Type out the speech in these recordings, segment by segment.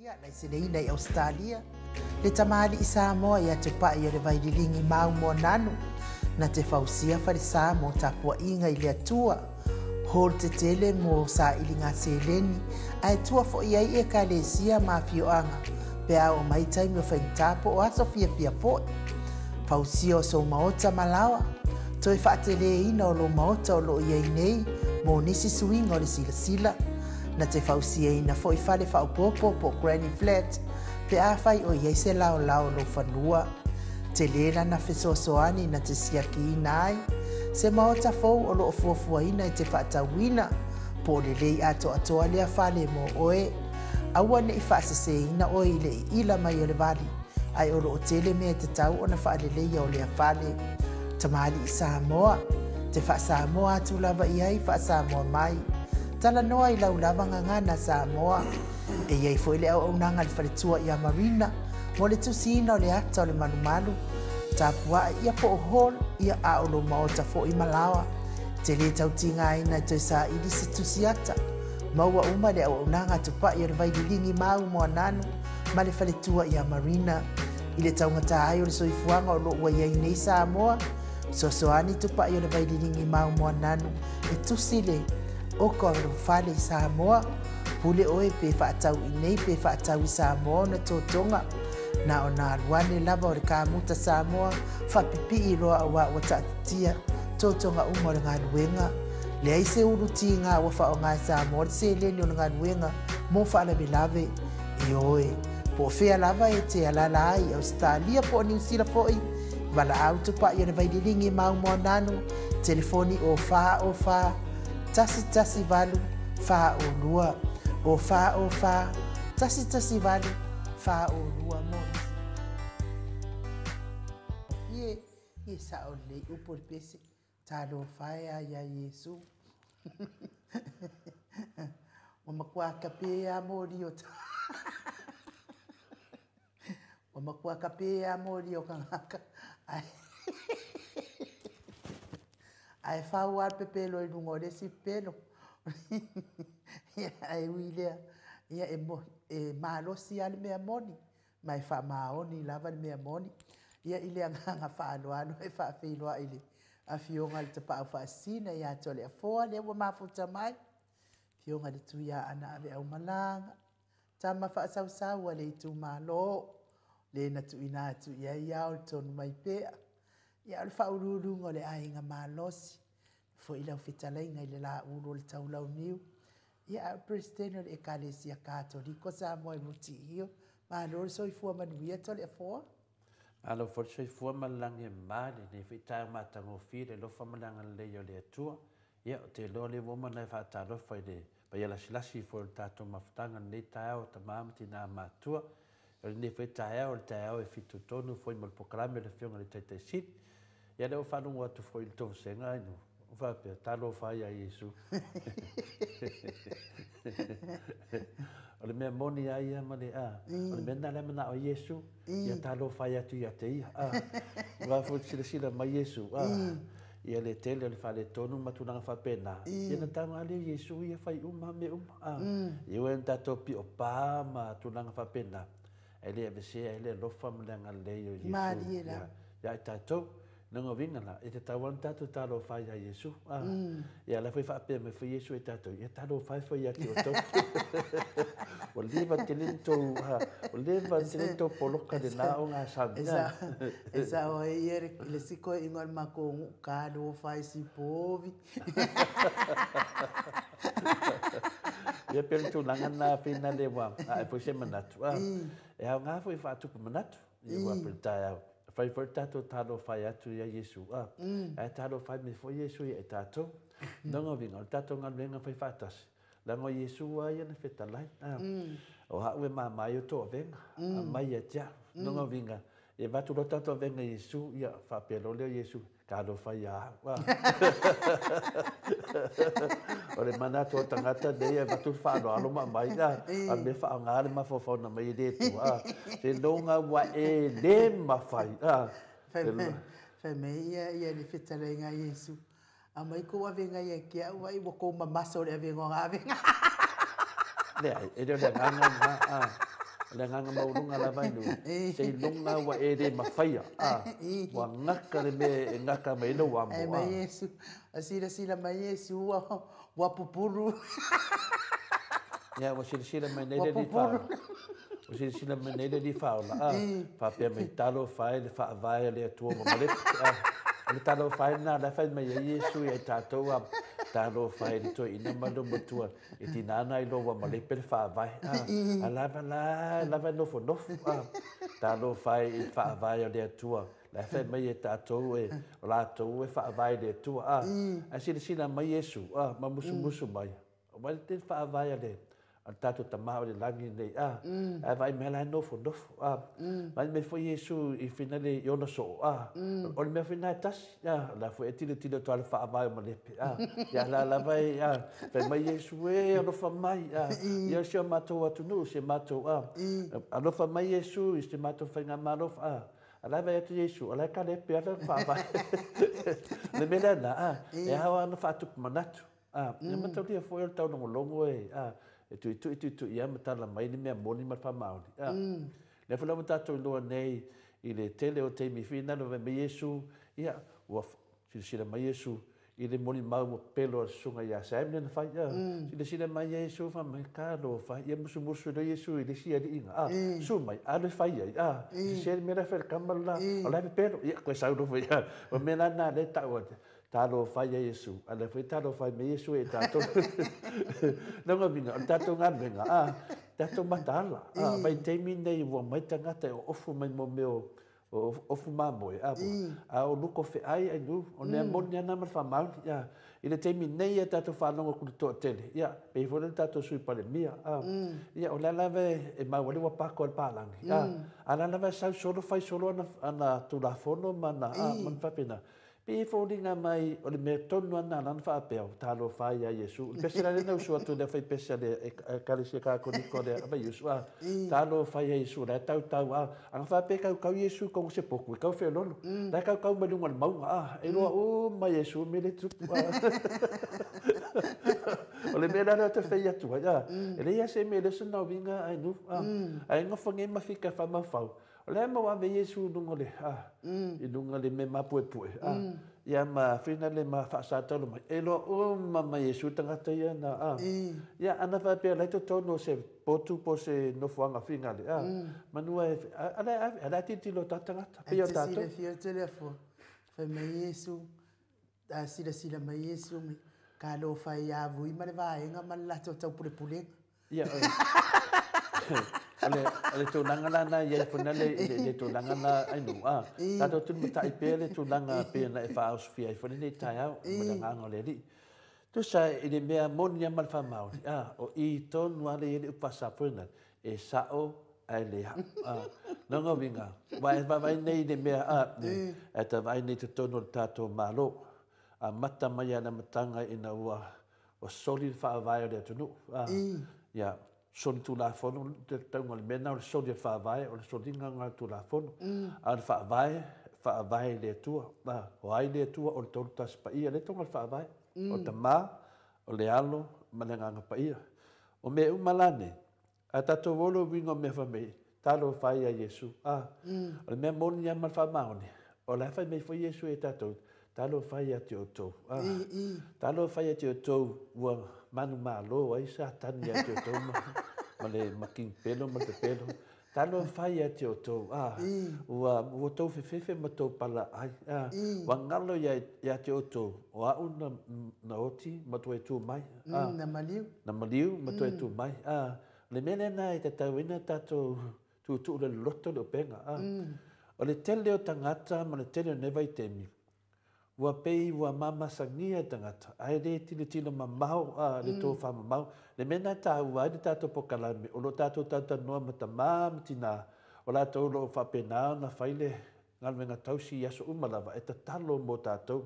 Laiseneina i Ausetalia, le tamalii Samoa ia Tupai o le Vaililigi ma Moananu, na te fausia falesa mo tapuaiga i le Atua, hall tetele mo sailiga seleni, ae tua foi ai ekalesia ma afioaga pe a oo mai taimi o faigata po o aso fiafia foi. Fausia o sou maota ma laoa, toe faateleina o lou maota o loo i ai nei mo nisi suiga o le silasila. Na te fausiaina foi fale faaopoopo po o granny flat pe afai o i ai se laolao o lou fanua. Tele lana fesoasoani na te siakiina ai se maota fou o loo fuafuaina e te faatauina po o lelei atoatoa lea fale mo oe. Aua nei faaseseina oe i le iila mai o le vali, ae o loo tele mea e tatau ona faaleleia o lea fale. Tamalii Samoa, te faasamoa atu lava i ai faasamoa mai. Talanoa i lau lava gagana Samoa. E i ai foi le auaunaga a le faletua ia Marina mo le tusiina o le ata o le malumalu. Tapuai ia po o hall ia a o lou maota foi ma laoa. Te lē tautigaina e toe saili se tusi ata. Maua uma le auaunaga a Tupai o le Vaililigi ma Moananu ma le faletua ia Marina. I le taugata ai o le soifuaga o loo ua i ai nei Samoa, fesoasoani Tupai o le Vaililigi ma Moananu e tusi le oka o le fale i Samoa. Pule oe pe faatau i nei pe faatau i Samoa ona totoga. Na ona alu ane lava o le kamuta Samoa faapipii loa auā ua taatitia totoga uma o le galuega. Leai se ulu tiga ua faaaoga e Samoa le seleni o le galuega mo faalavelave. Ioe, po o fea lava e te alaala ai, Ausetalia po o Niusila foi, valaau Tupai o le Vaililigi ma Moananu, telefoni o 4 o 4 118 42, o 4 o 4 118 42 mo nisi. Ie, ie sao lelei upu o le pese, talofa e a ia Iesu. Ua matua kape a moli o ua matua kape a moli o kagaka. Ae fau a le pepelo i luga o le isi pepelo. Ia, ae ui lea, ia e malosi lava le mea moni, ma e faamaoni lava le mea moni. Ia i le agaga faaaloalo e faafeiloai i le afioga i le Tapaau Faasisina ia Toleafoa lea ua mafuta mai, afioga i le Tuiaana Aveaumalaga, tama faasausau a le itumalo, le na tuuina atu i ai ao le tonu mai pea. Ia o le faauluuluga o le aiga malosi, foi lau fetalaiga i le laulu o le taulauniu. Ia a o le Peresetene o le Ekalesia Katoliko Samoa i Mutiio. Malo le soifua manuia Toleafoa. Malo foi le soifua ma le lagi e mama i lenei foi taeao matagofie i le alofa ma le agalelei o le Atua. Ia, ou te iloa o lea ua uma ona e faatalofa i le paia lasilasi foi o le tatou mafutaga i lenei taeao o tama ma tina matutua. O lenei foi taeao, o le taeao e fitoitonu foi mo le polokalame a le Afioga i le Taitai Sili. Ia, lea ua faalogo atu foi i le tovasega, ua faapea, talofa ia Iesu. O le mea moni a ia ma le a. O le mea lena lea manao ai Iesu, ia talofa ai atu ia te ia. Aua foi silasila mai Iesu, ia le tele o le faaletonu ma tulaga faapena. Ia na taga lea o Iesu ia fai uma mea uma. Ia ua na tatou pio pa ma tulaga faapena. E le avesea ai le alofa ma le agalelei o Iesu. Malie la. Ia i tatou. Lona uiga la, e tatau lava ona tatou talofa ia Iesu. Ia la foi faapea mai foi Iesu e tatou, ia talofa e foi ia te outou. Ua leva tele ni tou, ua leva tele ni tou poloka lena o ngā sami. E sao ai ia le isi koeina o le matou nuu, talofa e sipovi. Ia pe o le tulaga lena pei na le ua ae foi se manatu. E aoga foi e faatupu manatu. Ia ua pe le taeao. Fai foi le tatou talofa atu ia Iesu. Ae talofa mai foi Iesu ia i tatou. Lona uiga, o le tatou galuega fai faatasi. Leaga o Iesu lava ia na fetalai. O au e mama ai o tou avega, aumai ia te au. Lona uiga, e avatu loa tatou avega i Iesu, ia faapea loa lea o Iesu, talofa ia au. O le manatu o tagata nei e avatu le faaaloalo ma aumai, a mea faaaoga le mafaufau na mai e le Atua. Seiloga ua e le mafai. Fai mai ia ia le fetalaiga a Iesu, aumai kou avega ia te au ai ua kou mamaso o le avega o avega. Leai, e le o le agaga lena. O le agaga maualuga lava i luga, seiloga ua e le mafaia, ua gaka le mea e gaka mai ai lou amo. Ae mai Iesu, silasila mai Iesu ua pupulu. Ia, ua silasila mai nei le Alii Faaola. Ua silasila mai nei le Alii Faaola, faapea mai, talofa e le faavae a le Atua ua malepe. O le talofa e lena o la e fai mai ai Iesu ia i tatou, talofa e le toeaina ma le matua, e tiga ona iloa ua malepe le faavae. A lava la, lava e nofonofo. Talofa e i le faavae a le Atua, la e fai mai e tatou e o latou e faavae i le Atua. Ae silasila mai Iesu, ma musumusu mai. Ua le faavae a le tatou Tama o le lagi nei, ae vaai mai la e nofonofo. Vaai mai foi Iesu i finale i ona soo, o le mea foi na e tasi, la foi e tilotilo atu le faavae o malepe, ia la lava e, fai mai Iesu e alofa mai, ia si o matou atunuu, si o matou, alofa mai Iesu i si o matou faigamalo, a la vai atu Iesu, o la e kalepe ala faavae. Le mea lea na, e ao ana faatupu manatu. Ia mataulia foi o le taulogologo e e tuitui tuitui ia ma tala mai le mea moni ma le faamaoni. Lea foi lava tatou iloa nei i le tele o taimi finale vai mai Iesu, ia ua silasila mai Iesu i le molimau ua pelo a le susuga ia Sam lena fai. Silasila mai Iesu fa mai talofa, ia musumusu le Iesu i le isi aliiga. Su mai, alu e fai ai. Se mea la fai le kama la, o la e pepelo. Ia, koe sau no foi. O mea la na le tau atu. Talofa ia Iesu, a le foi talofa mai Iesu e tatou. Longa vinga, o le tatou galuega, tatou mataala. Vai taimi nei ua mai tagata e ofu mai mo mea o ofu mamoe, a o luko feai ai nu, o mea moni ana ma le faamaoni. I le taimi nei e tatou faalogo atu i le toatele, ia, pei foi le tatou Sui Palemia, ia, o le lava e maua ua pako e le palagi, a la lava e sau solo, fai solo ana tulafono ma ana, ma na faapena. Pe e foliga mai o le mea tonu ana lana faapea, o talofa ia Iesu. Le pese la lena usu atu le fai pese le ekalesia kakoniko le vai Iesu. Talofa ia Iesu, la tau tau anga faapea kau kau Iesu kongo se poku, kau whelolo. La kau kau mai lunga le maunga, e loa o mai Iesu me le tupu. O le mea la lea te whai atu ai, E le ia se me le se nau vinga ai nu, Ai ngofa nge mawhika whamawhau. O le mau ave Iesu lunga le, i lunga le me mapue pue, Ia ma whina le ma whaasatalo mai. E loa o mama Iesu tangata ia na, Ia ana whapea lai tō se potu po se nofoanga whinga le, Manua e, ala titilo tā tangata. Pei o tātou. Sila fia te le afua. Fai mai Iesu, sila sila mai Iesu, ka lo whai a vui ma le vaenga ma le lato tau pule pulenga. Ia, o le tulaga lana ia fona le tulaga na ai nu tatou tunu matai pea le tulaga pea na e faaosofia ai fona nei taeao ma le agaga o le Alii tusa i le mea moni a ma le faamaoni o i tonu a le ia le upu faasapoina e sa'o ae le a'u loga uiga ua e vaavaai nei i le mea e tavaai nei totonu o le tatou Malo amata mai a le amataga ina ua soli le faavae o le atunuu ia soli tulafono te tauga le mea na o le soli o le faavae o le soliga ga tulafono a o le faavae faavae i le Atua o ai le Atua o le tolu tasi paia le tonga le faavae o Tamā o le Alo ma le Agaga Paia o mea uma la nei a tatou olo uiga o mea fai talofa ia Iesu o le mea moni ia ma le faamaoni o la e fai mai foi Iesu e tatou talofa ia te outou talofa ia te outou ua manumalo ai Satani ia te outou ma le makinipelo ma le pepelo talofa ia te outou ua tou fefefe ma tou palaai ua galo ia te outou o a'u na oti ma toe tu mai Na maliu. Na maliu ma toe tu mai le mea lena e tatauina tatou tuutuu le loloto le upega o le tele o tagata ma le tele o nei vaitemi ua pei ua mamasagia e tagata ae lē tilotilo mamao le tofamamao le mea na taua ai le tatou pokalame o loo tatou talatalanoa ma tamā ma tinā o latou o loo faapena ona fai le galuega tausi i aso uma lava e tatalo mo tatou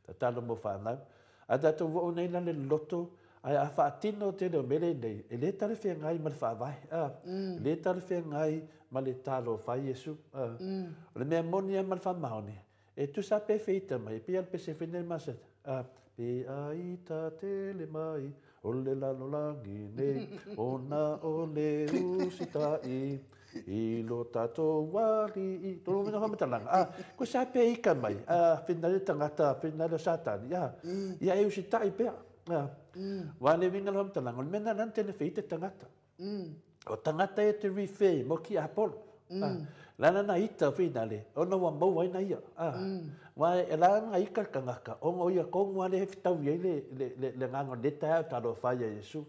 tatalo mo fanau a tatou oo nei la le loloto ae a faatino tele o mea lenei e lē talafeagai ma le faavae e lē talafeagai ma le talofa ai Iesu o le mea moni a ma le faamaoni e tusa pe feita mai pe al pese fene masat pe aita tele mai O le lalolagi nei, ona o le usitai i lo tatou Alii. Tolu uiga faamatalaga, a, ko sa pe ika mai, a, whina le tagata, whina le Satani, a, ia e usitai pea. A, wa le uiga le faamatalaga, o le mea lena na tele fei te tagata. O tagata e te refer mo ki Apollo. A, lana na ita whina le, ona ua maua ai na ia. A, wa e la nga ika le tagata, ona o ia kongu ale he whitau i ai le nganga le tae au talo whai a Yesu.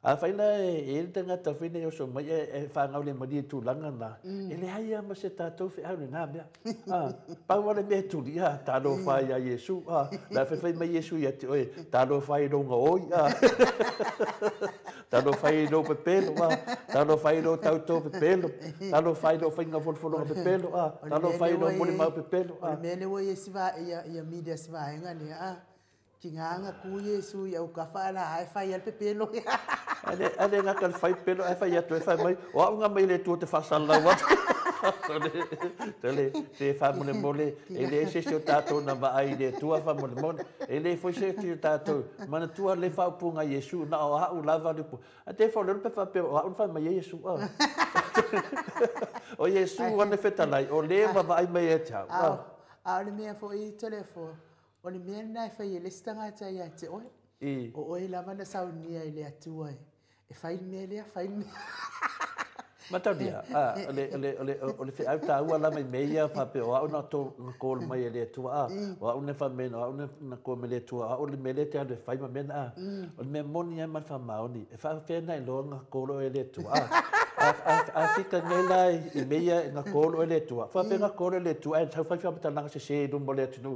A whaila e le tagata whina i oso mai e whangau le maria tūlanga nā, e le hai a ma se tātou whi au le ngā mea. A, pau ale mea tuli, a, talo whai a Yesu, a, la whai mai Yesu ia te oe, talo whai ronga oi, a, talo whai ro pepelo, a, talo whai ro tauto pepelo, talo whai ro whainga folofologa pepelo, a, talo whai ro moli mau pepelo, a. O le mea le ua ia siva, ia media sivaega lea, a. Ki ngā ku Yesu ia u ka whaala ai whai al pepelo. Ale ngā ka whai pelo ai whai atu e whai mai. O au ngā mai le tua te whasala watu. Tole, te whamole mole, e le ese se o tātou na vaai le tua whamole mole, e le foi se o tātou, mana tua le whaupunga Yesu, na o hau lava le pu. A te whau lero pe whapea, o hau whai mai Yesu. O Yesu ane whetalai, o le vaai mai e te hau. A o le mea fo i telefo, o le mea nai whai e le stangata ia te oe. O oe lava na saunia i le atua e. E whai mea lea, whai mea. Mataunia, a, o le wheau tāua la mai meia, whape o au na tō ngā kōlu mai e le atua, a, o au ne whamena, o au ne na kō me le atua, a o le mele te anu e whai ma mena, a, o le mea moni ai ma le whamaoni, e whaawhena i loa ngā kōlo e le atua, a, a fika nei la i meia ngā kōlo e le atua, whaawhena ngā kōlo e le atua, e tau whai whamatalaga se se i lumbo le atunu.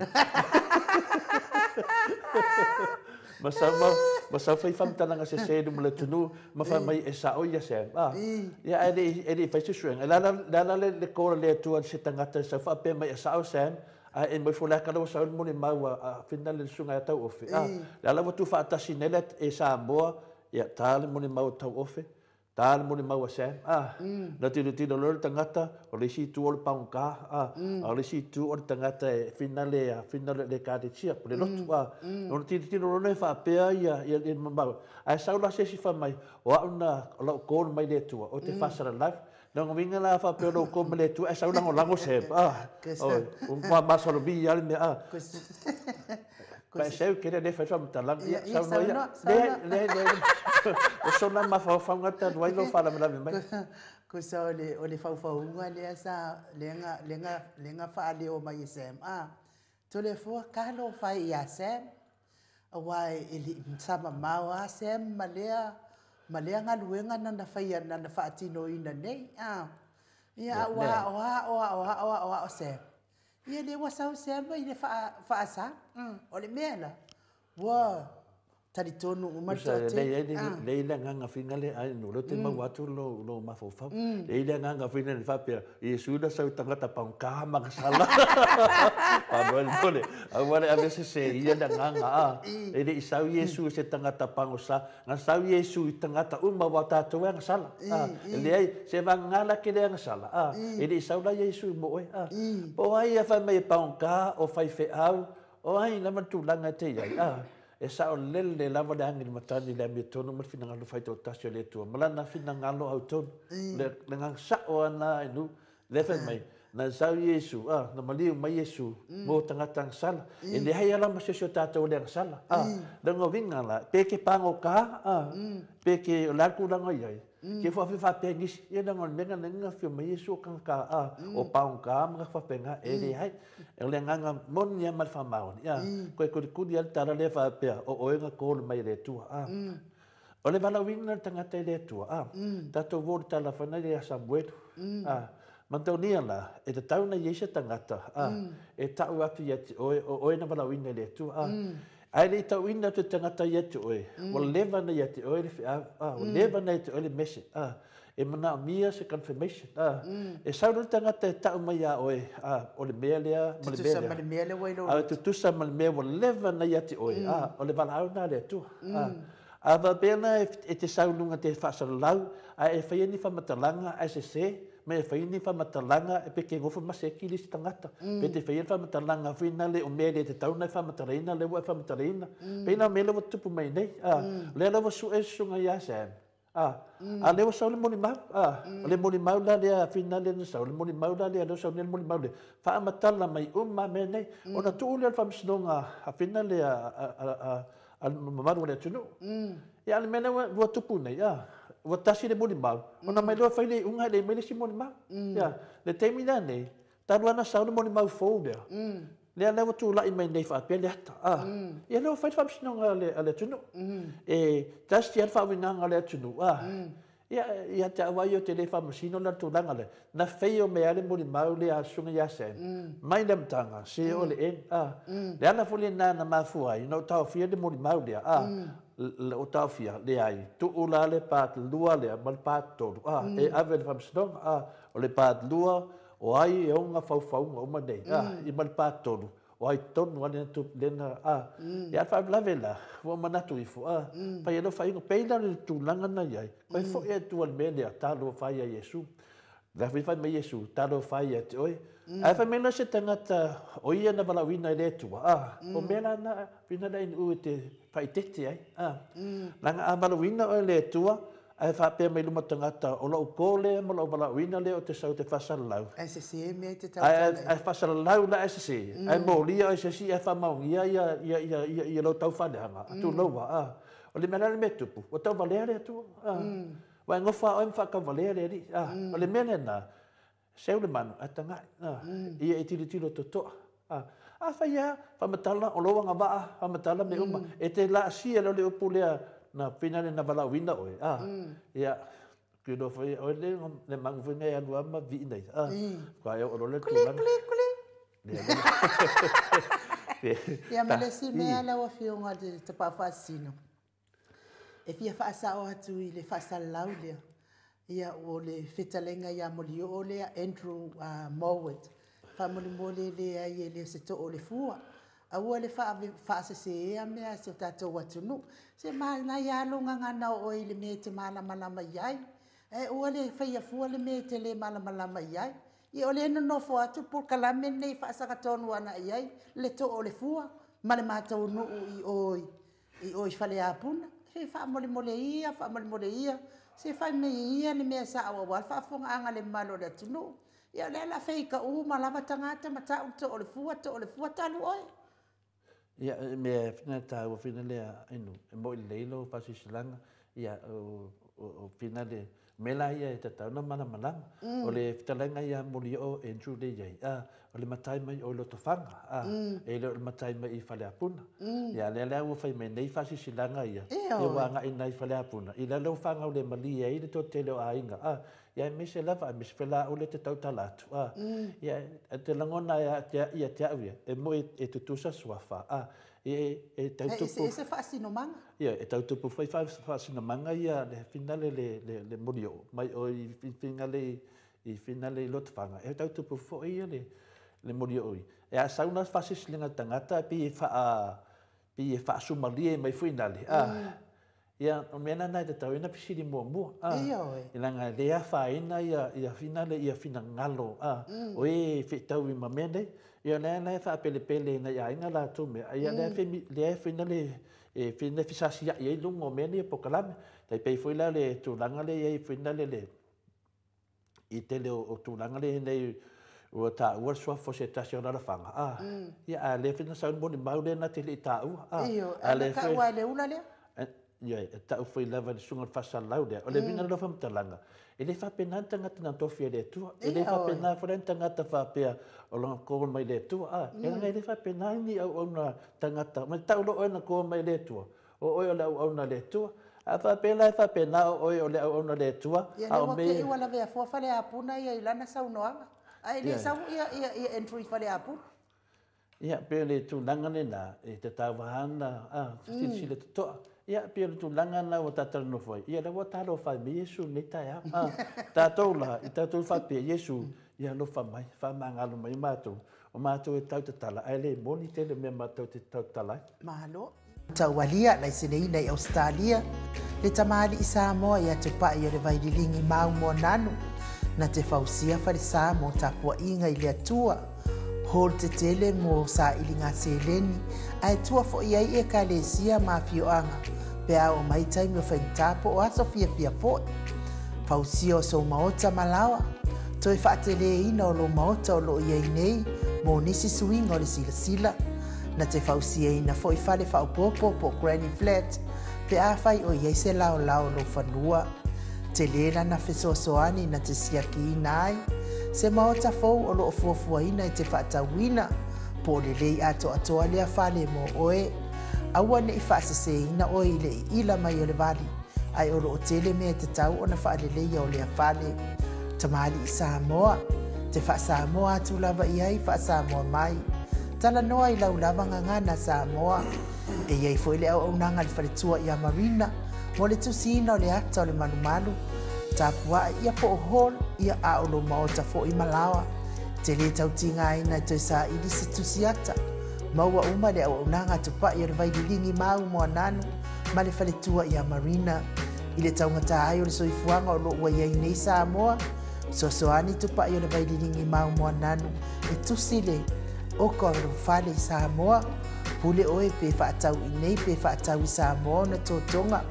Ma sau whai whamatalaga se se i lumbo le atunu, ma whai mai e sao ia se. A, ia e le whai se suenga. La la le kōra le atua se tangata sa whapea mai e sao Sam, a e mai fo laka lawa sau mo le mau a whina le sunga e tau ofe. A, la la watu whaatasi nele e Samoa, ia tā le mo le mau tau ofe, tā le mo le mau a Sam. A, na tino tino lore tangata, o le isi tu o le paunga, a, o le isi tu o le tangata e whina le, a whina le ka te tia, po le lotu, a, o le tino tino lore whaapea ia, ia le mamau. A e sau la se si wha mai, o au na, o lau kōru mai le atua, o te whasara life, na ngā winga la whaapea lau kōru mai le atua, e sau lango lango se, a, o, o masalo mi ia le mea, a. Pa e seu kere le whai whamatalang, ia, sau noa ia, le, le, le, o sona mawhawhaunga tānu ai lo whalamelame mai. Ko sa o le whauwhaunga lea sa, lenga whaaleo mai e Sam, a, tole fua ka lo whai ia Sam, a wai e li sama mau a Sam, ma lea ngā luenga nana whai nana whaatino ina nei, a, ia, oa, oa, oa, oa, oa, oa, o Sam. Ia le ua sau Sam i le whaasa, o le mea la, ua taritonu uma te. Le ila nganga whina le, ai no lo te mau atu lo mawhawhau. Le ila nganga whina le whapea, Yesu na sau tangata paungka magasala. Pa noel mole, au wale a vese se ia na nganga a. E le i sau Yesu se tangata pangosa, nga sau Yesu i tangata uma wa tātou e ngasala. E le ai, se vangala ke le ngasala. E le i sau la Yesu mo oe. Po ai a whai mai e paungka o whai wheau, o ai lama tūlanga te iai. E sao lele lava le angi matani le amia tonu ma le finagalo whai tō tasi o le atua. Malana finagalo au tonu. Le ngā sao ana e nu, le whai mai. Na sau Yesu, a, na maliu mai Yesu, mō tangata ang sala. E le hei ala ma se o tātou le ang sala. A, le ngā winga la, peke pango ka, a, peke o le kulanga iai. Ke wha whiwha pēngisi, ia na ngā menga nenga whio mai Yesu o kanga ka, a, o paung ka, mga whapenga, e le hai. E le nganga moni ia ma le whamaoni, a, koe kuri kuri al tara le whapea, o oenga kōlu mai le atua, a. O le wala winga le tangata i le atua, a, tātou vōru tala whanai le a Samuelu, a, Mantaunia la, e te tauna i eisa tangata, a, e tau atu ia te oe, o oe na wala winga le atua, a. Ai le tau ina te tangata ia te oe, o lewa na ia te oe le whiau, a, o lewa na ia te oe le mese, a, e mana mia se confirmation, a, e sau le tangata e tau mai a oe, a, o le mea lea, ma le mea Tutusa ma le mea lea wai lo. A, tutusa ma le mea, o lewa na ia te oe, a, o le wala au nā le atua, a. A wa pena e te saulunga te whasalalau, a e whai ni whamatalanga, a se se, Ma e fai ni faamatalaga e pe ke gofo ma seki le isi tagata. Pe te faia le faamatalaga foi lena o mea e le tatau ona e faamatalaina lea ua e faamatalaina. Pei la o mea lea ua tutupu mai nei. O lea la ua sue le susuga ia Sam. A lea ua sau le molimau. O le molimau la lea foi lea na sau, le molimau la lea lea ua sau nei le molimau lea, faamatala mai uma lava mea nei. Ona tuu lea o le faamasinoga a foi lea a le mamalu o le atunuu. Ia a o le mea lea ua tupu nei, ua tasi le molimau, ona mai loa fai le iuga e le mai le isi molimau. Ia, le taimi la nei, talu lava ona sau le molimau fou lea, lea lea ua tulai mai nei faapea le ata. Ia lea ua fai le faamasinoga a le atunuu. E tasi lava le faauigaga a le atunuu. Ia, ia te au lava ia ou te le faamasino la le tulaga lea. Na faia mea le molimau lea a le susuga ia Sam, mai le amataga, se o le end. Le ala foi lena na mafua ai, na ou taofia le molimau lea. O taofia, leai, tuu la le part 2 lea ma le part 3. E ave le faamasinoga. O le part 2, o ai e ona faufauga uma nei. I ma le part 3, o ai tonu lava lena, Ia, a faalavelave la, ua manatu ifo, fai ai lou faaiuga. Pei la o le tulaga na i ai, koe foi atu le mea lea, talofa ia Iesu. Le foi fai mai Iesu, talofa ia te oe. Ae fai mai la se tagata o ia na valaauina e le Atua. O mea la na, whina la inu e te whaitete ai. Langa a valaauina o le Atua, ae faapea mai luma tagata o lou ko lea ma lou valaauina lea o te sau te faasalalau. Ae sese mea te tautala. Ae faasalalau la ae sese. Ae molia o se isi ae faamaonia ia lou taufaaleaga. Atu loa. O le mea la le mea tupu, ua tauvalea le Atua. Ua e gofa oe ma faatauvalea le Alii. O le mea lena, seu le manu ae tagai. Ia e tilotilo totoa. A fai lava, faamatala, o lou agavaa, faamatala mea uma. E te laasia lea o le upu lea na whina le na valaauina oe. Ia, kilo foi, o le le mangu foi ngai alu ama vi nei. Ka e o le Kuli, kuli, kuli. Ia ma le isi mea lau Afioga i le Tapaau Faasisina, e fia faasao atu i le faasalalau lea. Ia, o le fetalaiga ia Molioo lea, Andrew Mowat, faamolemole leai e le se too o le fua. Aua le faasesea mea se o tatou atunuu. Se nai alo gagana o oe i le mea e te malamalama i ai. E ua le faia fua le mea e te le malamalama i ai. Ia o le nonofo atu polokalame nei faasagatonu ana i ai le too o le fua ma le matou nuu i o i Faleapuna. Se faamolemole ia, faamolemole ia. Se fai mai ia le mea sao aua le faafofogaaga le mamalu o le atunuu. Ia o lea la feika uma lava tagata ma tau le too o le fua, too o le fua talu oe. Ia, mea whina tāua whina lea inu, e mo i leilo whasisilaga, ia, o whina le, me la ia e tatau na malamalama. O le fetalaiga ia moli o Andrew le iai, o le matai mai o Lotofaga, e le o le matai mai i Faleapuna. Ia, lea lea ua fai mai nei faasisilaga ia, ia ua agai nai Faleapuna. I lea ua whangau le mali ai le toatele o aiga, ia e mese lava, e mese whela o le te tautala atu. Ia, e te langona ia te au ia, e mo e tutusa suafa, e tautupu. E se faasinomaga. Ia, e tautupu foi faasinomaga ia le whina le moli o, mai o i whina le i whina le Lotofaga, e tautupu foi ia le moli o i. E a sauna faasisilinga tagata, pi e whaasumalie mai foi nale. Ia, o mea nana e te tau ina fisili muamua. Ia oe. I langa le afaina ia whina le ia whina ngalo. O e whitau i ma mea nei. Ia lea lea whaapelepele na ia inga la tō mea. Ia lea lea whina le e whina fisasi ia i lunga o mea nei pokalame. Tai pei foi la le tūlanga le ia i whina le i tele o tūlanga le nei ua tā ua suafo se tasi o lalafaga. Ia, a le whina sau moni mau le na te le i tā ua. Iyo, a le ka ua le ula lea? Ia, e tau foi lava le susuga le faasalau lea. O le uiga lea o faamatalaga, e le faapena le tagata na tofi e le Atua. E le faapena foi le tagata faapea o lona call mai le Atua. E leaga e le faapena ni auauna tagata. Ma tau loa oe na call mai le Atua. O oe o le auauna le Atua. A faapea la e faapena o oe o le auauna le Atua. Ia le ua te i ua lavea fua Faleapuna ia i lana saunoaga. Ai le sau ia Andrew i Faleapuna. Ia, pe le tulaga lena, e te tauvaana, silasila totoa. Ia, pe le tulaga na ua tatalanoa ai. Ia, la ua talofa mai Iesu nei taeao. Tatou la, i tatou faapea, Iesu, ia alofa mai, faamagalo mai matou. O matou e tautatala, ae le moni tele mea matou te tautatala ai. Malo. Taualia laiseneina i Ausetalia le tamalii Samoa ia Tupai o le Vaililigi Mau Moananu. Na te fausia falesa mo tapuaʻiga i le Atua, hall tetele mo sailiga seleni, ae tua foʻi ai ekalesia ma afioaga pe a oo mai taimi o faigata po o aso fiafia foʻi. Fausia o sou maota ma laoa, toe faateleina o lou maota o loo i ai nei mo nisi suiga o le silasila. Na te fausiaina foʻi fale faaopoopo po o granny flat pe afai o i ai se laolao o lou fanua. Tele lana fesoasoani na te siakiina ai se maota fou o loo fuafuaina e te faatauina, po o lelei atoatoa lea fale mo oe. Aua neʻi faaseseina oe i le iila mai o le vali, ae o loo tele mea e tatau ona faaleleia o lea fale. Tamalii Samoa, te faasamoa atu lava i ai faasamoa mai. Talanoa i lau lava gagana Samoa. E i ai foi le auaunaga a le faletua ia Marina mo le tusiina o le ata o le malumalu. Tapuaʻi ia po o hall ia a o lou maota foʻi ma laoa. Te lē tautigaina e toe saili se tusi ata. Maua uma le auaunaga a Tupai o le Vaililigi ma au Moananu ma le faletua ia Marina. I le taugata ai o le soifuaga o loo ua i ai nei Samoa, fesoasoani Tupai o le Vaililigi ma au Moananu e tusi le oka o lou fale i Samoa. Pule oe pe faatau i nei pe faatau i Samoa ona totoga.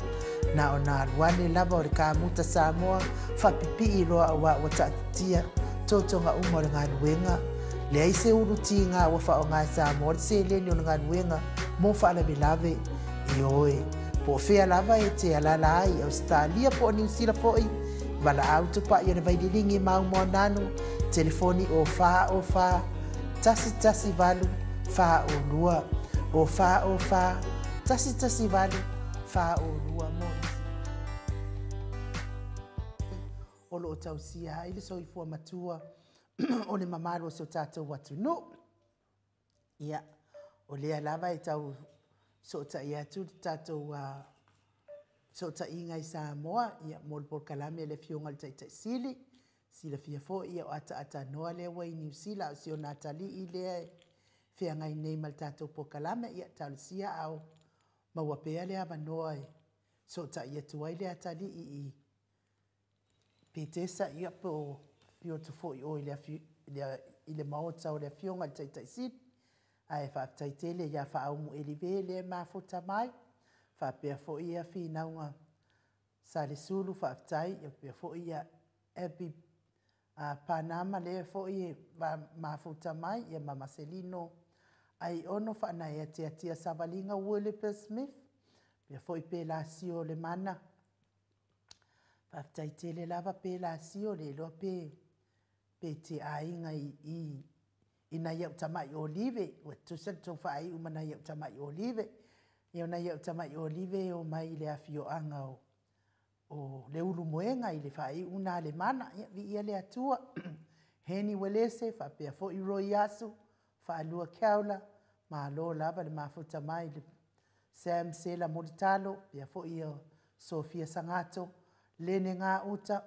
Na ona alu ane lava o le kamuta Samoa faapipii loa auā ua taatitia totoga uma o le galuega. Leai se ulu tiga ua faaaoga e Samoa le seleni o le galuega mo faalavelave. Ioe, po o fea lava e te alaala ai i Ausetalia po o Niusila foʻi, valaau Tupai o le Vaililigi ma au Moananu, telefoni o 4 o 4 1 1 8 4 o 2, o 4 o 4 1 1 8 4 o 2 mo nisi o loo tausia ai le soifua matua o le mamalu o si o tatou atunuu. Ia, o lea lava e tau sootai atu le tatou fesootaiga i Samoa ia, mo le polokalame a le Afioga i le Taitai Sili. Silafia foi ia o ataatanoa lea ua i Niu Sila, a o si ona atalii lea e feagai nei ma le tatou polokalame. Ia, talosia a o maua pea le avanoa e sootai atu ai le atalii i Petesa, ia po o afio atu foi oe i le maota o le Afioga i le Taitai Sili. Ae faafetai tele ia Faaumu Elive lea e mafuta mai, faapea foi ia Finauga Salesulu, faafetai, ia faapea foi ia Abby Panama lea foi e mafuta mai, ia ma Maselino Aiono Faanaea Tiatia Savaliga Williper Smith, faapea foi Pelasio Lemana. Faafetai tele lava Pelasio, le iloa pe te aiga i nai au tamai olive, ua tutusa le tou faaiu ma nai au tamai olive. Ia o nai au tamai olive e omai i le afioaga o le Ulumoega i le faaiu na Lemana. Ia, viia le Atua. Heni Welese, faapea foi Roy Asu, Faalua Keaula, malo lava le mafuta mai le Sam Sela Mulitalo, faapea foi ia Sofia Sagato, Lene Gauta,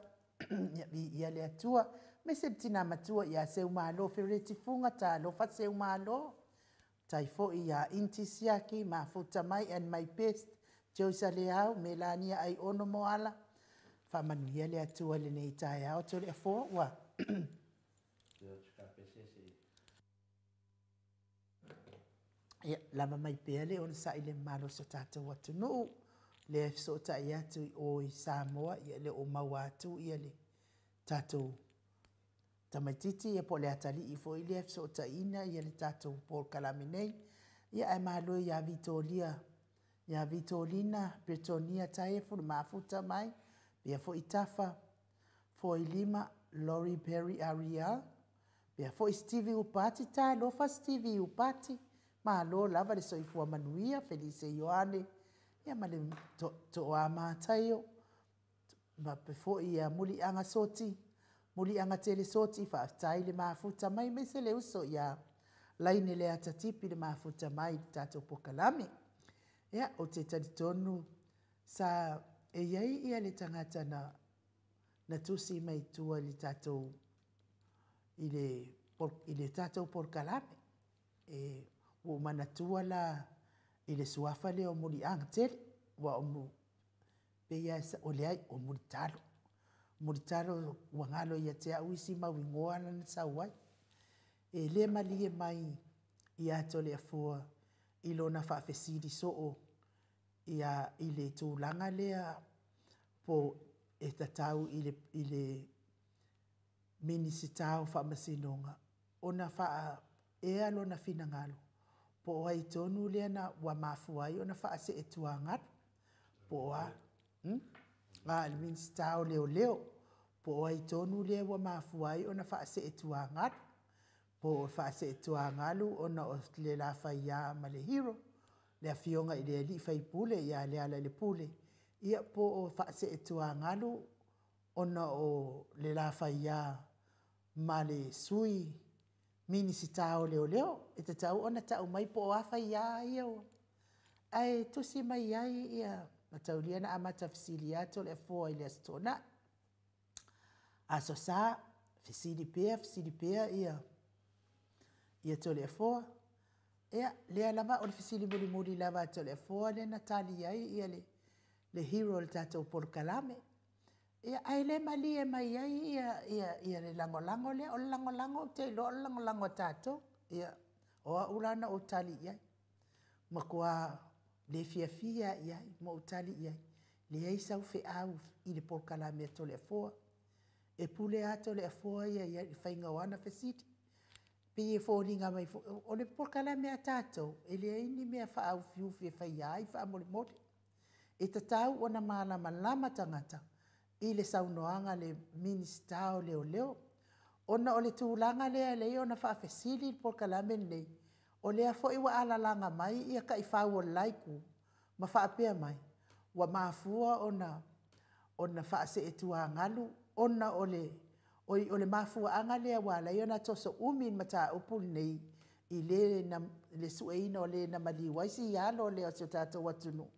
ia viia le Atua. Aemaise le tina matua ia Seumalo Fereti Fuga, talofa Seumalo. Tai foi ia Inti Siaki, mafuta mai, and my best, Joyce Leau, Melania Aiono Moala. Faamanuia le Atua i lenei taeao Toleafoa ua. Ia, lava mai pea le onosai le mamalu o si o tatou atunuu, lea e fesootai atu i o i Samoa, ia le o maua atu ia le tatou tamaititi ia po o le atalii foi lea e fesootaiina ia le tatou polokalame nei. Ia ae malo ia Vitolia, ia Vitolina Bretonia Taefu le mafuta mai, pea foi Tafa Foilima Lori Perry Ariel, pea foi Stevie Upati, talofa Stevie Upati, malo lava le soifua manuia, Felise Ioane, ia ma le Toa Mataio, faapea foi ia Muliaga Soti, Muliaga Tele Soti, faafetai le mafuta mai, aemaise le uso ia Laine le Atatipi le mafuta mai i le tatou polokalame. Ia, ou te talitonu sa e i ai ia le tagata na tusi mai tua i le tatou i le tatou polokalame. E ua ou manatua la i le suafa lea o Muliaga Tele, ua o pei lava o leai o Mulitalo. Mulitalo ua galo ia te au isi mauigoa lana sau ai. E le malie mai ia Toleafoa i lona faafesili soo ia i le tulaga lea po e tatau i le Minisita o Faamasinoga ona faaea lona finagalo po o ai tonu lea na ua mafua ai ona faaseetuagalu po o a le Minisita o Leoleo po o ai tonu lea ua mafua ai ona faaseetuagalu po o faaseetuagalu ona o le la faia ma le Hero le afioga i le alii faipule ia Lealailepule, ia po o faaseetuagalu ona o le la faia ma le Sui Minisita o Leoleo. E tatau ona tau mai po o a faia ia ae tusi mai ai ia Mataulia na amata fesili Toleafoa i le Aso Toonai. Aso Sa, fesili pea fesili pea ia Toleafoa, ia lea lava o le fesili mulimuli lava a Toleafoa lea na tali ai ia le hero o le tatou polokalame. Ia ae le malie mai ai ia le lagolago lea. O le lagolago ou te iloa o le lagolago a tatou. Ia o au la na ou tali i ai, matua le fiafia lava i ai ma ou tali i ai, leai sau feau i le polokalame a Toleafoa. E pule lava Toleafoa ia i le faiga o ana fesili. E pei e foliga mai foi, o le polokalame a tatou, e leai ni mea faaufiufi e faia ai faamolemole. E tatau ona malamalama tagata i le saunoaga a le Minisita o Leoleo. Ona o le tulaga lea e ala ai ona faafesili le polokalame lenei, o lea foi ua alalaga mai ia taifau o le la itu ma faapea mai, ua mafua ona faaseetuagalu ona o le oi o le mafuaaga lea ua ala ai ona toso umi le mataupu lenei i le sueina o le na maliu ai si alo lea o si o tatou atunuu,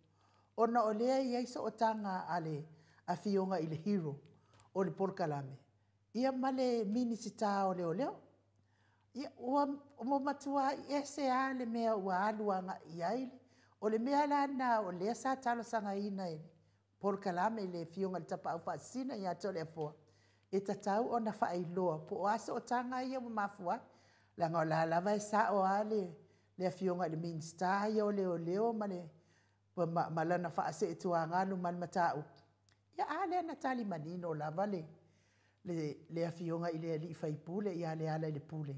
ona o lea e i ai sootaga a le Afioga i le Hero o le polokalame, ia ma le Minisita o Leoleo. Ia ua matuai ese lava le mea ua alu agai i ai. O le mea la lena o lea sa talosagaina e polokalame i le Afioga i le Tapaau Faasisina ia Toleafoa, e tatau ona faailoa po o a sootaga ia ua mafua ai. Leaga o la lava e sao lava le Afioga i le Minisita ia o Leoleo ma lana faaseetuagalu ma le mataupu. Ia a lea na tali manino lava le Afioga i le alii faipule ia Lealailepule,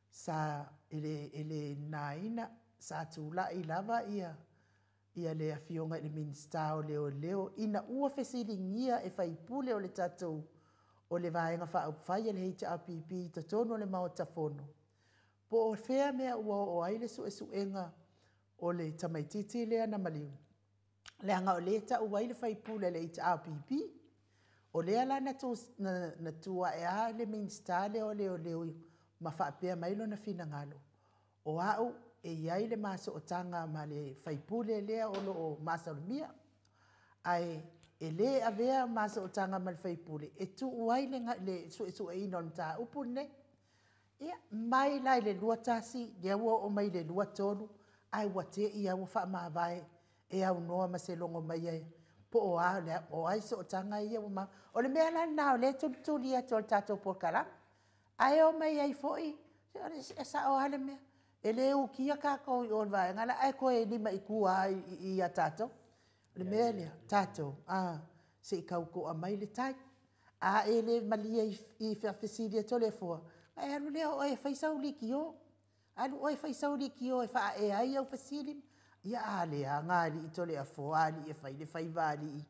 sa e le naina, sa tulai lava ia le Afioga i le Minisita o Leoleo ina ua fesiligia e faipule o le tatou o le Vaega Faaupufai a le HRPP i totonu o le Maota Fono, po o fea mea ua oo ai le suesuega o le tamaitiiti lea na maliu, leaga o lea e tau ai le faipule a le HRPP. O lea la na tu ae lava le Minisita lea o Leoleo ma faapea mai lona finagalo, o au e i ai le ma sootaga ma le faipule lea o lo o masalomia, ae e le avea ma sootaga ma le faipule e tuu ai le suesueina o le mataupu lenei. Ia, mai la i le 21, lea ua oo mai i le 23, ae ua te i lava ua faamavae e aunoa ma se logo mai ai po o a, o ai sootaga ia ua ma... O le mea la lena o lea e tulituli atu e le tatou polokalame, ae o mai ai foi, e sao lava le mea, e le ukia tatou i o i le vaega lea, ae toe lima i tua lava ia tatou. O le mea lea, tatou, se i tau to'a mai le tai. A e le malie i faafesili a Toleafoa, ona e alu lea o oe e fai sau leitio. Alu oe e fai sau leitio e faaea ai au fesili. Ia a leaga alii Toleafoa alii e fai le faiva a alii.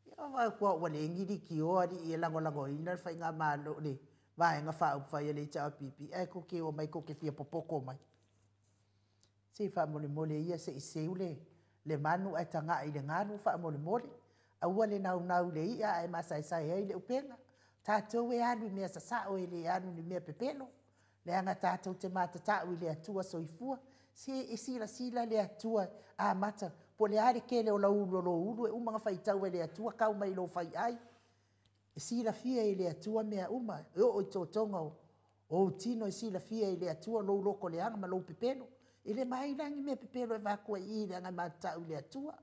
Ia vaai atu ua leai ni leitio alii e lagolagoina le Faigamalo, le Vaega Faaupufai a le HRPP, ae tou te omai tou te fia popoto mai. Se faamolemole ia se i seu le manu ae tagai i le galu faamolemole. Aua le naunau i le i'a ae masaesae ai le upega. Tatou e alu i mea sasao e le alu i mea pepelo, leaga tatou te matatau i le Atua Soifua. Se e silasila le Atua amata, po o le a le tele o lauulu o lou ulu e uma ona faitau e le Atua tau mai lou faiai. E silafia e le Atua mea uma, e oo i totoga o ou tino e silafia e le Atua lou loto leaga ma lou pepelo. E le vaai la ni mea pepelo e avatu ai i i leaga e matatau i le Atua.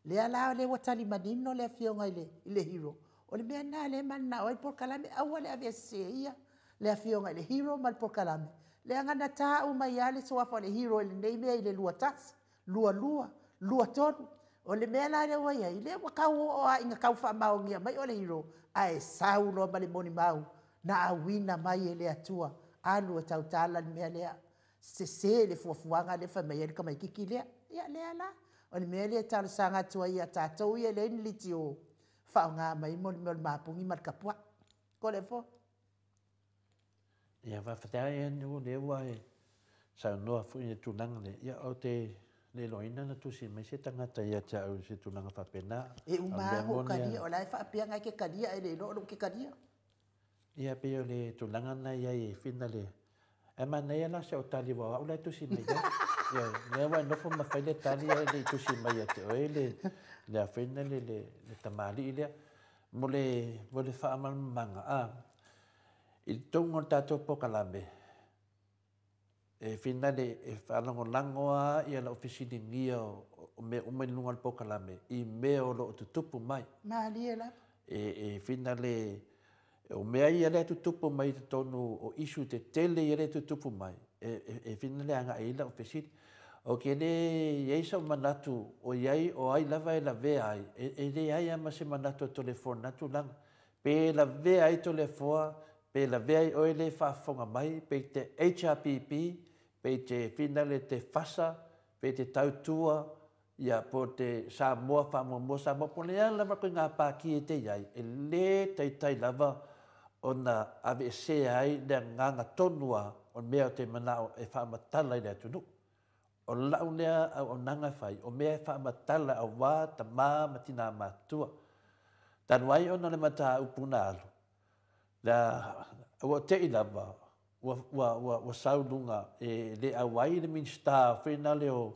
Lea la lea ua tali manino le Afioga i le Hero, O le mea lena lea e mananao ai le polokalame, aua le aveeseina le afioga i le Hero ma le polokalame, leaga na ta uma ai lava le suafa o le Hero i lenei mea i le 21, 22, 23. O le mea la lea ua i ai, lea ua tau oo lava ina tau faamaonia mai o le Hero, ae sau loa ma le molimau na auina mai e le Atua, alu e tautala le mea lea, sese le fuafuaga lea e fai mai ai le tamaitiiti lea. Ia lea la, o le mea lea e talosaga atu ai ia tatou ia e leai ni leitio, faaaoga mai mo le mea o le mapuni ma le tapuai. Toleafoa. Ia faafetai Andrew o lea ua e saunoa foi i le tulaga lea. Ia ou te le iloaina na tusi mai se tagata ia te au i se tulaga faapena. E uma lava ona ou talia, o la e faapea na e te talia ae le iloa o lou te talia. Ia pei o le tulaga lena e i ai e fina le Ae manaia la si au tali aua o au la e tusi mai ai. Ioe, lea ua e nofo ma fai le tali ae le i tusi mai ia te oe le le a foi lea le le tamalii lea. Mo le mo le faamalamalamaga, a, i totonu o le tatou polokalame, e finale e faalagolago lava ia lau fesiligia o mea uma i luga o le polokalame i mea o lo o tutupu mai. Malie lava. E finale o mea ia lea e tutupu mai i totonu o issue tetele ia lea e tutupu mai, e finale agai i ai lau fesili. Ou te le i ai sou manatu o i ai o ai lava e lavea ai, e leai lava ma se manatu o Toleafoa i lena tulaga. Pe lavea ai Toleafoa, pe lavea ai oe lea e faafofoga mai, pe te HRPP, pe te finale te FASA, pe te tautua, ia po o te Samoa Faamuamua Samoa, po o le a lava ituaiga pati e te i ai, e le taitai lava ona aveesea ai le agaga tonu lava o le mea ou te manao e faamatala i le atunuu. O lau lea auaunaga e fai, o mea e faamatala aua tama ma tina matutua. Talu ai ona o le mataupu na alu, ua te i lava ua, ua, ua, ua sau i luga e le auai le Minisita foi lea o,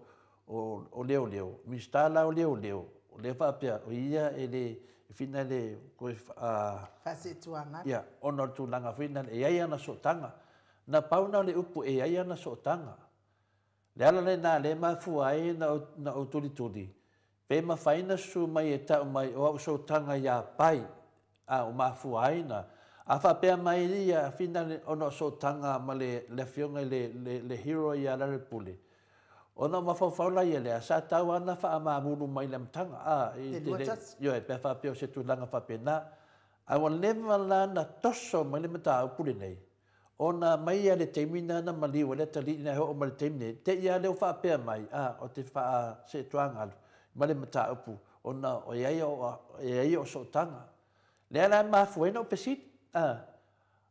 o, o Leoleo, Minisita la o Leoleo, o lea faapea o ia e le fina le toe Faasetuaga. Ia, ona o le tulaga foi lea e i ai ana sootaga. Na pau lena o le upu e i ai ana sootaga. Le ala lena lea e mafua ai na ou tulituli, pe mafai ona susu mai e tau mai o au sootaga ia Pai, a ua mafua ai na. A faapea mai ia Fina ona o sootaga ma le afioga i le hero ia Lealailepule, ona ou mafaufau laia lea, sa tatau lava ona faamamulu mai i le amataga, a, i te le, ioe, pe a faapea o se tulaga faapena. Ae ua leva la ona toso mai le mataupu lenei, Ona mai ia le taimi na na maliu ai le atalii na e oo mai le taimi nei, te i lava lea ua faapea mai, a, ou te faaseetuagalu ma le mataupu ona e i ai o'u sootaga. Lea la e mafua ai na ou fesili, a,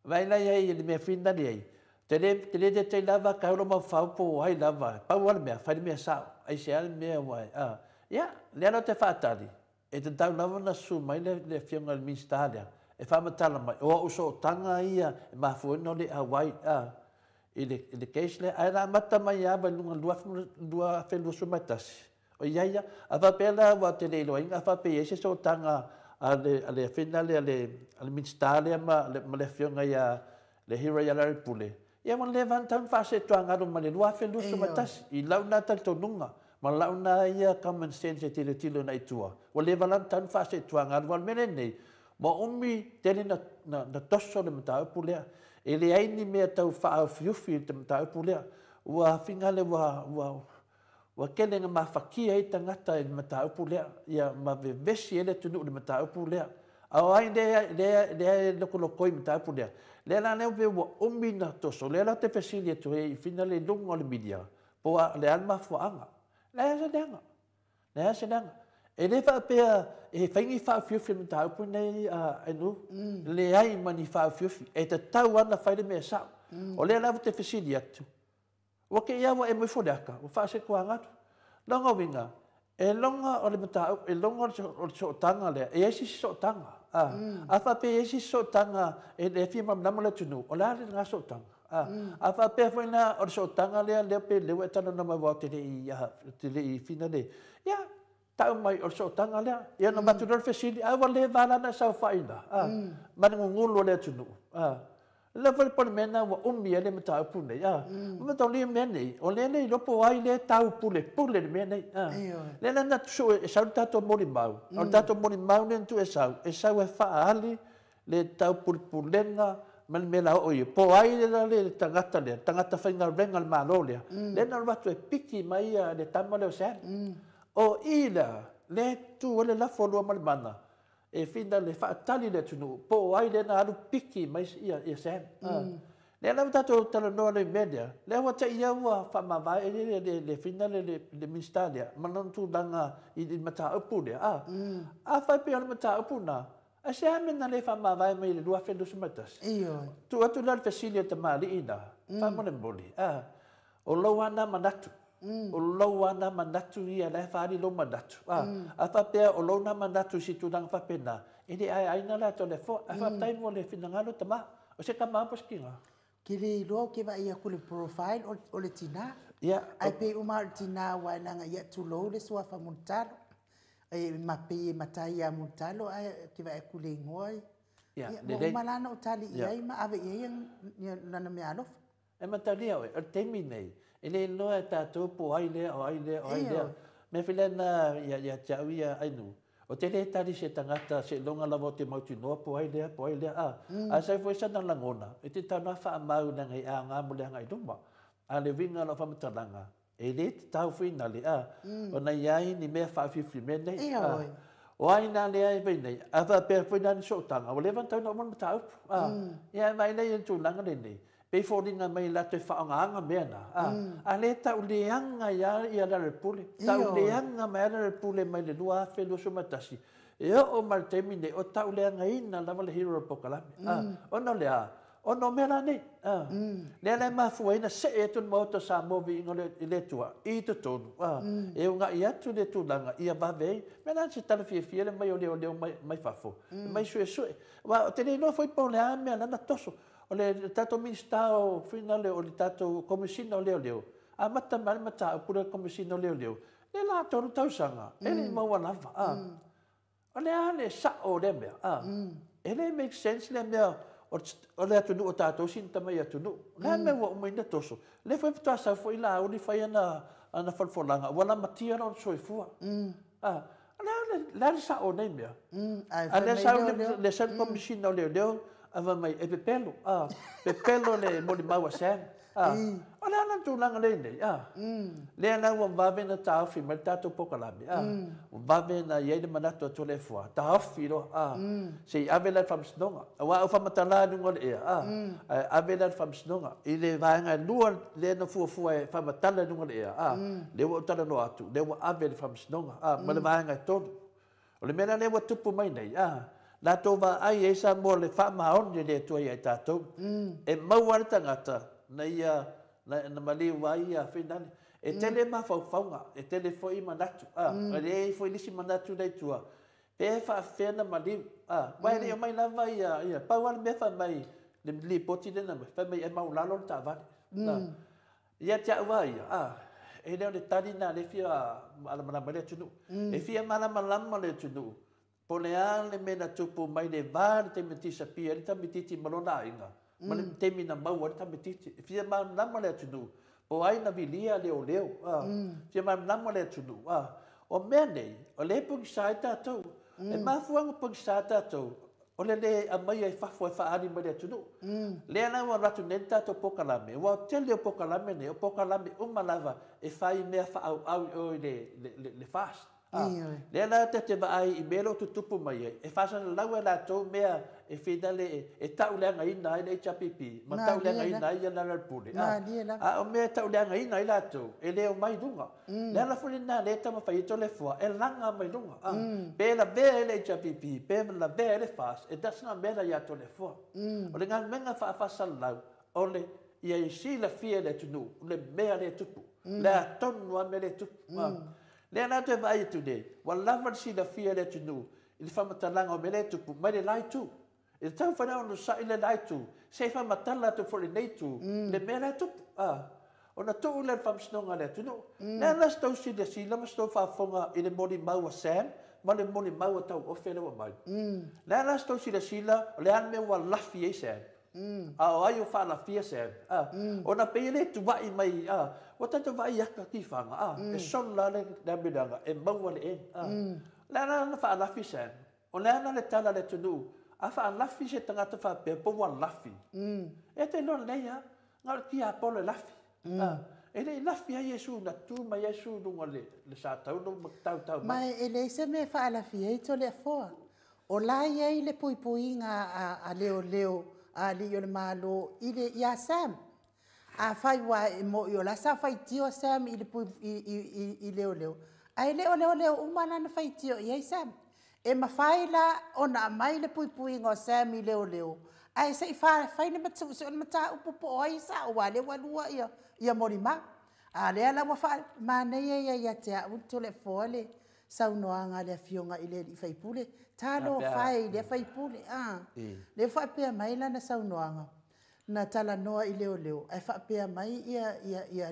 vaai la i ai i le mea finali ai, te le, te le taitai lava tau lou mafaufau po o ai lava, pau lava le mea, fai le mea sao, aisea le mea ua e, a. Ia, lea la ou te faatali, E tatau lava ona susu mai le Afioga i le Minisita lea e faamatala mai, o au sootaga ia e mafua ai ona le auai i le case lea. Ae na amata mai lava i luga i le 2021, o i ai lava. A faapea la aua ou te le iloaina, a faapea e i ai se sootaga a le Afioga lea a le Minisita lea ma le Afioga ia le Hero ia Lealailepule, Ia ua leva lava ona tatau ona faasetuagalu mai le 2021 i lau lena talitonuga ma lau lena ia common sense e tilotilo agai i tua, ua leva la ona tatau ona faasetuagalu. Aua o le mea lenei, ua umi tele na toso le mataupu lea. E leai ni mea tau faaofiufi i le mataupu lea. Ua finagalo ua Ua tele ina mafatia ai tagata i le mataupu lea, ia ma vevesi ai le atunuu i le mataupu lea. A o ai lea, lea, lea e lokoloko i le mataupu lea? Lea la lea pei ua umi na toso, lea la ou te fesili atu ai i fina le luga o le media, po o le a le mafuaaga. Leai se leaga, leai se leaga. E le faapea e fai ni faaofiofi o le mataupu lenei a Enu, leai ma ni faaofiofi, e tatau lava ona fai le mea sao. O lea la ou te fesili atu, Ua te i lava ua emo ifo le ata, ua faasetuaga atu. Lona uiga, e loga o le mataupu, e loga o le sootaga lea, e i ai se isi sootaga. A, a faapea e i ai se isi sootaga e le fia malamalama le atunuu, o le a lena sootaga? A, a faapea foi la o le sootaga lea, lea pei lea ua e talanoa mai aua ou te le i, ou te le i finale, ia, tau mai o le sootaga lea. Ia ona avatu lea o le fesili, a ua leva lava la ona e saofai i ina, a, ma le gugulu o le atunuu. A. Le foi po le mea na ua umi ai le mataupu nei, a. Ma mataulia mea nei, o lea le iloa po o ai lea e taupulepule le mea nei, a. Lea la na sue e sau le tatou molimau, o le tatou molimau lea na tuu e sau, e sau e faaali le taupulepulega ma le mea la oo ia. Po o ai le la le tagata lea, tagata faigaluega a le Malo lea, lea na alu atu e piki mai le tama lea o Sam. O i lea, lea e tu ai le lafo lua ma le mana, e fina le faatali le atunuu, po o ai lea na alu piki mai ia Sam. Lea la ua tatou talanoa le mea lea, lea ua te ia ua faamavae le fina le Minista lea, ma lona tulaga i le mataupu lea. A fai pei o le mataupu na, a se a mea na le faamavae mai i le 2021? Ioe. Tu atu la le fesili a tamalii na, faamolemole, o lou ana manatu. O lou ana manatu ia la e faali lou manatu. A faapea o lou na manatu i se tulaga faapena, e le aeaina la Toleafoa. Ae faafetai mo le finagalo tama. O se tama po o se tina? Ke le iloa ke vaai aku le profile o le tina. Ia, Ai pei uma o le tina wa langa ia tulou le suafa Mulitalo. E ma pei e matai ia Mulitalo ai ke vaai aku le igoa. Ia, Ia, lelei. uma la na o tali i ai ma ave i ai ia lana mea alofa. E matalia oe, o le taimi nei, e le iloa e tatou po o ai lea, o ai lea, o ai lea. Mea foi lea na ia te au ia Ainu, o te le tali se tagata seiloga lava o te mautinoa po o ai lea, po o ai lea. A sau foi sana lagona, e te tau na faamau leaga e aoga mo le agai i luma. A le uiga o lau faamatalaga, e le tatau foi na le, ona i ai ni mea faafifi mea nei. Ioe. O ai nā lea e vai nei, a faapea foi la ni sootaga, ua leva ona tatau ona uma le mataupu. Ia e vaai la i le tulaga lenei, pei foliga mai latou e faaaogaaga mea na. A le tauleaga ia ia Lealailepule, tauleaga mai Lealailepule mai le 2021, e oo mai le taimi nei, o tauleagaina lava le hero o le polokalame. Ona o le a? Ona o mea la nei. Lea la e mafua ai na see atu le Maota o Samoa viiga i le Atua i totonu. E ugai atu le tulaga ia vave ai. Mea la se tala fiafia le mai o leoleo mai fafo, mai suesue. Aua o te le iloa foi po o le a mea la na toso. O le tatou Minista o finale o le tatou Komesina o Leoleo, amata mai le mataupu le Komesina o Leoleo, lea la 3 tausaga, e le i maua lava. O le a le sao o lea mea. E le make sense lea mea o le atunuu o tatou sina tamai atunuu. O le a mea ua uma ina toso. Lea foi faatoa sau foi Laauli fai ana folafolaga, ua lamatia lona soifua. O le a le sao o nei mea? Ai A lea fai mai sau leoleo. Le sau le Komesina o Leoleo, ava mai e pepelo. Pepelo le molimau a Sam. O le a la tulaga lea nei? Lea la ua vave na taofi mai le tatou polokalame. Ua vave na i ai le manatu a Toleafoa, taofi loa. Se i ave la i le faamasinoga. Aua au faamatala i luga o le ea. Ae ave la i le faamasinoga. I le vaega e lua lea na fuafua e faamatala i luga o le ea. Lea ua ou talanoa atu, lea ua ave i le faamasinoga. Ma le vaega e 3. O le mea la lea ua tupu mai nei. Latou vaai ai Samoa le faamaoni le Atua ia i tatou. E maua le tagata na ia na maliu ai ia finale. E tele mafaufauga, e tele foi manatu. E leai foi nisi manatu le Atua. Pe faafefea na maliu. Uae le i omai lava ia pau lava le mea fai mai le lipoti lea na aumai, fai mai e maulalo le taavale. Ia te au lava ia, e le o le tali na le fia malamalama ai le atunuu. E fia malamalama le atunuu. Po le a le mea na tupu mai le va le taimi na tisapia ai le tamaitiiti ma lona aiga, ma le taimi na maua ai le tamaitiiti. E fia malamalama le atunuu, po ai na vilia leoleo. Fia malamalama le atunuu. O mea nei, o le pogisa ai tatou. E mafua ona pogisa tatou, o le le aumaia i fafo e faaali mai le atunuu. Lea la ua alu atu nei le tatou polokalame, ua o tele o polokalame nei, o polokalame uma lava e fai mea faaauau i o i le FAST. Ioe. Lea la te vaai i mea o lo o tutupu mai ai, e faasalalau e latou mea e finale e tauleagaina ai le HRPP, ma Malie tauleagaina la. ai ia Lealailepule. Malie la. A o mea e tauleagaina ai latou, e le o mai luga. Le ala foi lena lea e taumafai ai Toleafoa, e laga mai luga. Pe lavea ai le HRPP, pe lavea ai le FAST, e does not matter ia Toleafoa. O le galuega faafaasalalau, o le ia i silafia e le atunuu, le mea lea e tupu. Le atonu lava mea lea e tupu. Lea la toe vaai atu nei, ua lava le silafia e le atunuu i le faamatalaga o mea lea e tupu mai le la itu. E tatau foi la ona onosai le la itu, se i faamatala atu foi lenei itu, le mea lea e tupu. Ona tuu lea i le faamasinoga a le atunuu. Lea la se tou silasila ma se tou faafofoga i le molimau a Sam ma le molimau a Tauofe lea ua aumai. Lea la se tou silasila, o le a le mea ua lafi ai Sam. A o ai o faalafia Sam, ona pei e le tuai mai, ua tatou vaai i ata tifaga, e sola lava le amioleaga e maua le N. O le a la na faalafi Sam? O le a la le tala a le atunuu, a faalafi se tagata faapea po ua lafi, e te iloa lelei lava, na o le tiapolo e lafi. E le i lafi ai Iesu na tu mai ai Iesu i luga o le satauro ma tautau mai. Ma e leai se mea e faalafi ai Toleafoa. O la e i ai le puipuiga a leoleo a alii o le Malo i le, ia Sam. Afai aua e moni o la sa faitio Sam i leoleo, ae le o leoleo uma la na faitio i ai Sam. E mafai la ona aumai le puipuiga o Sam i leoleo, ae se i fai le suesue o le mataupu po o ai e sao aua o lea ua lua molimau. A o lea la ua manaia ia ia te au Toleafoa le saunoaga a le Afioga i le sui usufono, talofa e i lea sui usufono, lea ua faapea mai lana saunoaga, na talanoa i leoleo ae faapea mai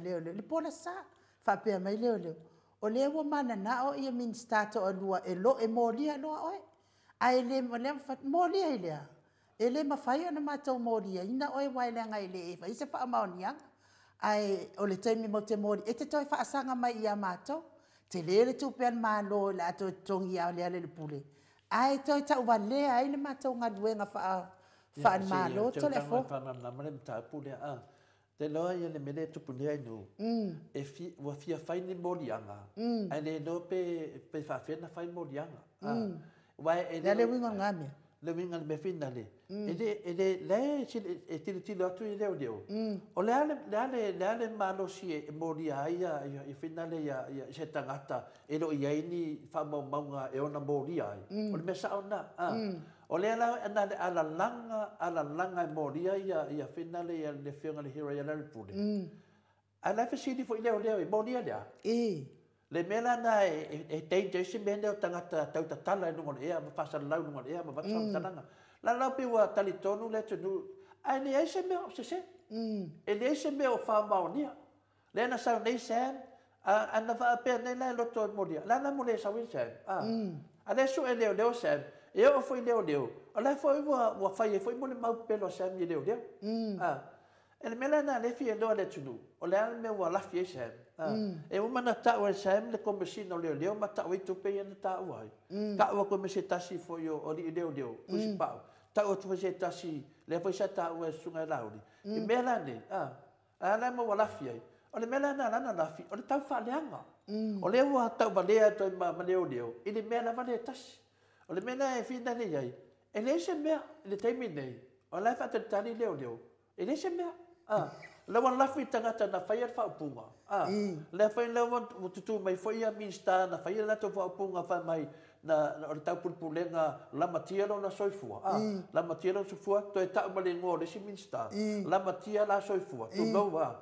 leoleo i le po lasa, faapea mai leoleo, o lea ua mananao Minisita e toalua e molia loa oe. Ae le molia i le a? E le mafai ona matou moliaina oe aua leaga e le faia se faamaoniaga. Ae o le taimi matou te molia, e te toe faasaga mai ia matou. Tele le tupe a le Malo o le a toe totogi ia Lealailepule, ae toe tauvalea ai le matou galuega faale-Malo Toleafoa. Se i faamalamalama le mataupu lea. Ou te iloa le mea lea e tupu nei Ainuu, ua fia fai ni moliaga, ae le iloa pe faapefea ona fai moliaga. Aua e Le a le uiga o lena mea? Le uiga o le mea foi lele, e la e tilotilo atu i leoleo, o le a le malosi e molia ai foi lale se tagata e le o i ai ni faamaumauga e ono molia ai. O le mea sao lena. O lea la na o le alalaga, alalaga e molia ia foi lale le afioga i le Hero ia Lealailepule. Ae la e fesili foi leoleo e molia le a? Le mea la lena e danger ai se mea lea o tagata tautatala i luga o le ea ma faasalalau i luga o le ea ma avatu faamatalaga. La la pei ua talitonu le atunuu, ae leai se mea o sese. E leai se mea o faamaonia. Lea na sau nei Sam, a na faapea nei la e loto e molia. La la mo le sau ai Sam. A lea sue leoleo Sam, e oo foi leoleo, o la foi ua fai ai foi mo le mau pepelo a Sam i leoleo. E le mea la na le fia iloa le atunuu, o le a le mea ua lafi ai Sam. E uma na tau e Sam le komesina o leoleo ma tau ai tupe ia na taua ai. Tau atu ma se tasi foi o alii leoleo, Tusipau. Tau atu foi se tasi, lea foi sa taua e susuga i Laauli. I mea la nei, a la ma ua lafi ai. O le mea la na lana lafi, o le tau faaleaga. O lea ua tauvalea atu ai ma leoleo, i le mea lava lea e tasi. O le mea la e finale i ai, e leai se mea i le taimi nei, o la e faatalitali leoleo, e leai se mea. La ua lafi i tagata na faia le faaupuga. Lea foi la ua tutu mai foi ia Minista na faia le latou faaupuga fai mai na o le taupulepulega lamatia lona soifua. Lamatia lona soifua, toe tau ma le igoa o le isi Minista. Lamatia la soifua, tulou a.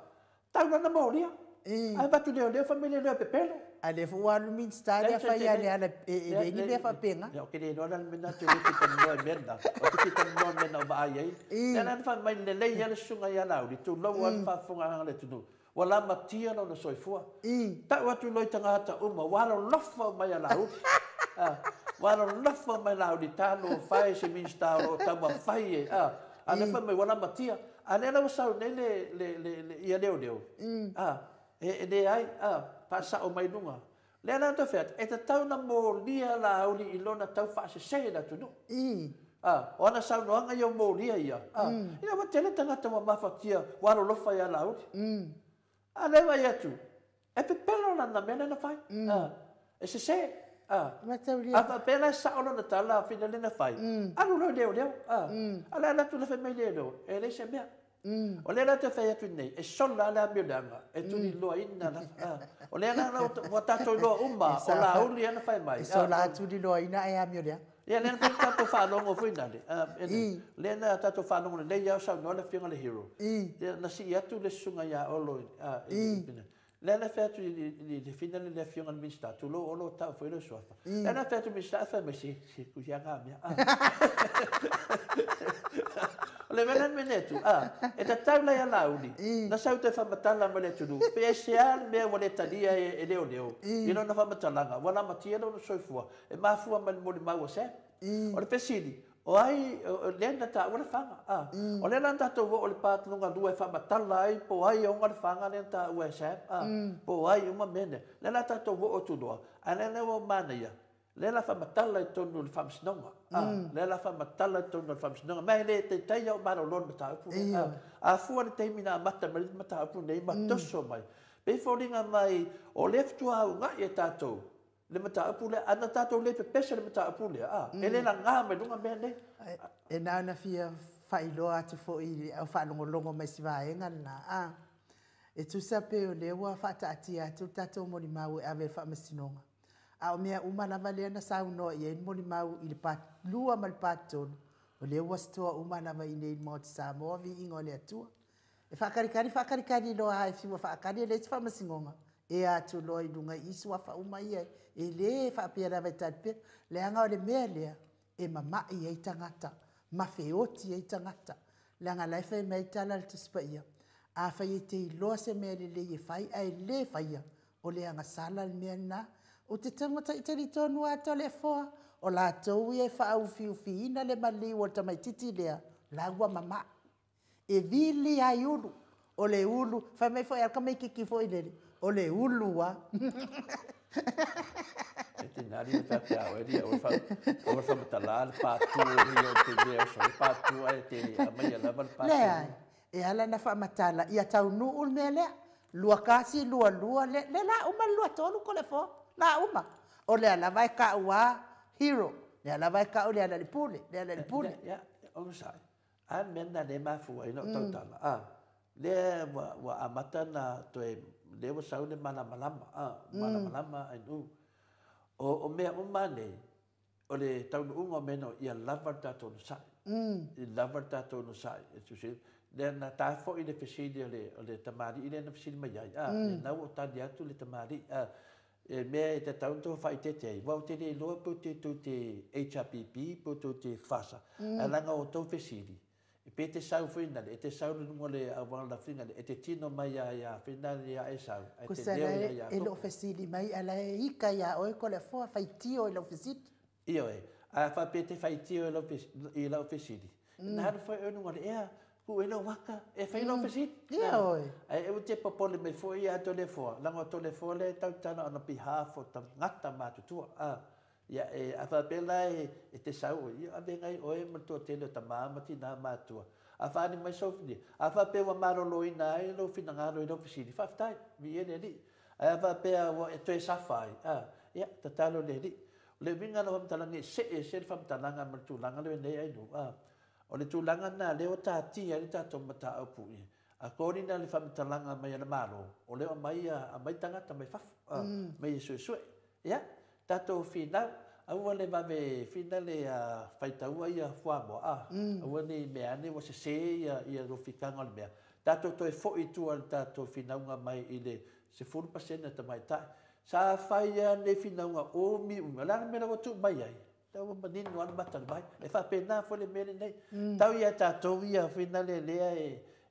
Tau lana molia. Ae avatu leoleo fai mai leoleo e pepelo. A lea foi ua alu le Minista lea fai a le ala e leai ni mea faapena. Ia, ou te le iloa la le mea lena, ou te le fia talanoa i mea na. Ou te fia talanoa i mea na ou vaai ai. Lea la na fai mai lelei lava le susuga ia Laauli, tulou lava le faafofogaaga a le atunuu. Ua lamatia lona soifua. Tau atu loa i tagata uma, ua alolofa uma ia Laauli. Ua alolofa uma ia Laauli, talofa e se Minista o lo o taumafai e. A lea fai mai ua lamatia. A lea la ua sau nei ia leoleo. E leai, faasao mai luga. Lea la na fai atu, e tatau ona molia Laauli i lona tau faasese i le atunuu. O ana saunoaga ia o molia ia. Ina ua tele tagata ua mafatia, ua alolofa ia Laauli. A lea vaai atu, e pepelo lana mea lea na fai. E sese. A faapea la e sao lona tala fina lea na fai, alu loa i leoleo. A lea alu atu le fai mai leoleo, e leai se mea. O lea la te fai atu nei, e sola le amioleaga, e tuliloaina lava. O lea la ua tatou iloa uma, o Laauli ana fai mai. E sola tuliloaina e amioleaga. Ia, lea na fai tatou faalogo foi nale. Lea na tatou faalogo lelei lava o saunoa le afioga i le Hero. Ia, na sii atu le susuga ia Olo. Lea na fai atu i le fina le afioga i le Minista, tulou Olo tau foi le suafa. Lea na fai atu i le Minista, fai mai se kusiaga mea. O le mea la mea atu, e tatau la ia Laauli, na sau toe faamatala mai le atunuu, pe aisea le mea ua le talia e leoleo, i lona faamatalaga, ua lamatia lona soifua, e mafua mai le molimau a Sam. O le fesili, O ai lea na taua le faga, a. O lea la na tatou oo i le part lona lua e faamatala ai po o ai e ona le faga lea na taua e Sam, a. Po o ai uma mea nei. Lea la tatou oo atu loa, a o lea la ua manaia, lea la faamatala i totonu o le Faamasinoga, a. Lea la faamatala i totonu o le Faamasinoga, ma e le taitai lava ona malolo le mataupu lea, a. A fua i le taimi na amata mai ai le mataupu lenei ma toso mai, pei e foliga mai o lea faatoa uunai e tatou le mataupu lea, a na tatou le pepese i le mataupu lea, a, e le laga mai luga mea nei. E na ona fia faailoa atu foi i le au faalogologo mai i si vaega lena, a, e tusa pe o lea ua faataatia atu le tatou molimau e ave i le Faamasinoga, a o mea uma lava lea na saunoa i ai le molimau i le part 2 ma le part 3, o lea ua store uma lava i inei i le Maota Samoa, viiga o le Atua. E faakalikali faakalikali loa lava e fiu e faakali e leai se faamasinoga, ea atu loa i luga i i suafa uma ia, e le faapea lava e tali pea, leaga o le mea lea e mamai ai tagata, ma feoti ai tagata, leaga o la e fai mai tala a le Tusi Paia, afai e te iloa se mea lelei e fai ae le faia, o le agasala le mea lena. Ou te talitonu lava Toleafoa, o latou ia e faaufiufiina le maliu o le tamaitiiti lea, la ua mamai. E vili lava i ulu, o le ulu, fai mai foi lava le tamaitiiti foi lele, o le ulu lava. E tinali le faapea oe lia, aua le faamatala le patu e o te mea oso ai patu ae te aumaia lava le patu. Leai, e ala ona faamatala, ia taunuu le mea lea, 21, 22, le, le la uma le 23 Toleafoa, la uma. O lea lava e tau a hero, lea lava e tau le Alaalipule, le Alaalipule. Ia, onosai. A le mea lena lea e mafua ai ona ou tautala, a, lea ua, ua amata ona toe, lea ua sau le malamalama, a, malamalama ainu. O, o mea uma nei, o le taunuuga o mea nei, ia lava le tatou onosai. Ia lava le tatou onosai. E lea na ta foi le fesili o le tamalii lea na fesili mai ai, a, lena ua ou tali atu le tamalii, a, e mea e tatau ona outou faaeteete ai, aua ou te le iloa pe tou te HRPP pe tou te FASA, ae leaga o outou fesili, pe te sau foi nale, e te sau i luga o le auala lafina, e te tino mai ia ia fina ia e sau, ae te leo ia ia E le o fesili mai, a la e ika ia oe Toleafoa, faitio i lau fesili. Ioe, a faapea te faitio i lau fesili, na alu foi oe i luga o le ea, tuu ai lau aka, e fai lau fesili. Ioe. Ae e te popole mai foi ia Toleafoa, leaga o Toleafoa lea e tautala on behalf o tagata matutua. A, ia, e, a faapea la e te sau oe, ia avega ai oe ma le toatele o tama ma tina matua. A faaali mai sou, a faapea ua maloloina ai lou finagalo i lau fesili, faafetai, viia le Alii. Ae a faapea ua e toe safa ai, a, ia, tatalo le Alii. O le uiga o lau faamatalaga, e see ese le faamatalaga ma le tulaga lea nei ainu. A, o le tulaga lena lea ua tatia ai le tatou mataupu i according le faamatalaga mai a le Malo, o lea aumai aumai tagata mai fafo, a, mai e suesue. Ia, tatou finau, aua le vave fina le faitaua ia fuamoa, a, aua ne i mea ane ua sese ia, ia lofikaga o le mea. Tatou toe foi i tua le tatou finauga mai i le 10% tamaitai. Sa fai lava nei finauga umi umi, o le a le mea la ua tuu mai ai? Lea ua manino lava le mata o le vai. E faapena foi le mea lenei. Tau ia tatou ia fina le lea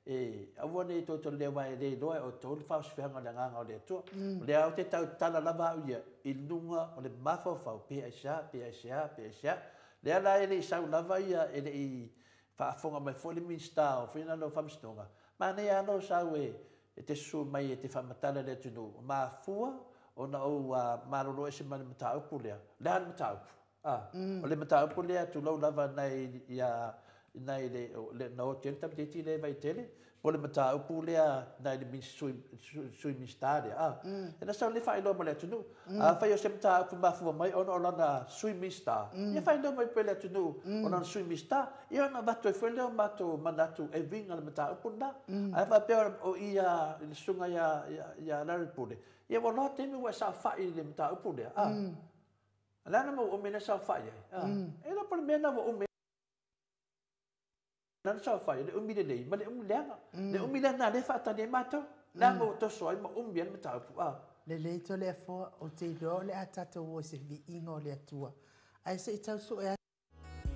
e aua ne i outou lea aua e le iloa e outou le faaosofeaga o le agaga o le Atua. O lea ou te tautala lava au ia i luga o le mafaufau, pe aisea, pe aisea, pe aisea. Lea la e le i sau lava ia, e le i faafofoga mai foi le Minisita o fina le Faamasinoga. Manaia lava lou sau e te susu mai e te faamatala i le atunuu. Mafua ona ou malolo ese mai le mataupu lea. O le a le mataupu? A, o le mataupu lea tulou lava nai ia nai le na o tele tamaitiiti le Vaitele, po o le mataupu lea nai le sui sui Minisita lea. A, e na sau le faailoa ma le atunuu. A fai o se mataupu mafua mai ona o lana sui Minisita, ia faailoa mai pea le atunuu o lana sui Minisita, ia ona avatu ai foi lea o matou manatu e uiga le mataupu lena. Ae faapea o ia le susuga ia Larry Pule, ia ua loa taimi ua e saofai i le mataupu lea. A, o le a le mau umi lea saofai ai? A, e iloa po o le mea lena ua umi lana saofai, le umi lelei ma le umi leaga. Le umi lena lea faatali ai matou. Leaga ua toso ai ma umi ai le mataupu. A. Lelei Toleafoa, ou te iloa o le a tatou o i se viiga o le Atua. Ae se i tau sue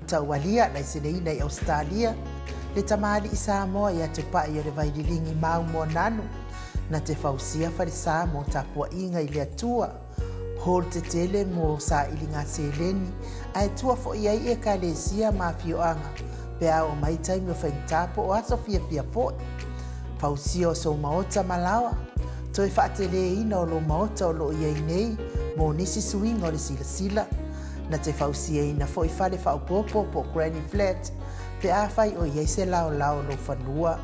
Taualia, laiseneina i Ausetalia, le tamalii Samoa ia Tupai o le Vaililigi mau mo Nanu, na te fausia falesa mo tapuaiga i le Atua. Hall tetele mo sailiga seleni ae tua foi ai ekalesia ma afioaga pe a oo mai taimi o faigata po o aso fiafia foi. Fausia o sou maota ma laoa. Toe faateleina o lou maota o loo i ai nei mo nisi suiga o le silasila. Na te fausiaina foi fale faaopoopo po o granny flat pe afai o i ai se laolao o lou fanua.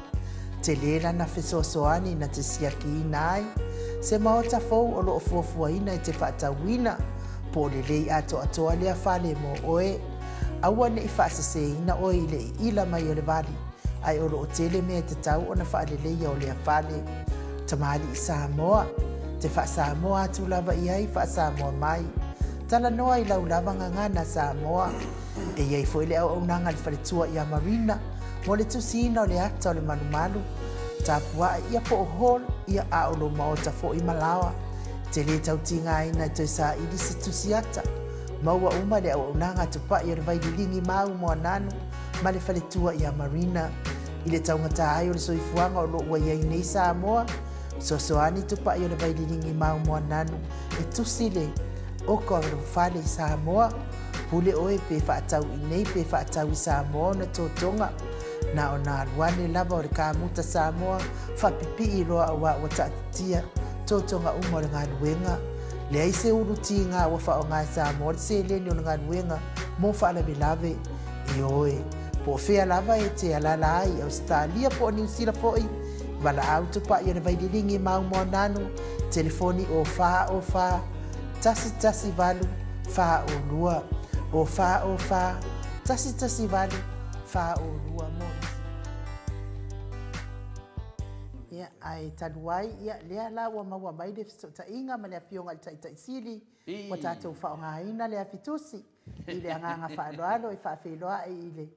Tele lana fesoasoani na te siakiina ai se maota fou o loo fuafuaina e te faatauina po o lelei atoatoa lea fale mo oe. Aua nei faaseseina oe i le iila mai o le vali, ae o loo tele mea e tatau ona faaleleia o lea fale. Tamalii Samoa, te faasamoa atu lava i ai faasamoa mai. Talanoa i lau lava gagana Samoa. E i ai foi le auaunaga a le faletua ia Marina mo le tusiina o le ata o le malumalu. Tapuae ia po o hall ia a o lou maota foi ma laoa. Te lē tautigaina e toe saili se tusi ata. Maua uma le auaunaga a Tupai o le Vaililigi ma Moananu ma le faletua ia Marina. I le taugata ai o le soifuaga o loo ua i ai nei Samoa, fesoasoani Tupai o le Vaililigi ma Moananu e tusi le oka o le fale i Samoa. Pule oe pe faatau i nei pe faatau i Samoa ona totoga. Na ona alu ane lava o le kamuta Samoa faapipii loa auā ua taatitia totoga uma o le galuega. Leai se ulu tiga ua faaaoga e Samoa le seleni o le galuega mo faalavelave. Ioe, po o fea lava e te alaala ai, Ausetalia po o Niusila foi, valaau Tupai o le Vaililigi ma Moananu, telefoni o 4 o 4 1 1 8 4 o 2 o 4 o 4 1 1 8 4 o 2 mo ia ae talu ai ia lea la ua maua mai le fesootaiga ma le afioga i le Taitaisili ua tatou faaaogaina le afitusi i le agaga faaaloalo e faafeiloai i le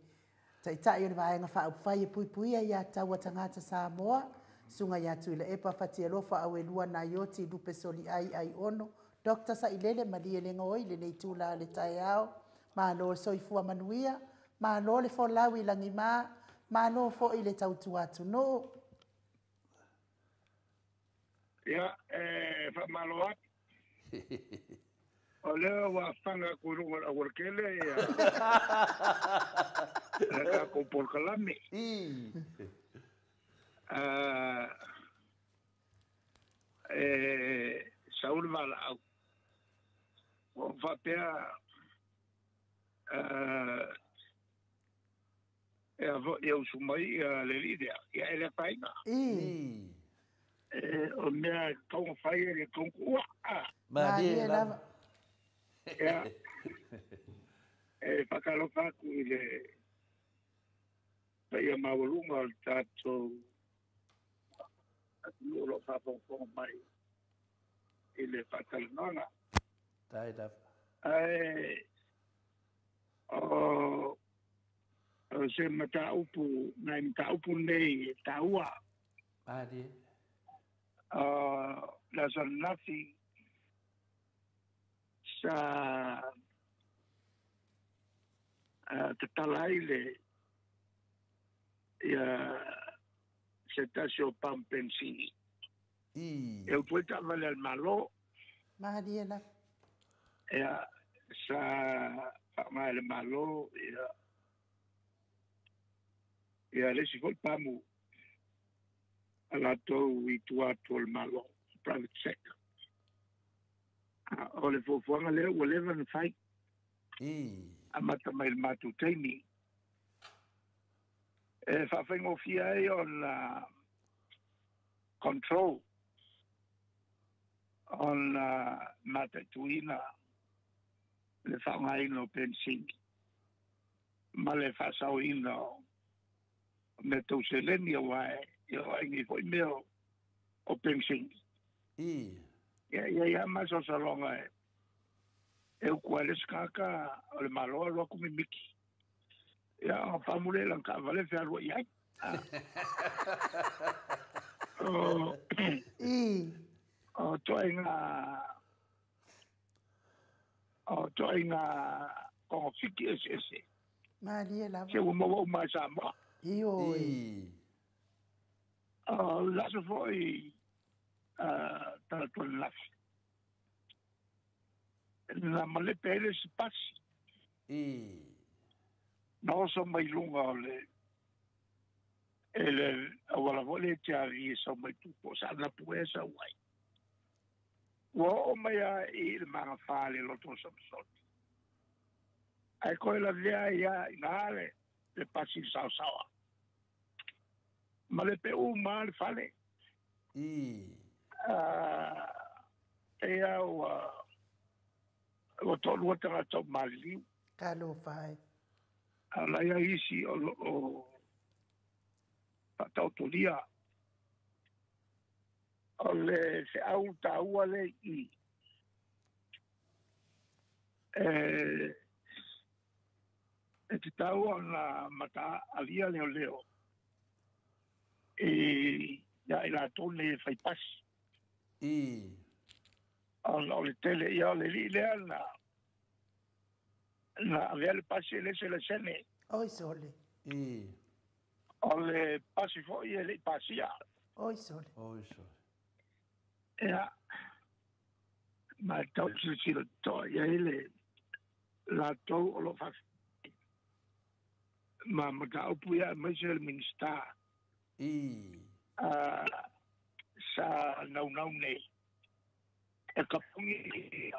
Taitai o le Vaega Faaupufai e Puipuia Aiā Tatau a Tagata Samoa, Susuga ia Tuilaepa Fatialofa Auelua Naioti Lupe Soliai Aiono Dr. Sailele Malielegaoi i lenei itula o le taeao. Malo le soifua manuia, malo le folau i lagima, malo foi le tautua atunuu. Ia, e faamalo atu. O lea ua afaga atu i luga o le aualatele ia le tatou polokalame. E sau le valaau. Ua ou faapea e a foi e usu mai ia le alii lea, ia e le afaina. E, o mea e tatau ona fai e le tatau ona tuua. Malie lava. Ia, e faatalofa atu i le paia maualuga o le tatou atunuu o lo o faafogafoga mai i le faatalanoaga. Tai lava. Ae o se mataupu, nai mataupu nei e taua. Malie. O le aso ananafi sa tatala ai le ia se tasi o pamu penisini. E utu ai taavale a le Malo. Malie lava. Ia, sa faaaoga e le Malo ia ia le isi foi pamu a latou i tua atu o le Malo, private sector. O le fuafuaga lea ua leva ona fai, amata mai le matou taimi. E faafaigofie ai ona control, ona mataituina le faaaogaina o penisini ma le faasaoina o mea tau seleni aua e oo ai nei foi mea o penisini. Ia ia ia masalosaloga e uku ai le isi tagata o le Malo alu atu mimiti. Ia ona pamu lea i lana taavale fealuai ai. O o toaiga togafiti eseese. Malie lava. Se ua maua uma e Samoa. Ioe. O le aso foi talaatu ananafi. Na malepe ai le isi pasi. Na oso mai luga o le e le auala foi lea e te avi e sau mai Tupou Saanapu ea e sau ai. Ua oo mai lava i le magafa le loto o Samasoni. Ae koe lavea ai lava i ina le le pasi i le saosaoa. Ma le peu uma le fale. Ia ua toalua tagata o maliliu. Talofa e. A o la e i ai isi o lo o faataotolia. O le feau taua lea i i, e tatau ona mataalia leoleo ia i latou nei e fai pasi. Ona o le tele ia o le alii lea na avea le pasi e le se laisene. Oi sole. O le pasi foi e le i pasia. Oi sole. Oi sole. Ia, ma e tau silasila totoa i ai le latou o lo o faafetai ma mataupu ia aemaise le Minisita sa naunau nei e kapungi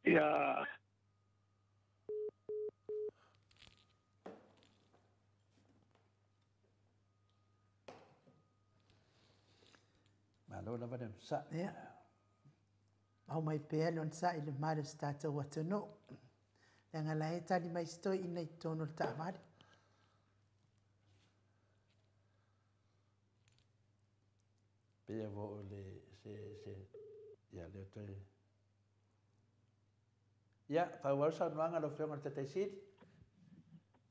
ia Malo lava le onosai. Ia. Aumai pea le onosai i le mamalu o si tatou atunuu. Leaga la e tali mai si toeaina i totonu o le taavale. Pei ua oo le se se ia lea toe Ia, faaauau le saunoaga a lau Afioga i le Taitai Sili.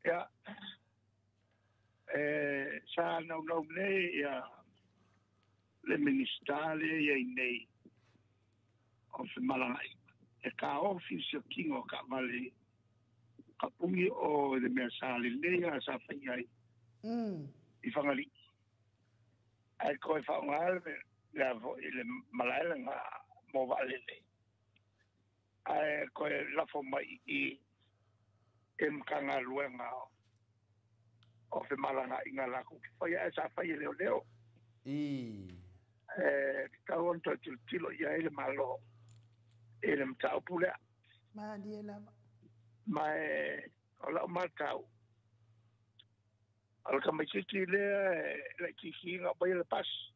Ia, e sa naunau nei ia le Minisita lea e i ai nei o femalagaaiga e taofi le siokiga o taavale kapugi o le mea sa lelei lava sa fai ai i Fagalii. Ae toe faaaoga le a foi le malae lena mo vaalele ae toe lafo mai i i e Matagaluega o Femalagaaiga latou te faia, ae sa fai e leoleo. E tatau ona toe tilotilo i ai le Malo i le mataupu lea. Malie lava. Ma e, o lau matau, o le tamaitiiti lea e laitiiti ina aumaia le pasi,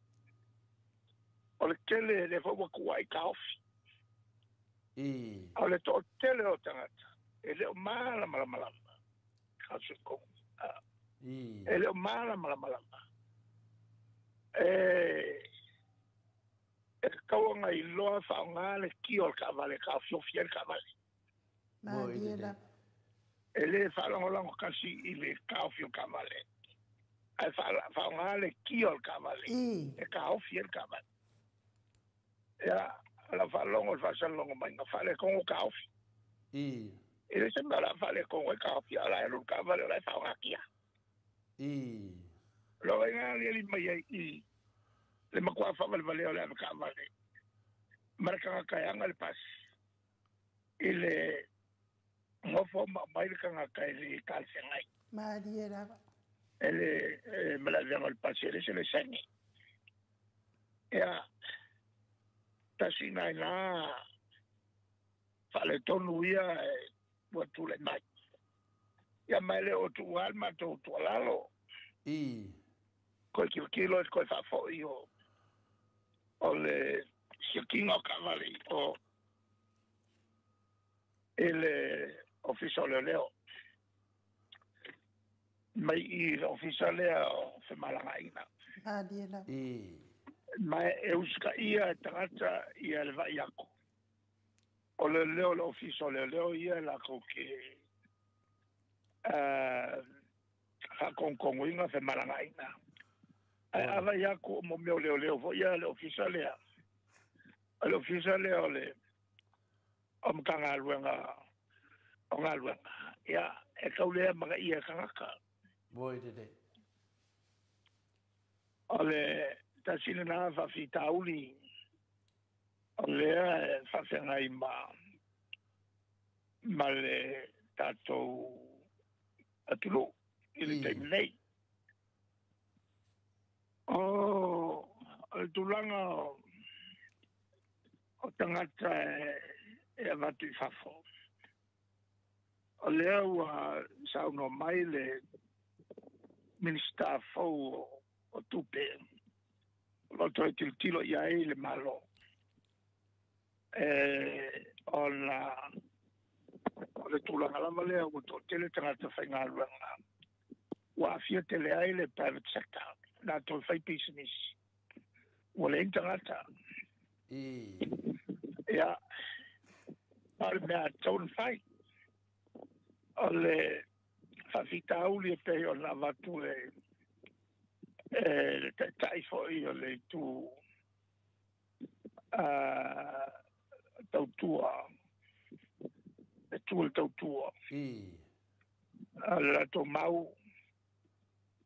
o le tele lea foi ua tuuai taofi. O le toatele o tagata e le o malamalama lava. E le o malamalama lava. E tatau ona iloa faaaoga le kia o le taavale e taofiofi ai le taavale. Malie lava. E le faalagolago tasi i le taofi o le taavale, ae faaaoga le kia o le taavale e taofi ai le taavale. Ia, o lau faalogo i le faasalaloga mai, na faaletonu taofi. E le se mea o le a faaletonu ai taofi, a o la e alu le taavale o la e faaaoga kia. O lona uiga e aliali mai ai i le matua faavalevalea o le avetaavale ma le tagata e ana le pasi i le nofo ma aumai le tagata e le talafeagai. Malie lava. E le ma le avega o le pasi e le se laisene. Ia, tasi ina ina faaletonu ia ua tulai mai. Ia ma e le o tuua le matou tuualalo. Koe tilotilo e koe faafoi o le siokiga o taavale o i le Ofisa o Leoleo. Mai i le Ofisa lea o Femalagaaiga. Malie lava. Ma e usitaia e tagata ia le vaai atu. O leoleo le Ofisa o Leoleo ia latou te faatonutonu femalagaaiga. Ae a vaai atu o mea o leoleo foi ia le Ofisa lea. O le Ofisa lea o le o Matagaluega o Galuega. Ia, e tau le amanaia e tagata. Moi lelei. O le tasi lena faafitauli O lea e faafeagai ma le tatou atunuu i le taimi nei. O le tulaga o tagata e avatu i fafo, o lea ua saunoa mai le Minisita fou o Tupe, o lo o toe tilotilo i ai le Malo, ona o le tulaga lava lea ua toatele tagata faigaluega, ua aafia tele ai le private sector, latou e fai pisinisi, ua leai ni tagata. Ia, ma o le mea tatau ona fai, o le faafitauli e pei ona avatu e le taitai foi o le itu tautua, e tu le tautua. O le latou mau,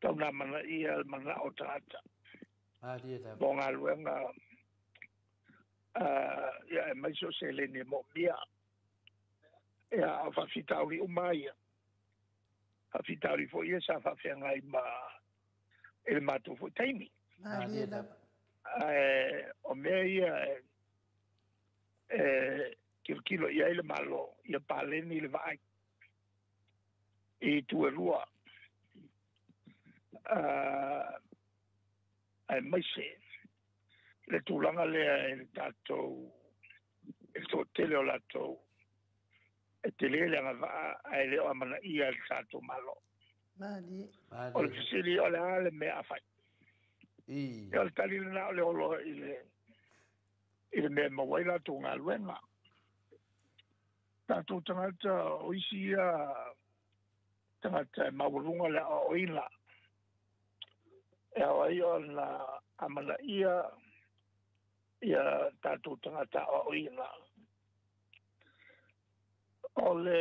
tau na manaia le manao o tagata. Mo galuega, ia e mai so seleni e moomia. Ia, o faafitauli uma ia. Faafitauli foi ia sa faafeagai ma i le matou foi taimi. Ae o mea ia e kilokilo i ai le Malo, ia paleni le vaai i itu e lua. Aemaise le tulaga lea i le tatou i le toatele o latou e tele le agavaa ae le o amanaia le tatou Malo. O le fesili o le a le mea a fai. Ia o le tali lena o le olo i le mea e maua ai latou galuega. Tatou tagata o isi ia tagata e maualuga le aoaoina. E ao ai ona amanaia ia tatou tagata aoaoina. O le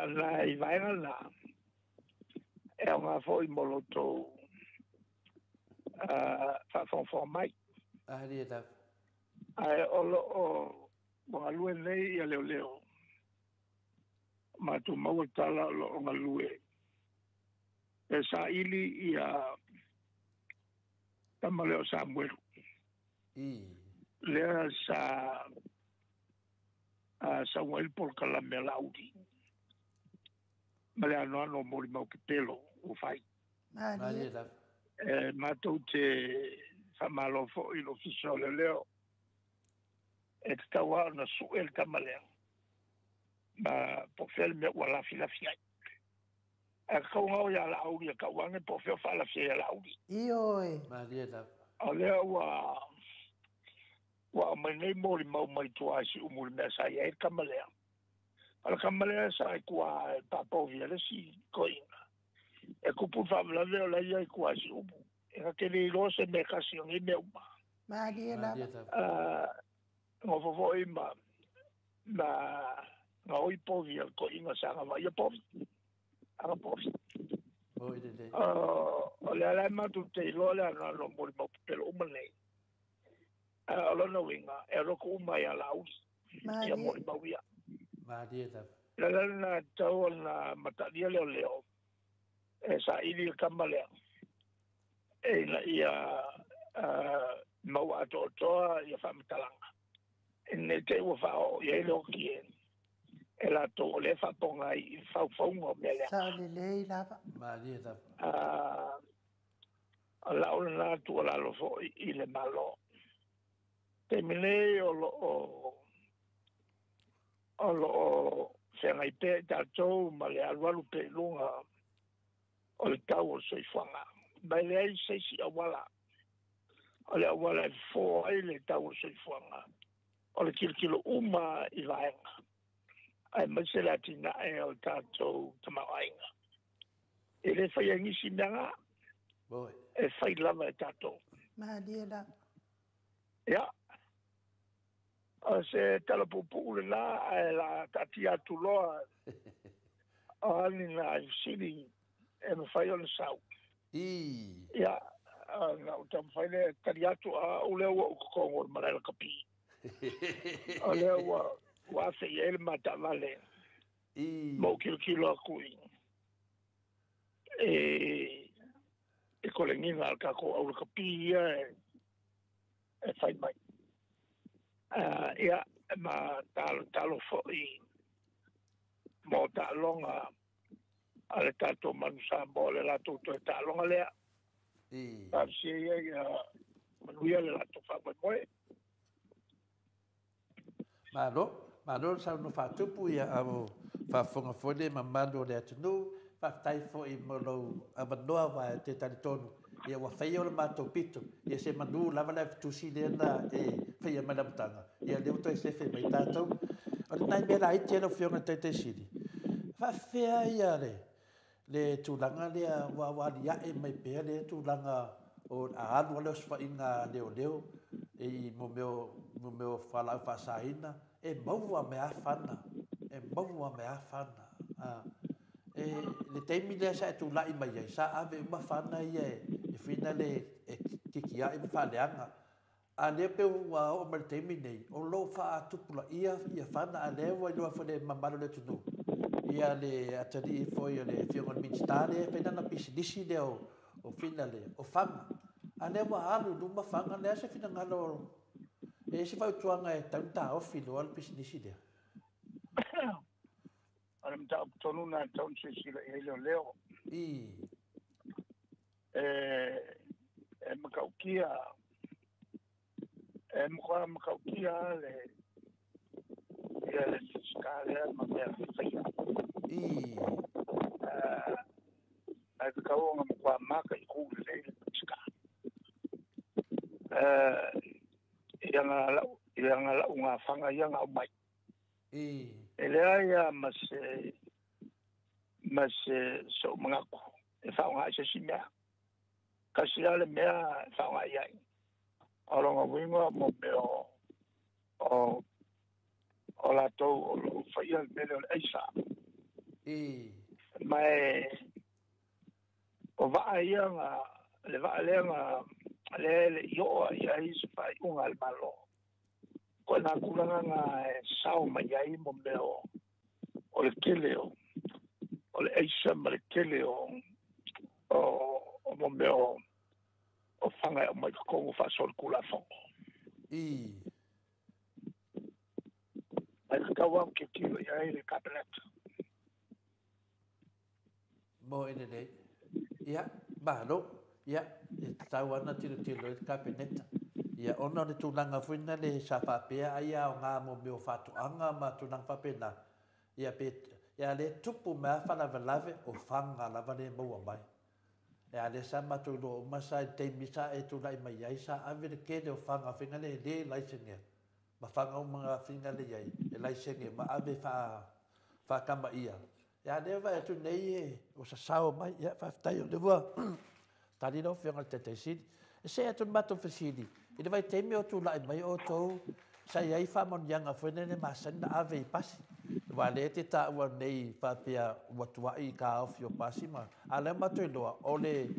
nai vaega na e aoga foi mo loutou faafogafoga mai. Ae o lo o ua galue nei ia leoleo, matou maua tala o lo o galue e saili ia tama lea o Samuelu. Lea sa sau ai le polokalame a Laauli ma le anoano o molimau pepelo ua fai. E matou te faamalo foi i le ofisa o leoleo e tatau lava ona sue le tama lea ma po o fea le mea ua lafilafi ai. Ae tatau ona o ia Laauli e tau ane po o fea o faalafi ai ia Laauli. O lea ua aumai nei molimau mai tua i Siumu i le mea sa i ai le tama lea. O le tama lea sa i tua e papaovia le isi toeaina. E tupu le faalavelave o la ia i tua i Siumu. E na te le iloa se mea tasi o nei mea uma. Nofo foi ma oi povi a le toeaina sa agavaia povi. Aga povi. O lea la e matou te iloa le anoano o molimau pepelo uma nei. O lona uiga e aloto uma ia Laauli ia molimau ia. Le ala lena tatau ona matalia leoleo e saili le tama lea e ina ia maua atoatoa ia faamatalaga. E nei te i ua faaoo i ai le oki e latou o lea e faapoga ai i faufauga o mea leaga. O lau lena tuualalo foi i le Malo. Taimi nei o lo o feagai pea i tatou ma le alualu pea i luga o le tau o le soifuaga. Ma e leai se isi auala. O le auala e fofo ai le tau o le soifuaga. O le tilotilo uma i vaega. Aemaise le atinae o le tatou tamaoaiga. E le fai ai nisi mea na. E fai lava e tatou. Ia, o se tala puupuu lena ae la taatia atu loa o ani nai fesili e mafai ona sau. Ia, Na ou taumafai lea e tali atu a o lea ua ou totogo o le malae lakapi. O lea ua afe i ai le ma taavale ma ou tilotilo atu i i kolegiga a le tatou au lakapi ia e fai mai. Ia, ma talotalo foi mo taaloga a le tatou Manu Samoa, le latou toe taaloga lea. Talosia ia ia manuia le latou faamoemoe. Malo, malo le saunoa faatupu ia a o faafofoga foi le mamalu o le atunuu. Faafetai foi mo lou avanoa aua e te talitonu ia ua faia o le matou pito ia se manu lava le avetusi lea na e faia mai le amataga ia lea ua toe sefe mai tatou. O le nai mea laiti lau Afioga i le Taitaisili, faafefea ia le tulaga lea ua aliae mai pea le tulaga o a alu a le osofaiga a leoleo i mo mea o fualaau faasaina e maua mai lava fana, e maua mai lava fana. Le taimi lea sa e tulai mai ai, sa ave uma fana ia e fina le e tikiai ma faaleaga. A lea pe ua oo mai le taimi nei, o lo o faatupulaia ia fana, a lea ua iloa foi le mamalu o le atunuu, ia le atalii foi o le Afioga i le Minisita lea e fai lana pisinisi lea o fina le o fana. A lea ua alu i luma fana, lea se finagalo e se fautuaga e tau taofi loa le pisinisi lea. O le mataupu tonu na tatau ona silasila i ai leoleo. E matautia, e matua matautia le ia le Minisita lea ma mea faia. Ae tatau ona matua mataitu lelei le Minisita. Ia nga lau gafaga ia na aumai. E leai lava ma se sou manatu e faaaoga ai se isi mea. Tasi lava le mea e faaaoga i ai. O lona uiga mo mea o latou o lo o faia le mea lea o le aisa. Ma o vaa ia na, le vaa lea na lea e le i oo i ai se faaiuga a le Malo. Ko nā tulaga na e sao mai ai mo mea o le tele o le aisa ma le tele o mo mea o faga e aumai totonu faasolitulafono. Ae tatau lava ona tilotilo i ai le Kapeneta. Mo e lelei. Ia, malo. Ia, e tatau lava ona tilotilo i le Kapeneta. Ia, ona o le tulaga foi na le sa faapea ai aoga mo mea o faatoaga ma tulaga faapena. Ia, pe, ia le tupu mai lava faalavelave o faga lava le maua mai. Ia lea sa matou iloa uma sa i le taimi sa e tulai mai ai sa ave le tele o faga faiga le le laisene ma faga uma faiga le iai e laisene ma ave faakamaia. Ia lea vai atu nei e o sasao mai. Ia faafetai o lea ua tali lau Afioga i le Taitaisili. E see atu le matou fesili i le vaitaimi o tulai mai outou sa i ai faamanuiaga foi lele masani na ave i pasi. Aua lea e te taua nei faapea ua tuai taofi o pasi ma a lea matou iloa o le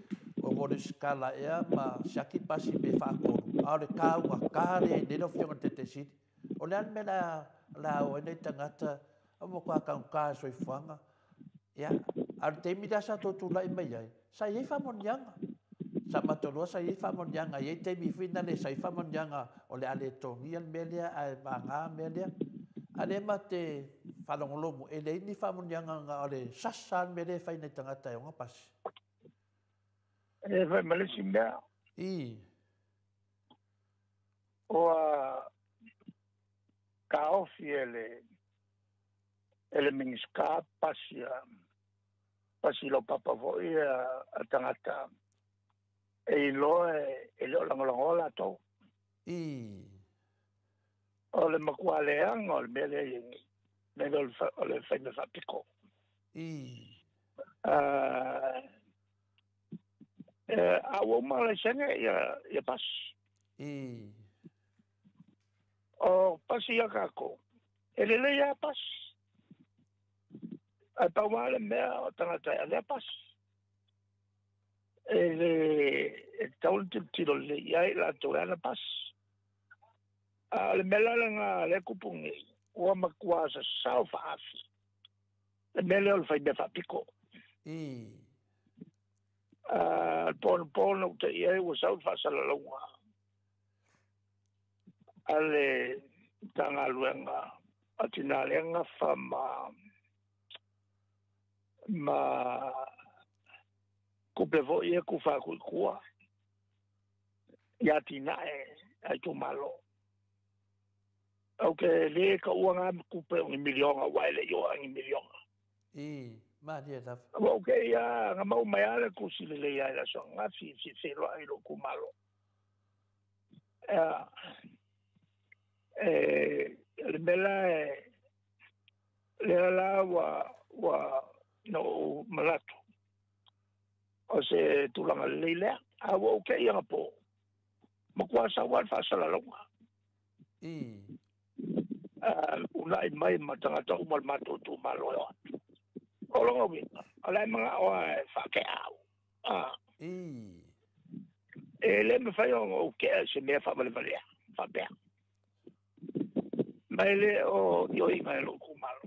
sikala ea ma siaki pasi pe faatolu a o le taugata lea i nei lau Afioga i le Taitaisili. O le a le mea o le a o ai nai tagata a ua matua taugata le soifuaga. Ia, a o le taimi lea sa outou tulai mai ai, sa i ai faamanuiaga. Sa matou iloa sa i ai faamanuiaga, e i ai taimi foi na le sa i ai faamanuiaga o le a le totogia le mea lea ae vagā le mea lea. A lea ma te faalogologo, e leai ni faamanuiaga na o le sasa le mea lea e fai nai tagata e ona pasi. E fai ma le isi mea. Ua taofi e le Minisita pasi pasi laupapa foi a tagata e iloa e le o lagolagoa latou. O le matua leaga o le mea lea e i ai nei, mea lea o le faimea faapito. A ua uma laisene ia pasi. O pasi ia kākou, e lelei lava pasi. Ae pau lava le mea o tagata e avea pasi. E le e tatau ona tilotilo lelei i ai latou e ana pasi. A o le mea la lena lea e tupu nei, ua matua sasao faaafi le mea lea o le fai mea faapito. A o le po anapo na ou te'i ai ua sau le faasalalauga a le Matagaluega a Tina lea gafa ma ma tupe foi ia e tufa atu i tua i atinae a itumalo. Ou te le taua na tupe o ni miliona aua e le i oo lava i ni miliona. I, malie lava. Ua ou te i a na maua mai lava le tusi lelei lava i le aso ananafi e fia feiloai i lou itumalo. Ea, e, o le mea la e, lea la ua, ua na ou manatu, o se tulaga lelei lea. A ua ou te i anapo, matua sau lava le faasalalauga. Uunai mai ma tagata uma o le matou itumalo e o atu. O lona uiga, o la e manao lava e faatea au. E le mafai ona ou tea i se mea faavalevalea faapea. Ma e le o ioeina e lou itumalo.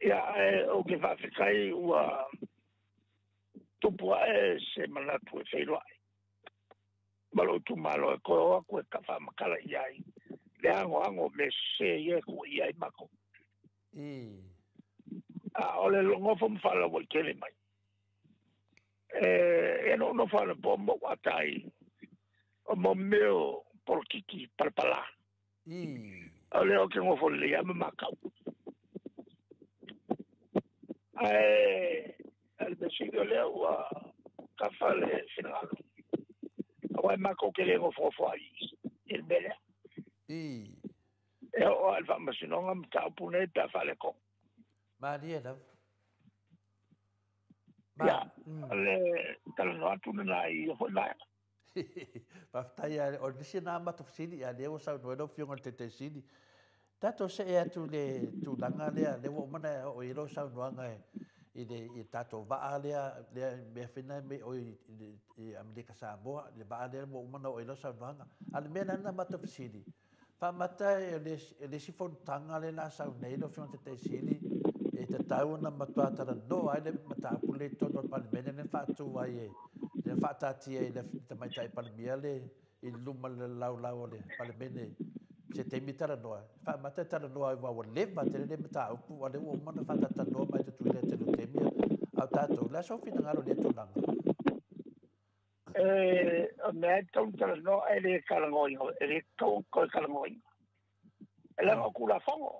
Ia, ae ou te faafetai ua tupu ae se manatu e feiloai ma lou itumalo e toe o atu e faamatala i ai le anoano o mea sese ia e tuuaia ai matou. A o le nofo ma faalauaitele mai, e na ou nofo anapo ma ou ata ai o mo mea o polokiki palapala. O lea ou te nofo lelei lava ma matau. Ae o le mea sili o lea ua kafa le finagalo, aua e matou te le nofonofo ai i le mea lea. E oo lava i le faamasinoga mataupu nei pe a faaletonu. Malie lava. Ia, o le talanoa atu lena i ia foi vaega. Faafetai lava. O nisi na matou fesili, a o lea ua saunoa ai lau Afioga i le Taitaisili. Tatou see atu i le tulaga lea, lea ua uma ona oo i ai lau saunoaga i le tatou vaa lea, lea mea foi na mei oi i Amerika Samoa, le vaa lea ua uma ona oo i ai lau saunoaga. A o le mea lea na matou fesili, Faamata e le isi fonotaga lea o le a sau nei lau Afioga i le Taitaisili, e tatau ona matua talanoa ai le mataupu lea i totonu o le Palemene lea na faatu ai e, lea na faataatia e le Tamaitai Palemia le i luma o le laulau a le Palemene se taimi talanoa. Faamata e talanoa ai aua ua leva tele le mataupu a o lea ua uma ona faatalatalanoa mai e Tutuila i le tele o taimi a o tatou. O le a sou finagalo i lea tulaga? O mea e tatau ona talanoa e le talanoaina, e le tatau ona toe talanoaina. E leaga o Tulafono.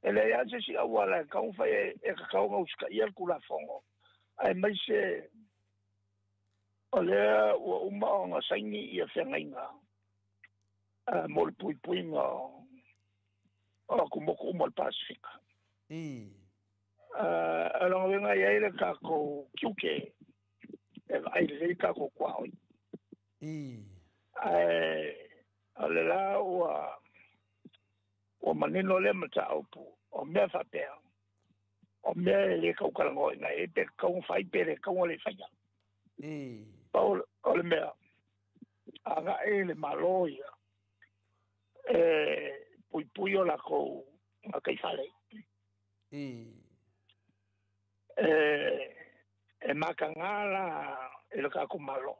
E leai lava se isi auala e tatau ona fai e tatau ona usitaia le Tulafono, aemaise o lea ua uma ona saini ia feagaiga mo le puipuiga o atumotu uma o le Pasefika. O lona uiga e i ai le tatou tiute e vaai lelei tatou tuaoi. Ae o le la ua ua manino lea mataupu, o mea faapea, o mea e le tau talanoaina i ai pe tatau ona fai pe le tatau ona le faia. Pau o le mea, agai le Malo ia e puipui o latou gataifale. E mataga la i le tatou Malo.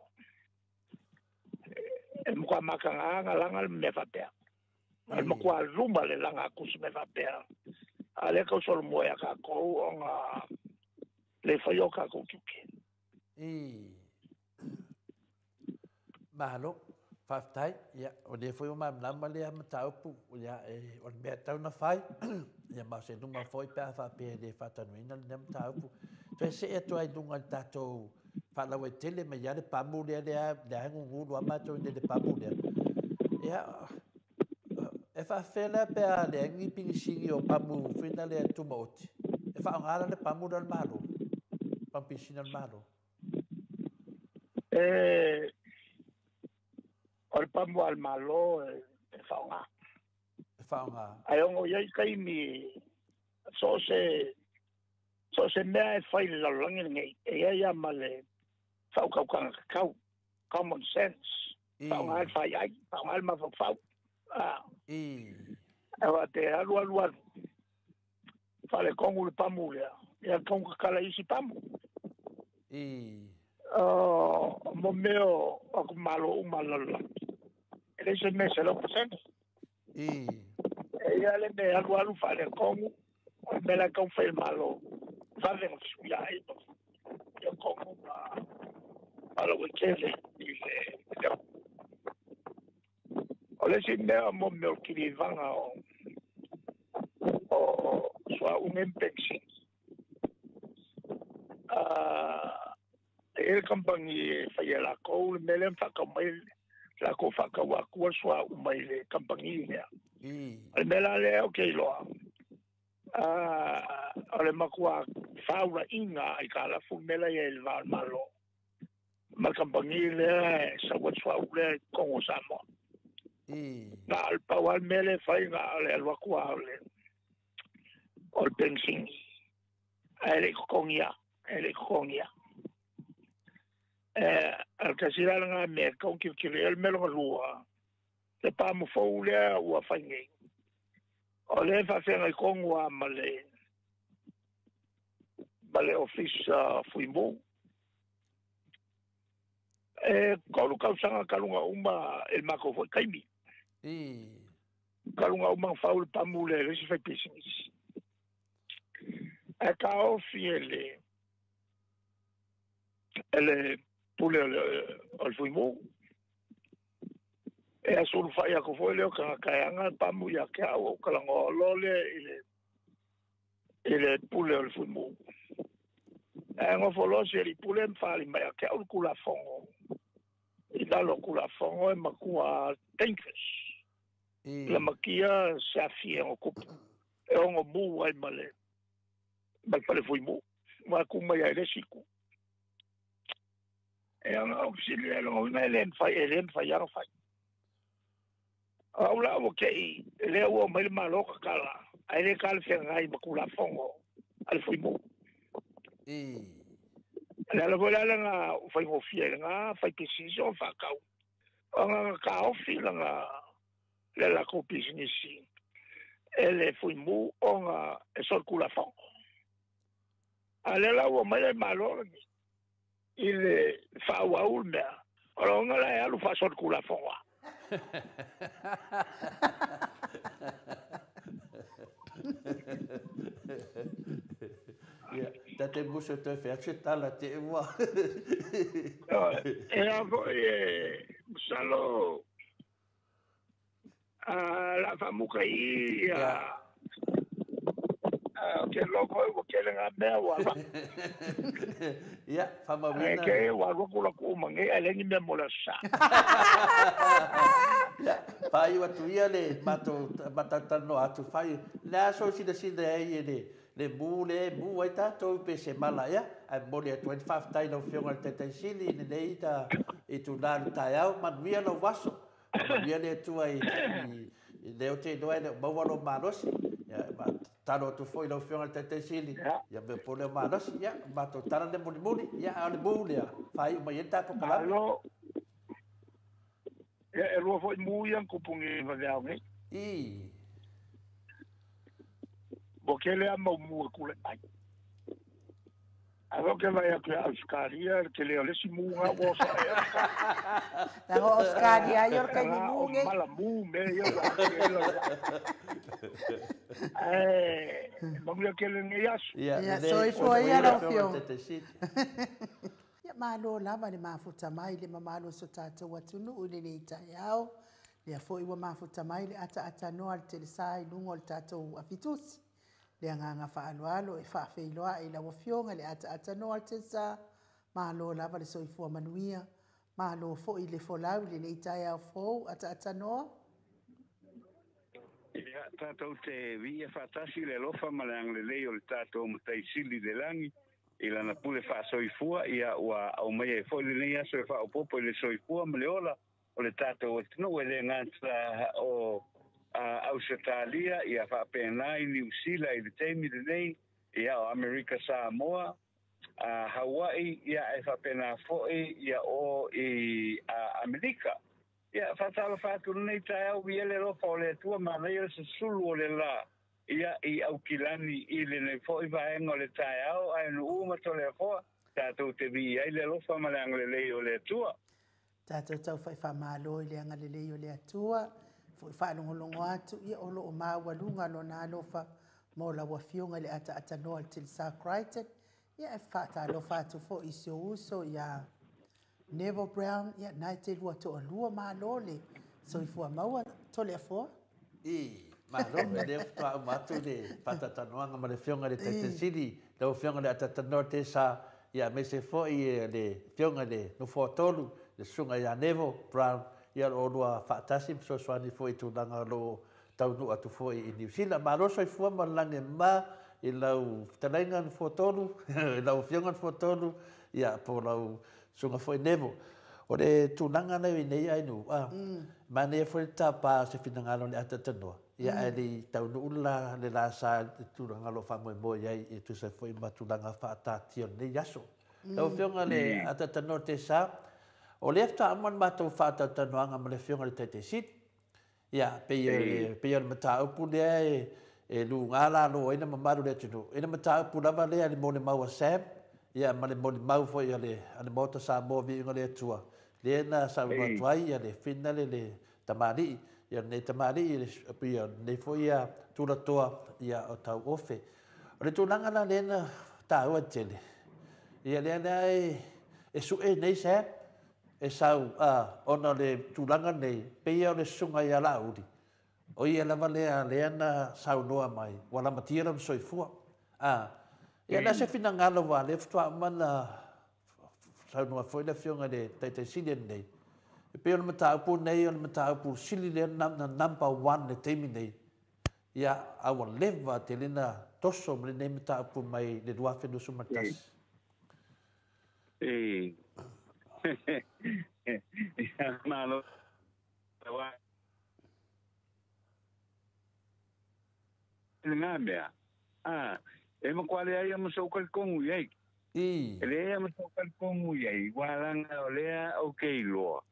E matua mataga ona laga le mea faapea. O le matua luma le laga atu o se mea faapea. A o lea e tau solomua ia tatou ona le faia o tatou tiute. Malo, faafetai. Ia, o lea foi ua malamalama lea mataupu, ia, e, o le mea e tatau ona fai, ia, ma o se luma foi pe a faapea e le faatanuina lenei mataupu. Toe see atu ai i luga i le tatou faalauaitele mai lava le pamu lea, lea, lea e gugulu lava matou i le pamu lea. Ia, e faafefea la pe a leai ni pigisini o pamu foi na lea tumaoti, e faaaoga la le pamu lea o le Malo, pamu pigisini a le Malo? E, o le pamu a le Malo e faaaoga. E faaaoga. Ae ono i ai taimi so o se So se mea e fai le lalolagi lenei, e i ai lava ma le faautautaga tatau, common sense, faaaoga ai le faiai, faaaoga ai le mafaufau. Aua te alu alu alu, faaletonu le pamu lea, ia tonu tatala i isi pamu. O mo mea o atu malo uma a le lalolagi, e leai se mea e 100%. E i ai le mea e alu alu faaletonu, o le mea la e taumafai e le Malo, vave ona fesuiai ma ia tonu ma faalauaitele i le au. O le isi mea mo mea o le kilivaga o suauu nei ma penisini. E i ai le kamupani e faia e latou le mea lea ma faatau mai latou faatau atua le suauu mai le kamupani lea. O le mea la lea ou te iloa, o le matua faulaina aitalafu le mea la e i ai i le va o le Malo ma le kamupani lea e sau ai le suauu lea i totonu o Samoa. Na o le pau lava le mea lea e fai, na o le alu atu lava o le penisini, ae le i totogia, e le i totogia. O le tasi la lena mea e tatau ona tilotilo i ai. O le mea lona lua, le pamu fou lea ua fai nei, o lea e faafeagai tonu lava ma le Ofisa Fuimu. E 3 tausaga talu ona uma i le matou foi taimi. Talu ona uma ona fau le pamu lea e le isi fai pisinisi. Ae taofi e le pule o le Fuimu. E asulufai atu foi lea o tagata e ana le pamu ia te au, ou talanoa loa lea i le pule o le Fuimu. Ae nofo loa si alii pule ma faali mai ia te au le Tulafono. I lalo o Tulafono e matua dangerous. La makia se afia o kupu. E ono mu ai ma le pale Fuimu. Wa ku mai ai le siku. E ana o sili e longo ina e le mwhai, e le mwhai ana whai. Au la ua kei, e lea ua mai le malo ka kala, ai le kala whengai ma Tulafono a le Fuimu. Le ala foi la nga whaingofia i nga whai pisinisi o whakau. O nga ka ofi la nga le la ko pisinisi. E le Fuimu o nga e sol Tulafono. A le la ua mai le malo langi. I le whaau mea. O la onga la e alu wha sol Tulafono. Ia, ta te muso toe whea se tala te ua. E a foi e masalo la whamuka i ia ke loko e ua kele ngā mea ua la. Ia, whamawina. E ke ua ruaku la ku umange, a lengi mea mo le sa. Ia, whai atu ia le matau atu whai. Le aso sina sina ei e le mu le mu ai tātou pe se mala ia. Ai moli atu ai whawhtai lau whionga le taitai sili i nei ta i tūnā tai au manuia lau waso. Manuia le atua i leo te noa e le maua lo malosi. Ia, talo atu foi lau whionga le taitai sili. Ia me po leo malosi. Ia, mātou tala le muli muli. Ia, au le mu lea. Whai umai e tāpo kalama. Alo. Ia, e lua foi mu ia kupungi waweau nei. Bo ke lea mau mua kule ai. A ke vai atu ia Australia, ke lea le si munga o sa e. Na o Australia ai o kai ni mu nge. Mala mu me ia wa ke la. Eh, manuia ke le nge aso. Ia, soifua ia lau afioga. Ia malo lava le mafuta mai le mamalo so tātou atunuu i lenei taeao. Lea foi ua mafuta mai le ataatanoa le telesa i luga o le tātou afitusi. Le agaga faaaloalo e faafeiloai i lau afioga le ataatanoa le telesa. Malo lava le soifua manuia. Malo foi le folau i lenei taeao fou ataatanoa. Ia, tātou te via whaatasi le alofa ma le anglelei o le tātou matai sili le langi. I lana pule whaasoifua, ia ua au mai e foi le nei aso e whaopopo i le soifua ma le ola o le tātou atunuu e le ngata o Australia, ia whaapena i Niu Sila i le taimi le nei, Ia o Amerika Samoa, Hawaii, ia e faapena foi ia o i Amerika. Ia faatalofa atu lenei taeao, viia le alofa o le Atua, manaia le susulu o le la ia i Aukilani i lenei foi vaega o le taeao, ae nuu ma Toleafoa tatou te viia ai le alofa ma le agalelei o le Atua. Tatou taufai faamalo i le agalelei o le Atua, foi faalogologo atu, ia o loo maualuga lona alofa mo lau afioga i le ataatānoa le Tilisa Crichton. Ia e faatalofa atu foi i si ou uso ia Neville Brown, ia nae te lua toalua malo le soifua maua Toleafoa. I, malo, e lea faatoa uma atu le faatalatalanoaga ma le Afioga i le Taitaisili, lau Afioga i le Atatanoa Tesa, ia aemaise foi le Afioga i le Nofoa Tolu, le Susuga ia Neville Brown, ia o lo o lua faatasi ma fesoasoani foi i tulaga o lo o taunuu atu foi i Niu Sila. Malo soifua ma le lagi e mama i lau fetalaiga Nofoa Tolu, i lau Afioga Nofoa Tolu, ia po o lau Susuga foi Neville. O le tulaga lea i nei ainu, manaia foi le tapa o se finagalo o le atatanoa, ia ae le i taunuu la le la sa i tulaga o lo o faamoemoe i ai e tusa foi ma tulaga faataatia o lenei aso. Lau Afioga le atatanoa Tesa, o lea faatoa uma le matou faatalatalanoaga ma le Afioga i le Taitaisili. Ia, pei o le mataupu lea e luga lalo ai le mamalu o le atunuu. I le mataupu lava lea i le molimau a Sam, ia ma le molimau foi a le Maota Samoa Viiga le Atua, lea na saunoa atu ai ia le finale le tamalii, ia lenei tamalii, ia lenei foi ia tulatoa ia o Tauofe. O le tulaga la lea na taua tele, ia lea lea e sue nei Sam, e sau ona o le tulaga nei, pei o le susuga ia Laauli, o ia lava lea lea na saunoa mai, ua lamatia lona soifua. Ia le se finagalo ua lea faatoa uma na saunoa foi le Afioga i le Taitaisili nei. E pei o le mataupu nei, o le mataupu sili lea na number 1 le taimi nei. Ia, a ua leva tele na toso ma lenei mataupu mai le 2021. Ia, malo. Ngā mea. E makuale ai ama sau kalikongu iai. E lea ama sau kalikongu iai, walanga o lea o keiloa.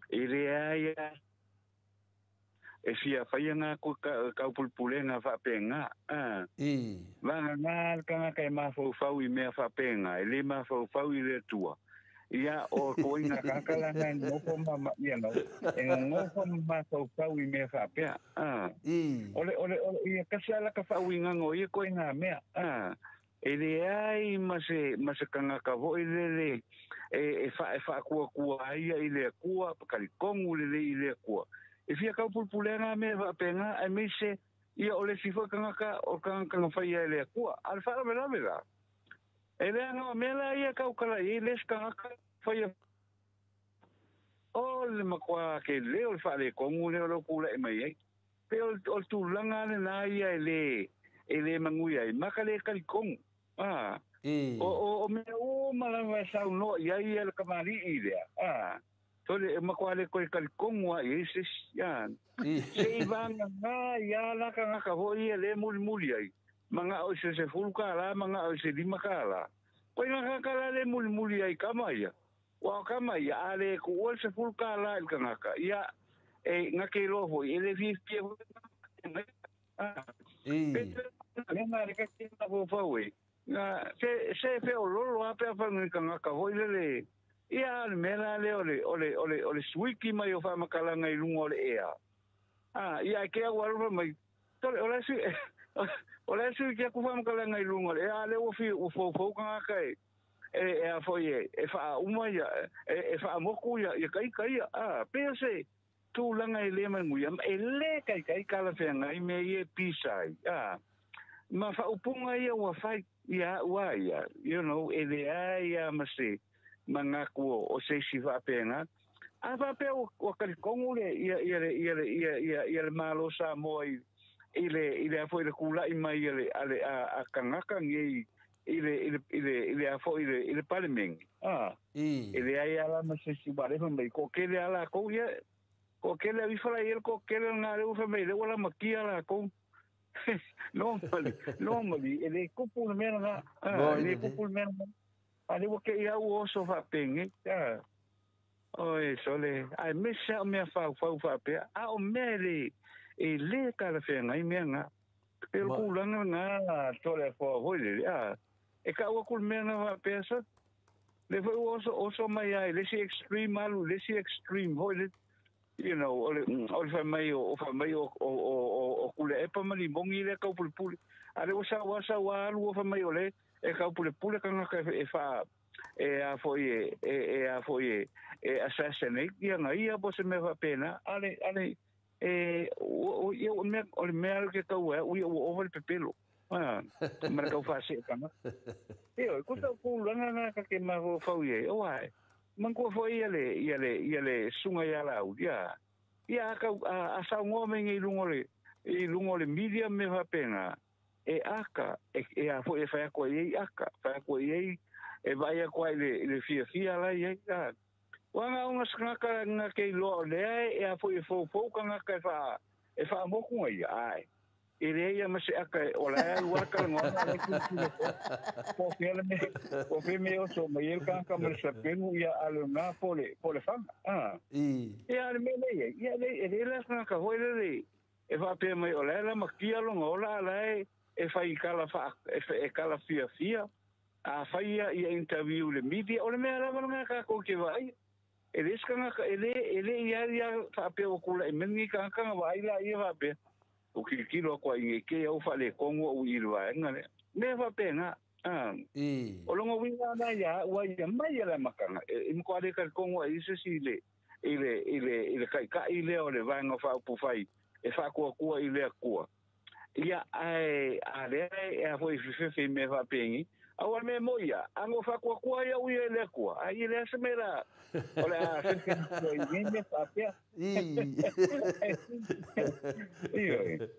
E lea ia e fia whaia ngā kaupulpule ngā whapenga. Vanga ngā kangaka e mawhauwhau i mea whapenga, e le mawhauwhau i le tua. Ia o koe ngā kakalanga e ngofo ma, ia no, e ngofo mawhauwhau i mea whapea. Ole, ole, ole, ia kasi ala ka whauingango, ia koe ngā mea. E le ai ma se kangaka voi lele, e whaakua kua ia i le kua, pakalikongu lele i le kua. E fia kaupulpule ngā mea whapenga, e meise, ia o le sifa kangaka o kangaka ngā whaia e le kua. A le wharawerawe la. E lea ngā mea la ia kaukala i les kangaka whaia. O le makua ke leo le whaale kongu leo lo kula e mai ai. Pe o le tūlanga le nā ia e le mangui ai. Maka le kalikongu. O mea o malawa sau no ia ia le kamari i lea. Tole e makua le koe kalikongu a i se ia. Se i vanga ngā ia la kangaka hoi e le muli muli ai. Manga o se fulu ka la, manga o se 5 ka la. Koe ngā kala le muli muli ai kama ia. Wa kama ia, a le ku o se fulu ka la il kangaka. Ia, e ngā ke loa hoi, e le fia hoi. Le ngā reka ki ngā fōfau e. Ngā, se fe o lolo a pea whangai kangaka hoi lele. Ia, le mea le o le suiki mai o whamakalanga i lunga o le ea. Ia, ke au arofa mai. Tole, o le sui kia ku whamakalanga i lunga o le ea, le o fi o fōfau kangaka e. E a foi e wha uma ia, e wha moku ia, ia kai kai ia. Pea se, tūlanga e le manguia, e le kai kai kala whenga i me i e pisai. Ma whaupunga ia ua whai, ia ua ia, you know, e le ai ia ma se, ma ngā kua o se si whapenga. A whapea o kalikongu le, ia le malo Samoa i le afo i le kula i mai ia le a kangaka ngei i le afo i le palemengi. E le ai ala ma se si warefa mai, ko kele ala kou ia, ko kele awifala i ele, ko kele ngā leo wha mai, leo ala makia ala kou. Normally, normally, e le kupu le mea lena. Mo E le i le kupu le mea lena. A le ua ke ia ua oso faapenge. Oi, sole, ai me sa o mea fau fau faapea. A o mea le, e le talafeagai mea na. E o le tulaga lena Toleafoa foi lele. E tau atu le mea na faapea sa. Le foi ua oso, oso mai ai, le isi extreme alu, le isi extreme foi le, you know, o le fai mai o, o fai mai o, o, o, o, o Kulepa ma Limogi lea taupulepule. A le ua sau lava, sau lava alu ua fai mai o le e taupulepule tagata e, e faa, e a foi e, e, e a foi e, e assassinate ia na ia po se mea faapena. A le, a le, e, o, o, ia, o mea, o le mea le ke tau e, ua ua ova le pepelo. Ma le tau faasee tagata. Ioe, ko tau tulaga na ka ke mafaufau i ai, o ai, manatua foi ia le, ia le, ia le susuga ia Laauli, ia, ia a tau, a, a saunoa mai nei i luga o le, i luga o le media ma mea faapena, e aka, e, e a foi e fai atu ai ai aka, fai atu ai ai, e vaai atu ai i le, i le fiafia la i ai, a. Ua na ona se tagata na te iloa o lea e a foi e foufou tagata e faa, e faamotu ai, ae. E leai ia ma se aka e ola ai alu aka le ngoa le kilikili po. Po fea le mea, po fea me oso mai e le tagata ma le sapelu ia a le na po le, po le fana. Ia le mea lea, ia le, e le la tagata foi lele e faapea mai o la e lamatia lona ola a la e, e fai kala faa, e, e kala fiafia. A fai ia, ia interview le media, o le mea lava lena tātou ke vaai. E le se tagata, e le, e le ia ia faapea ua kula'i mai lenei tagata na vaai la ia faapea. O tilotilo atu ai nei te au faaletonu au i le vaega lea. Mea faapena. O lona uiga lena ia au a ia mai a le amataga, e matua le talitonu ai se isi i le, i le, i le, i le taitai lea o le Vaega Faaupufai e faatuatua i le Atua. Ia, ae a lea e a foi fefefe i mea faapenei, aua o le mea moni ia, a no faatuatua ai au ia i le Atua, ai e leai se mea la o le a fefe atu ai i nei mea faapea. Ioe.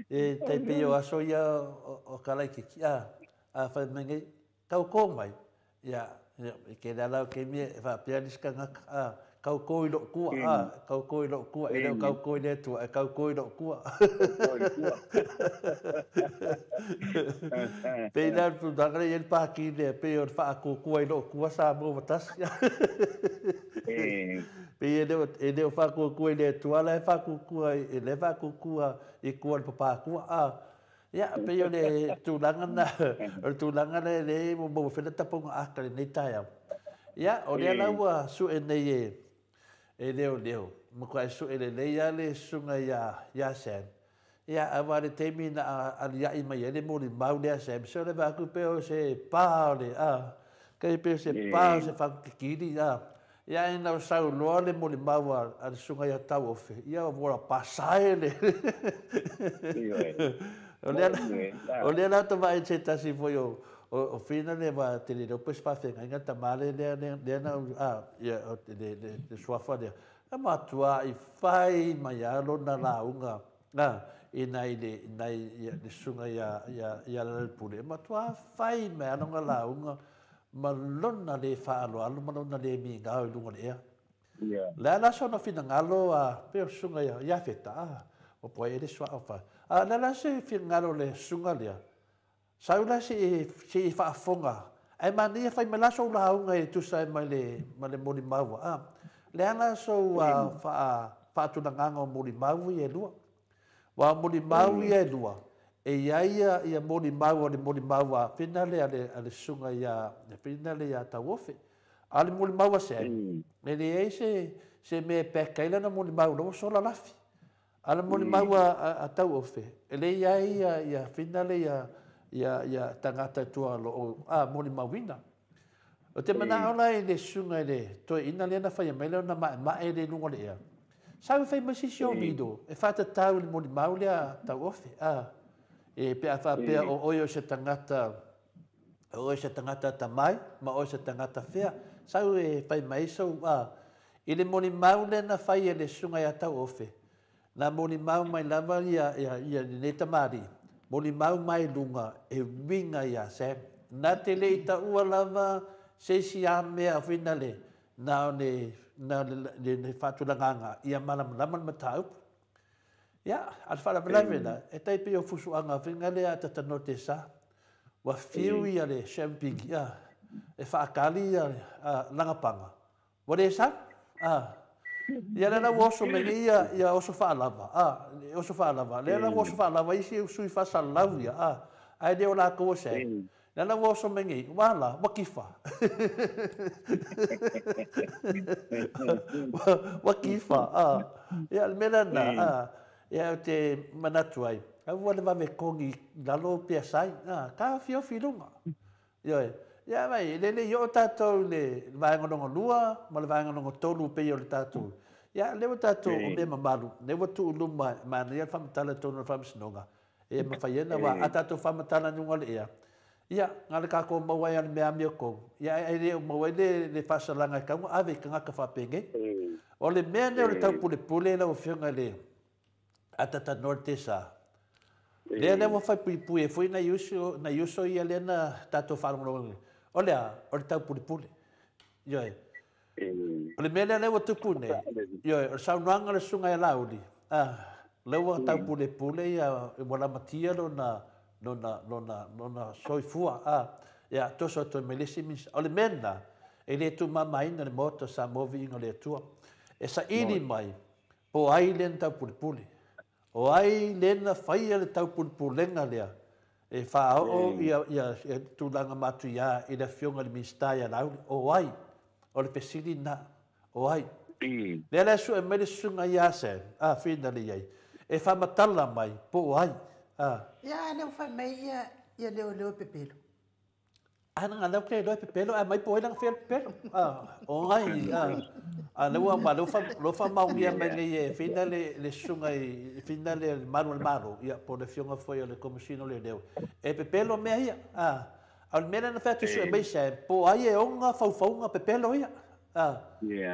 E tai pei o aso ia o Kalaikiki, a fai mai nei, tau kō mai, ia, i ke lea lau ke mea e faapea nisi tagata, kau kō i lou kua, kau kō i lou kua, e le o kau kō i le Atua, e kau kō i lou kua. Pei la le tulaga lea i ai le pākī lea, pei o le faatuatua i lou kua Samoa ua tasi. Pei e le o, e le o faatuatua i le Atua, la e faatuatua, e le faatuatua i tua o le papākua, Ia, pei o le tulaga na, o le tulaga lea lea ua maua foi le tapuga aka i lenei taeao. Ia, o lea la ua sue nei e, e leoleo, matuai sue lelei lava le susuga ia, ia Sam. Ia, aua le taimi na aliaʻi mai ai le molimau lea a Sam, se o le vaai atu pei o se pa o le, a, kai pei o se pa o se fagukikili, a. Ia ina ua sau loa le molimau a le susuga ia Tauofe, ia ua pasae le. O lea o lea la ta vaai se tasi foi o o Whina le wa te le pe se faafeagaiga tama le lea lea na a ia le le le suafa lea. Na matua i fai mai a lona lauga a ina i le ina i le susuga ia ia ia Lealailepule. E matua fai mai a lona lauga ma lona le faaaloalo ma lona le migao i luga o le ea. Le a la sona finagalo a pei o le susuga ia Iafeta, a, ua poai ai le suaʻa o fa. A o le a la se finagalo o le susuga lea, sau la se i faafofoga, ae manaia fai mai la sou lauga e tusa ai ma le, ma le molimau, a. Le a la sou faatulagaga o molimau ia e lua. Aua o molimau ia e lua, e i ai ia molimau o le molimau a Finale a le, a le susuga ia Finale ia Tauofe. A o le molimau a Sam, e leai se, se mea e back ai lana molimau, la ua sola lafi. A o le molimau a Tauofe, e le i ai ia, ia Finale ia, ia, ia tagata i tua o lo o a, molimauina. Ou te manao la i le susuga i le toeaina lea na faia mai lona maemae lea i luga o le ea. Sau e fai mai se isi o video e faatatau i le molimau lea Tauofe. A, e pe a faapea o oe o se tagata, o oe se tagata atamai ma oe se tagata fea, sau e fai mai sou, a, i le molimau lea na fai e le susuga ia Tauofe, Na molimau mai lava ia, ia, ia lenei tamalii, molimau mai luga e uiga ia Sam. Na te le i taua lava se isi a mea finale, na o le, na o le, le, le faatulagaga ia malamalama le mataupu. Ia, a le faalavelave la, e tai pei o fusuaga faiga lea a tatanoa te sa. Ua fiu ia le Sam Pigi e faakali ia lagapaga. Ua le sau. Ia lea la ua oso mai nei ia oso faalava, oso faalava. Lea la ua oso faalava isi sui faasalalau ia, ae le o latou o Sam. Lea la ua oso mai nei, ua ala, ua kifa. Ua kifa, Ia, le mea lena, ia ou te manatu ai, aua le vave togi i lalo PSI, taofiofi i luga. Ioe. Ia vai, e le i oo tatou i le vaega lona lua ma le vaega lona tolu pei o le tatou. Ia, lea ua tatou o mea mamalu, lea ua tuu i luma e manaia le faamatala i totonu o le Faamasinoga. E mafai ai ona a tatou faamatala i luga o le ea, ia, na o le tatou maua ai lava o le mea amiotonu, ia ae le o maua ai le faasalaga e tatau ona ave i tagata faapenei. O le mea lenei o le taupulepule lau Afioga i le atatanoa le tesa, lea ua faipuipui ai foi nai uso ia lea na tatou faalogologo. O le a? O le taupulepule. Ioe. O le mea lea ua tupu nei, ioe, o le saunoaga a le susuga ia Laauli, lea ua taupulepule ia, ua lamatia lona soifua, ia, toso atu ai ma le isi Minisita. O le mea lena, e le tuumamaina le Maota o Samoa viiga o le Atua. E saili mai, po o ai lea na taupulepule. O ai lea na faia le taupulepulega lea, e faaoo ia tulaga matuia i le afioga i le Minisita ia Laauli. O ai? O le fesili lena. O ai? Lea la e sue mai le susuga ia Sam, whina le iai, e faamatala mai po o ai. Ia, lea ua fai mai ia leo e pepelo. Ana lea ke loe pepelo, a mai po ai langa fia pepelo. O ai, a lea ua lea faamaonia mai nei e whina le susuga i whina le malu o le malo, ia, po le afioga foi o le Komesina o Leoleo. E pepelo mea ia. A o le mea lea na fai atu sue mai Sam, po ai e ona faufauga pepelo ia.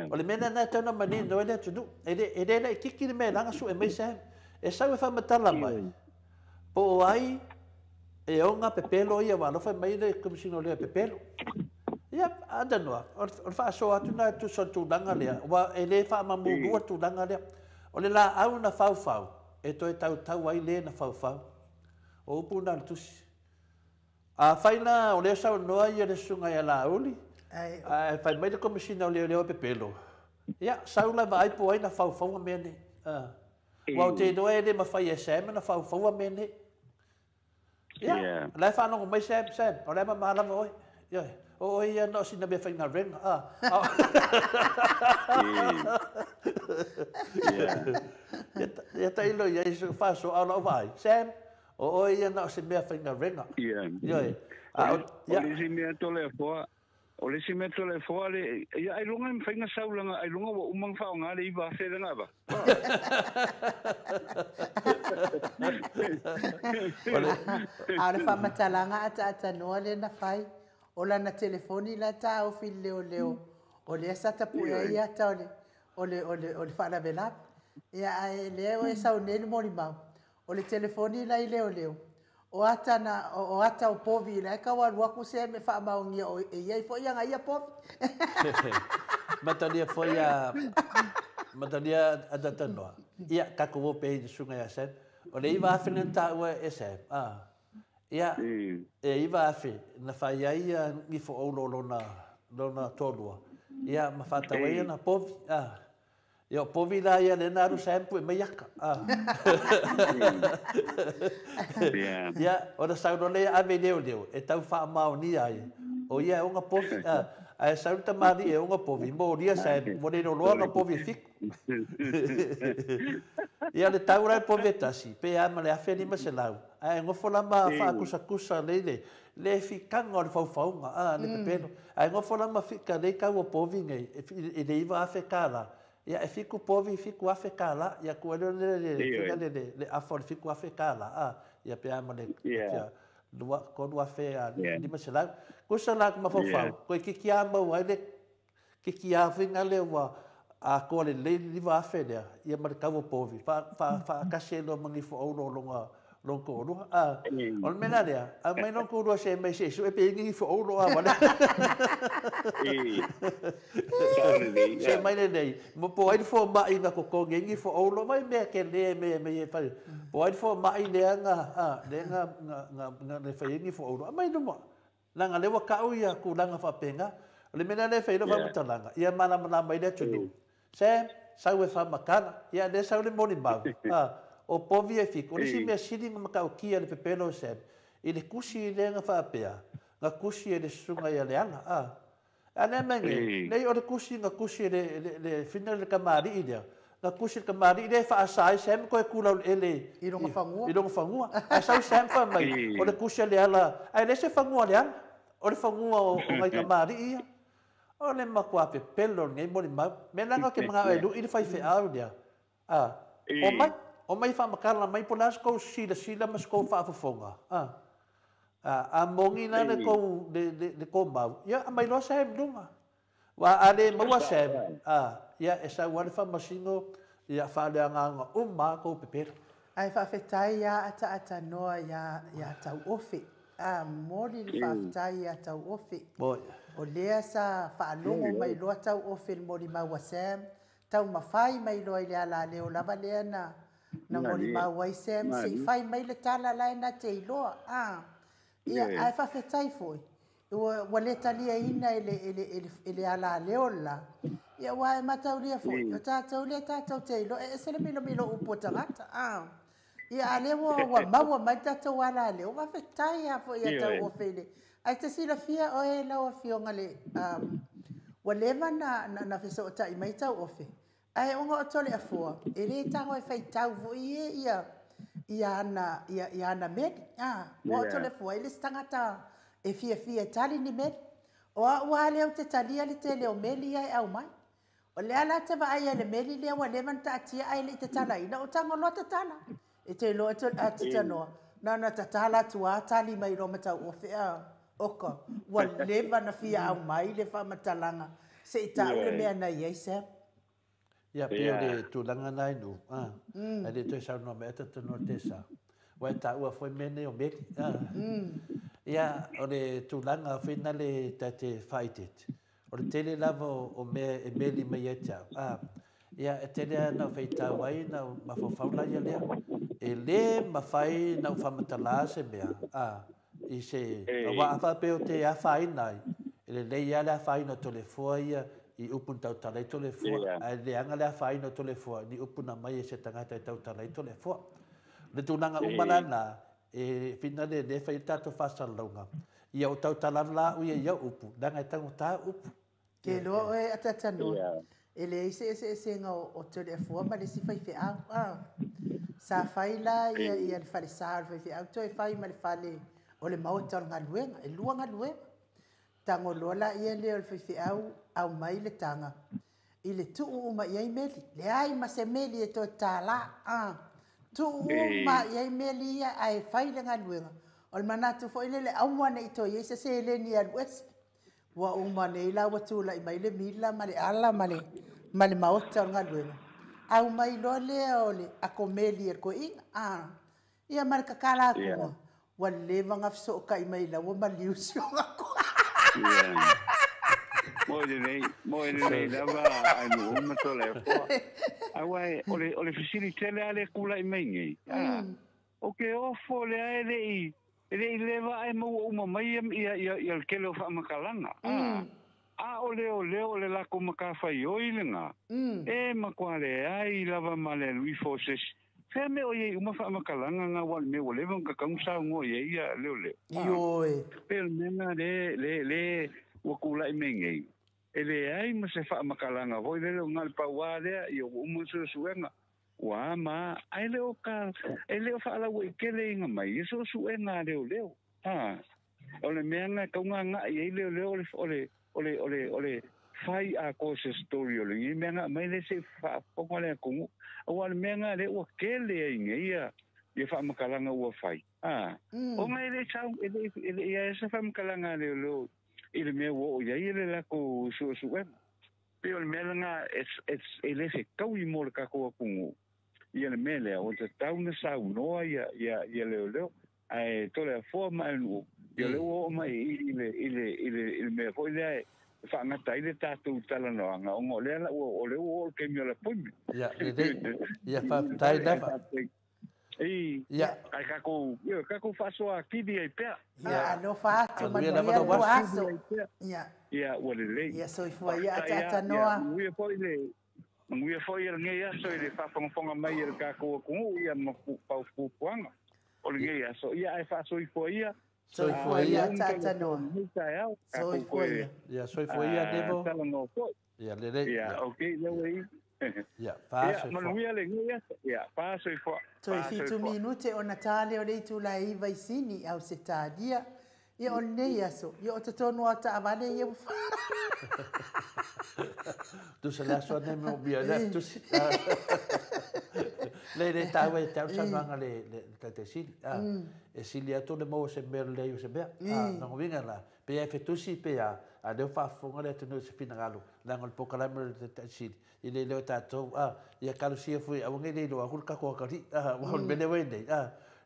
O le mea lena e tau na manino ai le atunuu. E le laitiiti le mea e laga sue mai Sam. E sau e faamatala mai, po o ai e ona pepelo ia, ua alofa mai le Komesina o Leoleo e pepelo. Ia, atanoa, o le faasoa atu na tusa o le tulaga lea, ua e le faamamulua le tulaga lea. O le laau na faufau, e toe tautau ai le na faufau. O upu na o le tusi. A fai la, o lea saunoa ia le susuga ia Laauli, ae fai mai le Komesina o Leoleo e pepelo, ia, sau la vaai po o ai na faufauga mea nei. Ua ou te iloa e le mafai e Sam na faufauga mea nei. Ia, la e faalogo mai Sam, Sam, o le mama lava oe. Ioe, o oe ia na o sina mea faigaluega. Ia tailo ia i su faasoa o lau vaai. Sam, o oe ia na o se mea faigaluega. Ioe. O le isi mea tole foa, o le isi mea tole foa le, ia ai lunga i mawhainga saulanga, ai lunga wa umang whao ngā le iwa awhe lenga ba. A o le faamatalaga ataatanoa lea na fai, o lana telefoni la taofi i le leoleo, o lea sa tapue ai ata o le faalavelave. Ia, ae lea e sau nei le molimau, o le telefoni la i leoleo, o ata na o ata o povi la e tau alu atu se me faamaonia o e iai foi aga ia povi. Matalia foi a matalia atatanoa. Ia, tatou o pe i le susuga ia Sam. O le 9,000 lea na taua e Sam. Ia, e 9,000 na fai ai ia gifo oulo lona toalua. Ia, ma faatau ai ana povi. Ia, o povi la ia lea na alu Sam pue mai aka. Ia, ona saunoa lea ave i leoleo, e tau faamaonia ai. O ia e ona povi. Ae sau le tamalii e ona povi, molia Sam, ua le loloa na povi e fiku. Ia, le tau la e povi e tasi, pe a ma le 1,500. Ae nofo la ma faakusakusa lei le fikaga o le faufauga, le pepelo. Ae nofo la ma fika lei tau o povi nei, i le 9,000 kālā. Ia, e fiku povi, 7,000 kālā. Ia, kua leo le afa o le 7,000 kālā. Ia, pe a ma le 3,500. Kusa la mafaufau, koe kiki a mau ai le kiki a whinga le ua a koa le lei 9,000 lea, ia ma le tau o povi. Faakasi ai loa mangifo aulo Lona toalua, a. O le mea la lea, aumai lona toalua se mai se i sue pe i ai ni gifo auro a wale. Se mai lenei, mo po o ai le fomai na totogi ai gifo auro, vaai mea tele mea mea e fai. Po o ai le fomai lea na, a, lea na, na, na, na fai ai gifo auro, aumai luma. Leaga lea ua tau ia tulaga faapena. O le mea la lea e fai ai lau faamatalaga, ia malamalama ai le atunuu. Sam, sau e faamatala, ia lea sau le molimau, a, o povi e fitu. O le isi mea sili ona matautia i le pepelo o Sam, i le tusi lea na faapea, na tusi e le susuga ia Leala, a. A lea mea nei, leai o le tusi na tusi e le, le, le fina le tamalii lea, na tusi e le tamalii lea e faasa ai Sam toe tulauleele i lona fanua. I lona fanua. Ae sau Sam fai mai, o le tusi a Leala, ae leai se fanua a Leala, o le fanua o nai tamalii ia. O le matua pepelo o lenei molimau. Mea leaga ou te manao e lui le faifeau lea, a, omai, omai e faamatala mai po o le a se tou silasila ma se tou faafofoga, a. A, a moni la le tou, le, le, le tou mau, ia aumai loa Sam i luga. Aua a le maua Sam, a, ia e sau lava le faamasino, ia faaleagaga uma lava tou pepelo. Ae faafetai ia ataatanoa ia ia Tauofe. A momoli le faafetai ia Tauofe. O lea sa faalogo mai loa Tauofe i le molimau a Sam, taumafai mai loa i le alaleo lava lea na na molimau ai Sam se i fai mai le tala la e na te iloa. A ia ae faafetai foi ua ua le taliaina e le e le e le alaleo le la. Ia aua e mataulia foi, o tatou lea tatou te iloa e ese le milomilo o upu a tagata. A ia a lea ua ua maua mai le tatou alaleo, faafetai lava foi ia Tauofe i le. Ae te silafia oe lau Afioga le ua leva na na fesootai mai Tauofe, ae ona o Toleafoa, e le tago e faitau foi e ia ia ana ia, ia ana meli. Ah, ua o Toleafoa e le se tagata e fiafia e tali ni meli. O au lava lea ou te talia le tele o meli ia e aumai. O lea la te vaai ai i le meli lea ua leva ona taatia ae le i tatalaina, o tago loa tatala. E te iloa e Titanoa, na ona tatala atu lava tali mai loa ma Tauofe, a, oka, ua leva ona fia aumai le faamatalaga se i tau le mea na i ai Sam. Ia, pei o le tulaga lena i nuu, a, ae le toe saunoa mai Titanoa i le tesa, ua e taua foi mea nei o meli, a. Ia, o le tulaga foi lena ta te faaeteete, O le tele lava o mea e meli mai ia te au, a, ia, e tele lava ina ou faitau ai na ou mafaufau la ia lea. E le mafai na ou faamatala se mea, a, i se, aua a faapea ou te afaina ai, e lelei lava le afaina o Toleafoa ia i upu na tautala ai Toleafoa, ae leaga le afaina o Toleafoa i ni upu na aumai e se tagata e tautala ai Toleafoa. O le tulaga uma la lena, E whina le le fai ai le tatou faasalalauga, ia ou tautala la au ia i au upu, leaga e taugata upu. Ke iloa oe Atatanoa, e leai se eseesega o Toleafoa ma le isi faifeau. A. Sa fai la ia ia le falesa o le faifeau toe fai ma le fale o le maota o le galuega, e lua galuega. Tago loa laia lea o le faifeau aumai le taga i le tuu uma i ai meli. Leai ma se meli e toe tālā. A, tuu uma i ai meli ia ae fai le galuega. O le manatu foi lele aua ne i toe i ai se seleni e alu ese. Ua uma nei la ua tulai mai le mila ma le ala ma le, ma le maota o le galuega. Aumai loa lea o le ako meli e le toeaina. A, Ia ma le tatala atuga, ua leva ona fesootai mai laua maliu si ona toa. Moe lelei, moe lelei lava ai nuu uma Toleafoa. Aua e, o le, o le fesili tele lava lea e tulai mai nei, a, o ke ofo lea e le i, e le i leva ae maua uma mai ia, ia, ia, ia le tele o faamatalaga, a, a o leoleo o le latou matafaioi lena, e matua leai lava ma le alu ifo o se isi. Fea mea o i ai uma faamatalaga na aua o le mea ua leva ona tatau ona saunoa i ai ia leoleo. Ioe. Pei o le mea lena le, le, le ua tulai mai nei, e leai ma se faamatalaga foi lele o na o le pau lava lea, ia ua uma le suesuega, ua a ma a, ae le o ka, e le o faalauaiteleina mai ia suesuega a leoleo. A, o le mea lena e tatau ona agai i ai leoleo o le, o le, o le, o le, o le fai atoa o se story o lenei mea na aumai lea se i faafofoga le atunuu. Aua o le mea na lea ua tele ai nei ia, ia faamatalaga ua fai. A, ona e le sau, e le, e le i ai se faamatalaga a leoleo i le mea ua oo i ai le latou suesuega. Pei o le mea lena, it's, it's, e le fetaui mo le tatou atunuu. Ia le mea lea, ua tatau ona saunoa ia, ia, ia leoleo, ae Toleafoa ma Aenu'u, ia lea ua oo mai i i le, i le, i le, i le mea foi lea e faagata ai le tatou talanoaga, ona o lea la ua, o lea ua oo le taimi o le appointment. Ia, lelei. Ia, faafetai lava. I, ae tatou, ia, tatou faasoa atili ai pea. Ia, alofa atu, manuia lua aso. Ia. Ia, ua lelei. Ia, soifua ia ataatanoa. Ia, manuia foi le, manuia foi lenei aso i le faafogafoga mai a le tatou atunuu, ia, ma fuafuaga o lenei aso. Ia, ae faasoifua ia. Soifua ia ataatanoa. Soifua ia. Ia, soifua ia, Nevo. Talanoa foi. Ia, lelei. Ia, okay, lea ua i. Ia, faasoifua. Ia, manuia lenei aso. Ia, faasoifua. Toe 7 minute ona tā lea o le itula e 9 i Sini, Ausetalia. Ia, o lenei aso, ia o totonu o taavale ia ua Tusa le aso nei mo mia le tusi. Le le tāua e te au saunoaga le le taitai sili. E sili atu le maua o se mea lelei o se mea. Lona uiga la, pe ia e fetusi pe a, a lea ua faafofoga le atunuu i se finagalo, leaga o le polokalame o le taitai sili, i le leo tatou, ia kalosia foi aua nei le iloa atu le tatou atalii, aua o le mea lea ua i ai nei,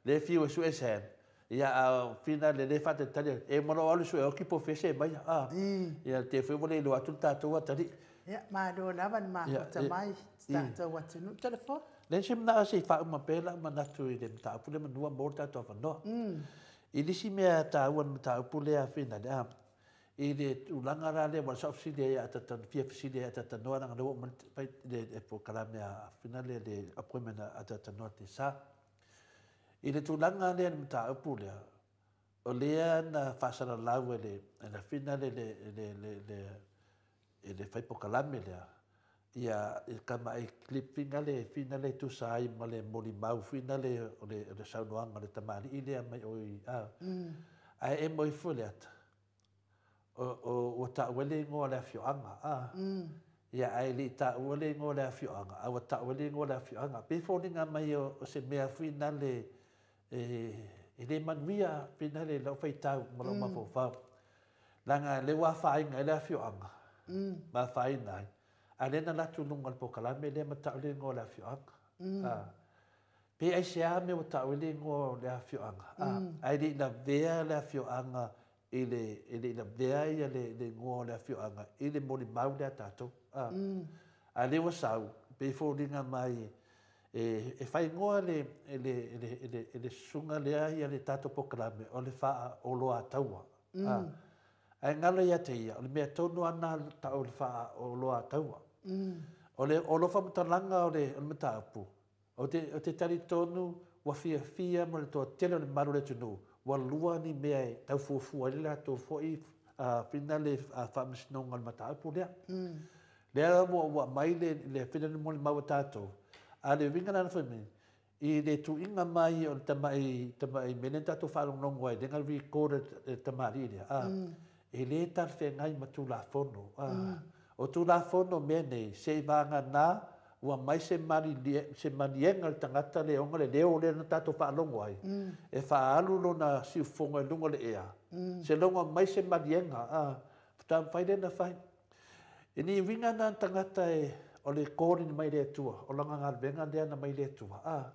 lea e fiu e sue Sam, ia a fina le le faatalitali, e uma loa alu sue oti po o fea se mai, ia te foi ua le iloa atu le tatou atalii. Ia, malo lava le mafuta mai si tatou atunuu. Telefoni. Le se manao se i faauma pea lau manatu i le mataupu lea manua mo le tatou avanoa. I le isi mea taua i le mataupu lea finale, i le tulaga la lea, ua sa ou fesili ai a tatanu, fia fesili ai a tatanoa, leaga lea ua uma fai le polokalame a finale le appointment a tatanoa te sa. I le tulaga lea i le mataupu lea, o lea na faasalalau e le finale le e le fai polokalame lea, ia i tama'i clip finale finale tusa ai ma le molimau finale o le saunoaga o le tamalii lea mai oi a. Ae e moi foi le ata, o ua taua le igoa o le afioaga, a. Ia, ae le i taua le igoa o le afioaga, a ua taua le igoa o le afioaga. Pe foliga mai o se mea finale e le manuia finale lau faitau ma lau mafaufau. Leaga le ua afaina ai le afioaga, ma afaina ai, a lea na alu atu i luga o le polokalame lea ma tau le igoa o le afioaga. Pe aisea mea ua tau ai le igoa o le afioaga, ae le i lavea le afioaga i le, e le i lavea ia le igoa o le afioaga i le molimau lea a tatou. A lea ua sau, pe foliga mai e faigoa le, e le susuga lea ia le tatou polokalame o le faaoloataua. Ae galo ia te ia, o le mea tonu ana tau le faaoloataua. O le olofa matalaga o le mataupu, o te talitonu ua fiafia ma le toatele o le mamalu o le atunuu, ua lua ni mea e taufuafua ai le latou foi finale faamasinoga o le mataupu lea. Lea ua aumai le finale molimau a tatou, a le uiga la na fai mai, i le tuuina mai o le tamai mea lea na tatou faalogologo ai, lea na record e le tamalii lea, e le talafeagai ma Tulafono. O Tulafono mea nei, se i vagana ua mai se maliega le tagata le ona le leo lea na tatou faalogo ai, e faaalu lona siufofoga i luga o le ea, se logo mai se maliega, faatoa mafai lea ona fai. E ni uiga na tagata e o le calling mai le Atua, o lana galuega lea na mai le Atua.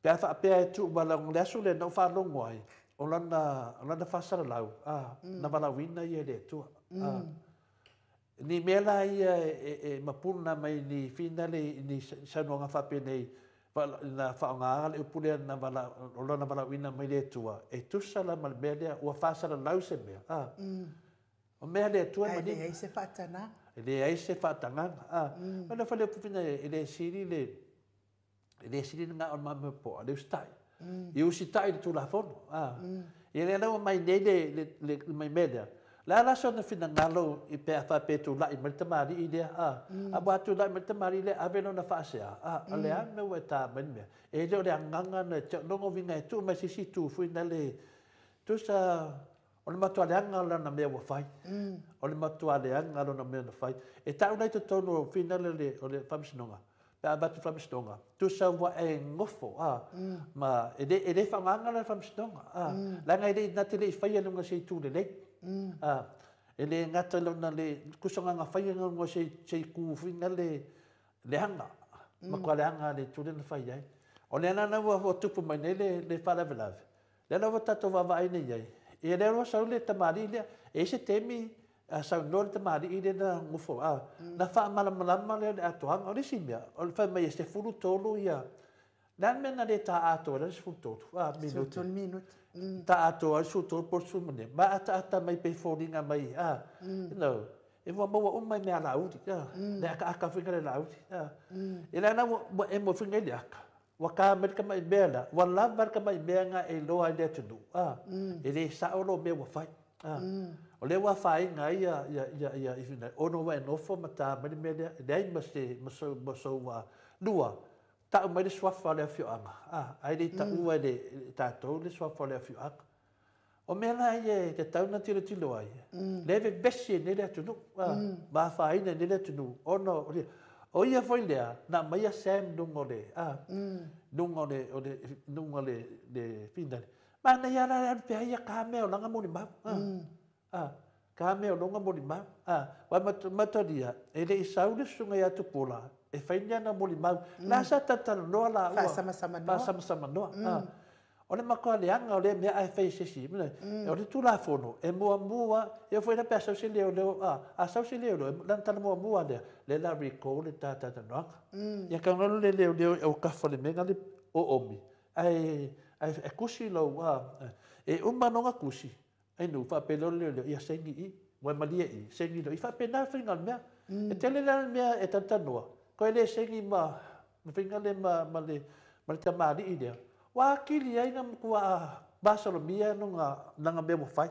Pe a faapea e tuu wala le aso le na faalogo ai, o lana faasalalau, na valaauina ia e le Atua. Ni mea la ia e mapuna mai ni finale ni saunoaga faapenei, na faaaogaina le upu lea na vala, o lana valaauina mai le Atua, e tusa la ma le mea lea ua faasalalau se mea. O mea le Atua Ae leai se faatagaga. E leai se faatagaga. O le fale upu fina e le sili le e le sili le gao o le mamea poa, le usitai. I usitai le Tulafono. Ia lea la ua mai nei le mai mea lea. Le a la sona finagalo i pe a faapea tula'i mai le tamalii lea, a ua tula'i mai le tamalii lea, ave lona faasea, a le a mea ua e tā mai le mea. E le o le agaga na te logo vinga e tuu mai se isi tu fui na le tusa o le matua leaga lana mea ua fai. O le matua leaga lona mea na fai. E tau lai totonu o finale o le faamasinoga. Pe a avatu faamasinoga, tusa ua e gofo, ma e le faaaogaina la le faamasinoga. Leaga e le na te le i faia luga se itu lelei. E le gata lona le kusagaga faia luga se itu fuina le leaga. Matua leaga le itu lea na fai ai. O lea la ua tupu mai nei le faalavelave, lea la ua tatou vaavaai nei i ai, ia lea ua sau le tamalii lea, e i ai se taimi saunoa le tamalii lea na nofo, na faamalamalama lea o le atoaga. O le isi mea, o le fai mai e 13 ia, o le a le mea na le ta atoa ai la le 13 minute? 13 minute. Ta atoa ai le 13 po o le 15, ma ataata mai pei e foliga mai, you know, e ua maua uma i mea alauli, le akaaka foi le lauli. E lea la ua emo foi nei le aka, ua ka mai le tamai mea la, ua lava le tamai mea na e iloa ai le atunuu, e le sao lo mea ua fai. O lea ua afaina ai ia i ono ua e nofo ma ta mai le mea lea, e leai ma se ma sou lua, tau mai le suafa o le afioaga, ai le taua e le tatou le suafa o le afioaga. O mea la ia e tatau ona tilotilo ai, lea e vevesi ai nei le atunuu, ma afaina ai nei le atunuu, ona o ia foi lea, na aumaia Sam luga o le, luga o le, luga o le finale. Manaia la le alu pea ia ka mea o lana molimau. Ka mea o lona molimau. Wa matalia, e le i sau le susuga ia Tupuola, e fai ni ana molimau. La sa talatalanoa la ua. Faasamasamanoa. Faasamasamanoa. O le matua leaga o lea mea ae fai e se isi. O le Tulafono, e muamua, e foi la pe a sau se leoleo, a sau se leoleo, lana tala muamua lea, lea la recall le tatalanoaga. Ia kaunalo le leoleo e o kafa le mea na le oomi, ae kusi lau, e uma noga kusi, ai nu faapeleo le leoleo, ia saini i, ua malie i, saini lo, i faapena faiga o le mea. E tele la le mea e talatalanoa, koe le saini ma faiga le ma le tamalii lea, ua akili ai na matua masalomia nanga mea ua fai.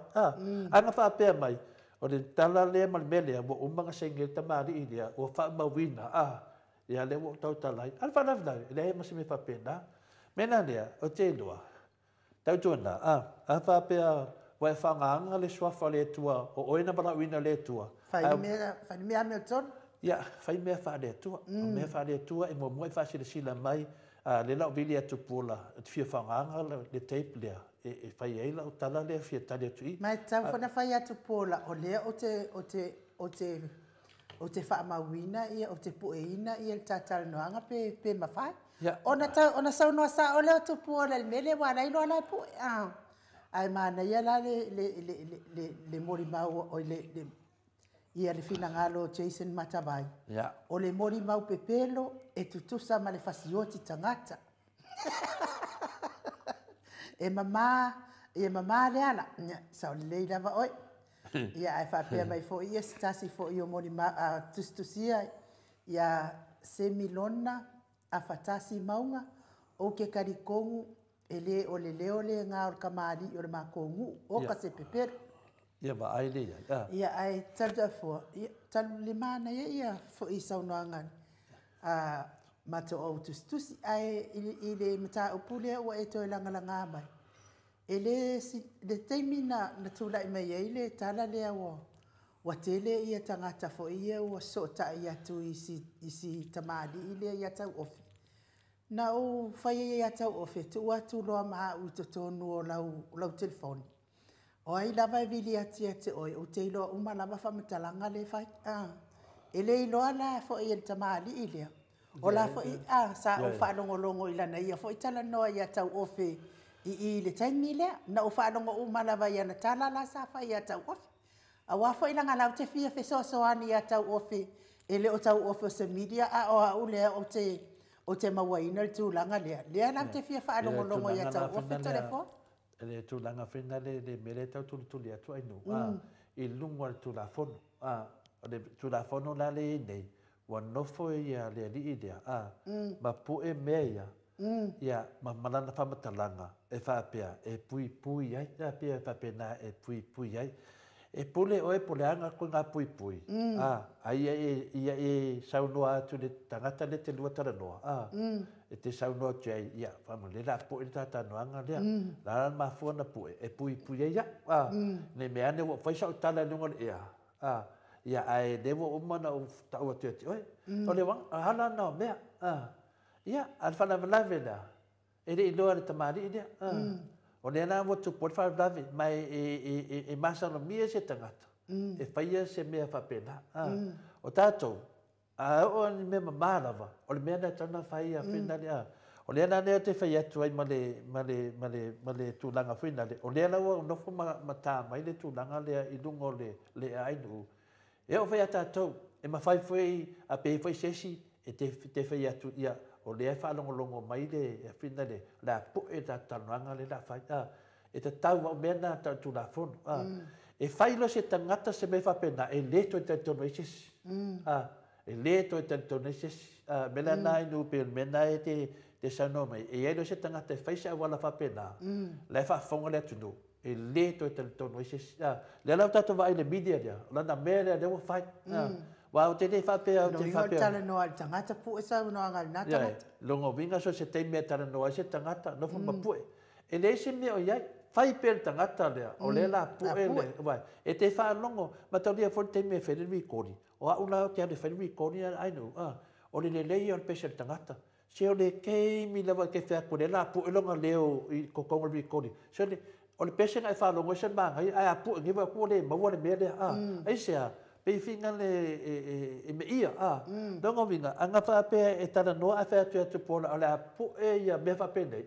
Ana faapea mai, o le tala lea ma le mea lea, ua uma na saini le tamalii lea, ua faamauina, ia lea ua tautala ai. A le faalavelave, e leai ma se mea faapena. Mea lea, o te iloa, tautuana, a faapea, ua e whaangaanga le suafa le Atua, o oe na walauina le Atua. Fai mea mea tonu? Ia, fai mea wha le Atua. O mea wha le Atua e muamua e whaasilasila mai, le lau vili atu Tupuola, te fia whaangaanga le tape lea, e fai ai lau tala lea fia tali atu i. Mai tau whana fai atu Tupuola, o lea o te whaamauina ia, o te pueina ia le tatalanoaga pe mawhai. Ona saunoa sa o lea o Tupuola le mele wa lai loa lai pue. Ai mana ia la le molimau o le ia le finagalo Jason Matavai. O le molimau pepelo e tutusa ma le fasioti tangata. E mama, e mama le ala. Sa o le lava oi. Ia ai faapea mai foi ia se tasi foi o molimau tusitusia ia Semilona a fatasi maunga o ke karikongu e le o le leo le ngā o le kamari o le mākōngu o ka se pepero. Ia va ai le ia. Ia ai talu afua, ia talu le mana ia ia foi saunoaga mato o tusitusi ai i le mataupu lea ua e toe lagalaga mai. E le le taimi na tulai mai ai le tala lea ua tele ia tagata foi ia ua sootai atu i si tamalii lea ia Tauofi. Na ou fai ai ia Tauofi, tuu atu loa ma au i totonu o lau telefoni. O ai lava e vili atu ia te oe, ou te iloa uma lava faamatalaga le fai. E le iloa la foi e le tamalii lea. O la foi, sa ou faalogologo i lana ia foi talanoa ia Tauofi i le taimi lea. Na ou faalogo uma lava i ana tala la sa fai ia Tauofi. Auā foi laga lau te fia fesoasoani ia Tauofi, e le o Tauofi o se media a o au lea o te mauaina le tulaga lea. Lea lau te fia faalogologo ia Tauofi telefoni. Le tulaga fina le mele tau tulituli atu ai nu. I luga o le Tulafono. O le Tulafono la le nei, ua nofo ia le alii lea, ma pue mea ia, ia ma malana faamatalaga e faapea e puipui ai, ia pea e faapena e puipui ai. E pule oe po le aga koe ngā puipui. Ai ia e saunoa atu le tagata le te lua talanoa. E te saunoa atu ai, ia, whaamua, le la poe le tātānoanga lea. La la mafua na poe, e puipui ai ia. Ne mea ane ua whai sau tala lunga le ea. Ia, ai le ua uma na u tau atu atu oe. O le wang, hala nā mea. Ia, al whalavelave la. E le iloa le tamari lea. O lea la ua tupu le faalavelave, mai e masalomia se tagata. E whaia se mea whapena. O tātou, A oo ni mea mamā lava, o le mea na tana fai a whina le a. O lea la lea te fai atu ai ma le tulaga whina le. O lea laua nofo ma tā mai le tulaga lea i lunga o le ainu. E o fai a tātou, e mawhai foi a pe foi sesi, e te fai atu ia, o lea whaalongolongo mai le whina le, la po e tā tanuanga le la fai. E te tau au mea nā tau tulafono. E whai lo se tangata se me whapena, e le toi tau e sesi. E le toi tau e sesi. Mela nā inu pe mena e te saunoa mai. E ai lo se tangata e whai se awala whapena, la e whaafonga le atu e le toi tau e sesi. Le lau tātou vai le media lea, lana mea lea lea whai. Wa o te le whapea, o te whapea. Longo tala noa le tangata pu e saunoa ngai nā tangata. Longo winga so se te mea tala noa se tangata, nofo mapue. E le se mea o iai, whai pe le tangata lea, o le la pu e le, vai. E te whaalongo, mataulia fo te mea whai le recording. O a ula o te ale whai recording a ainu, o le lelei o le pese le tangata. Se o le keimi lava ke whea kore la pu e longa leo i kokonga recording. Se o le pese ngai whaalongo e se maangai, ai a pu e ngiwa kua le maua le mea lea, Ai se a, pe whinga le e me ia, Longo winga, anga whaapea e tana noa a whea atu atu pōla, o le a pu e ia mea whaapea nei,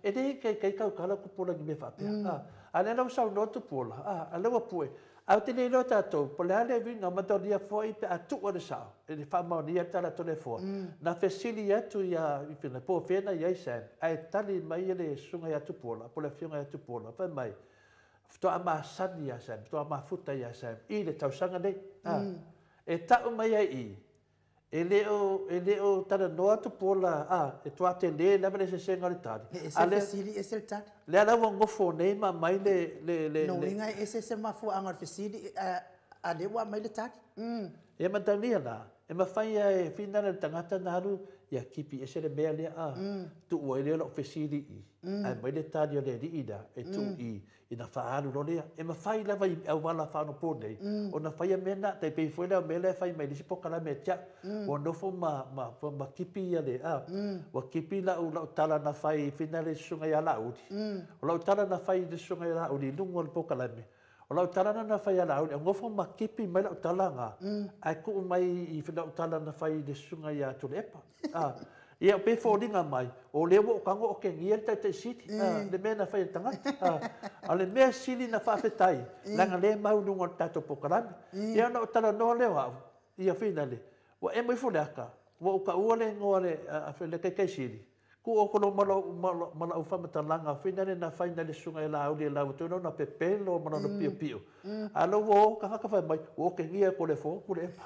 E nei kei kaukala ku pōla ni mea whaapea, A le lau sau noa tu pōla, a lewa pu e. A te le loa tātou, po le ale winga, mataulia fua i pe a tua le sao, e le whaamaonia tala tole fua. Na fesili atu ia, i whina, po whena i ai Sam, a e tali mai le sunga ia tupuola, po le whiunga ia tupuola, whai mai, toa masani ia Sam, toa mafuta ia Sam, i le tausanga nei. E tau mai ai i, e leo tala noa tupuola, e toa te le lava le sesenga le tali. E se fesili, e se le tali. Le ala ua ngofo nei ma mai le... No winga e se se mafua anga le fesili, a le ua mai le tali. E mataunia nā, e mawhai a e whina le tangata nāru, ia kipi e se le mea lea, tuua i lea lau fesili i. Ai mai le tali o le rii nā, e tuu i, i na whaalu lo lea. E mawhai lava i auwala whaano pō nei, o na whai a mea nā, te pei fue lea o mea lea whai mai lisi pokala mea tia, ua nofo ma kipi ia le, ua kipi lau tala na whai whina le sunga ia la uri. O lau tala na whai le sunga ia la uri, lungu o le pokala mea. O lau tala na whai ala auli, ngofo ma kipi mai lau tala ngā, ai kuu mai i lau tala na whai le sunga ia tule epa. Ia o pe fōringa mai, o leo o kango o ke ngia le taitai siti, le mea na whai le tangata. A le mea sili na whaafetai, langa le mau nunga o tātou pokalame. Ia na o tala noa leo au, ia whina le, wa e mai fule aka, wa o ka ua le ngoa le kaikai sili. Ku o kono mala ufa matalanga whina le na whai na le sunga e la auli e lau tūna na pepelo mana na pio pio. A lo wo ka haka whai mai, wo ke ngia ko le fo, ku le epa.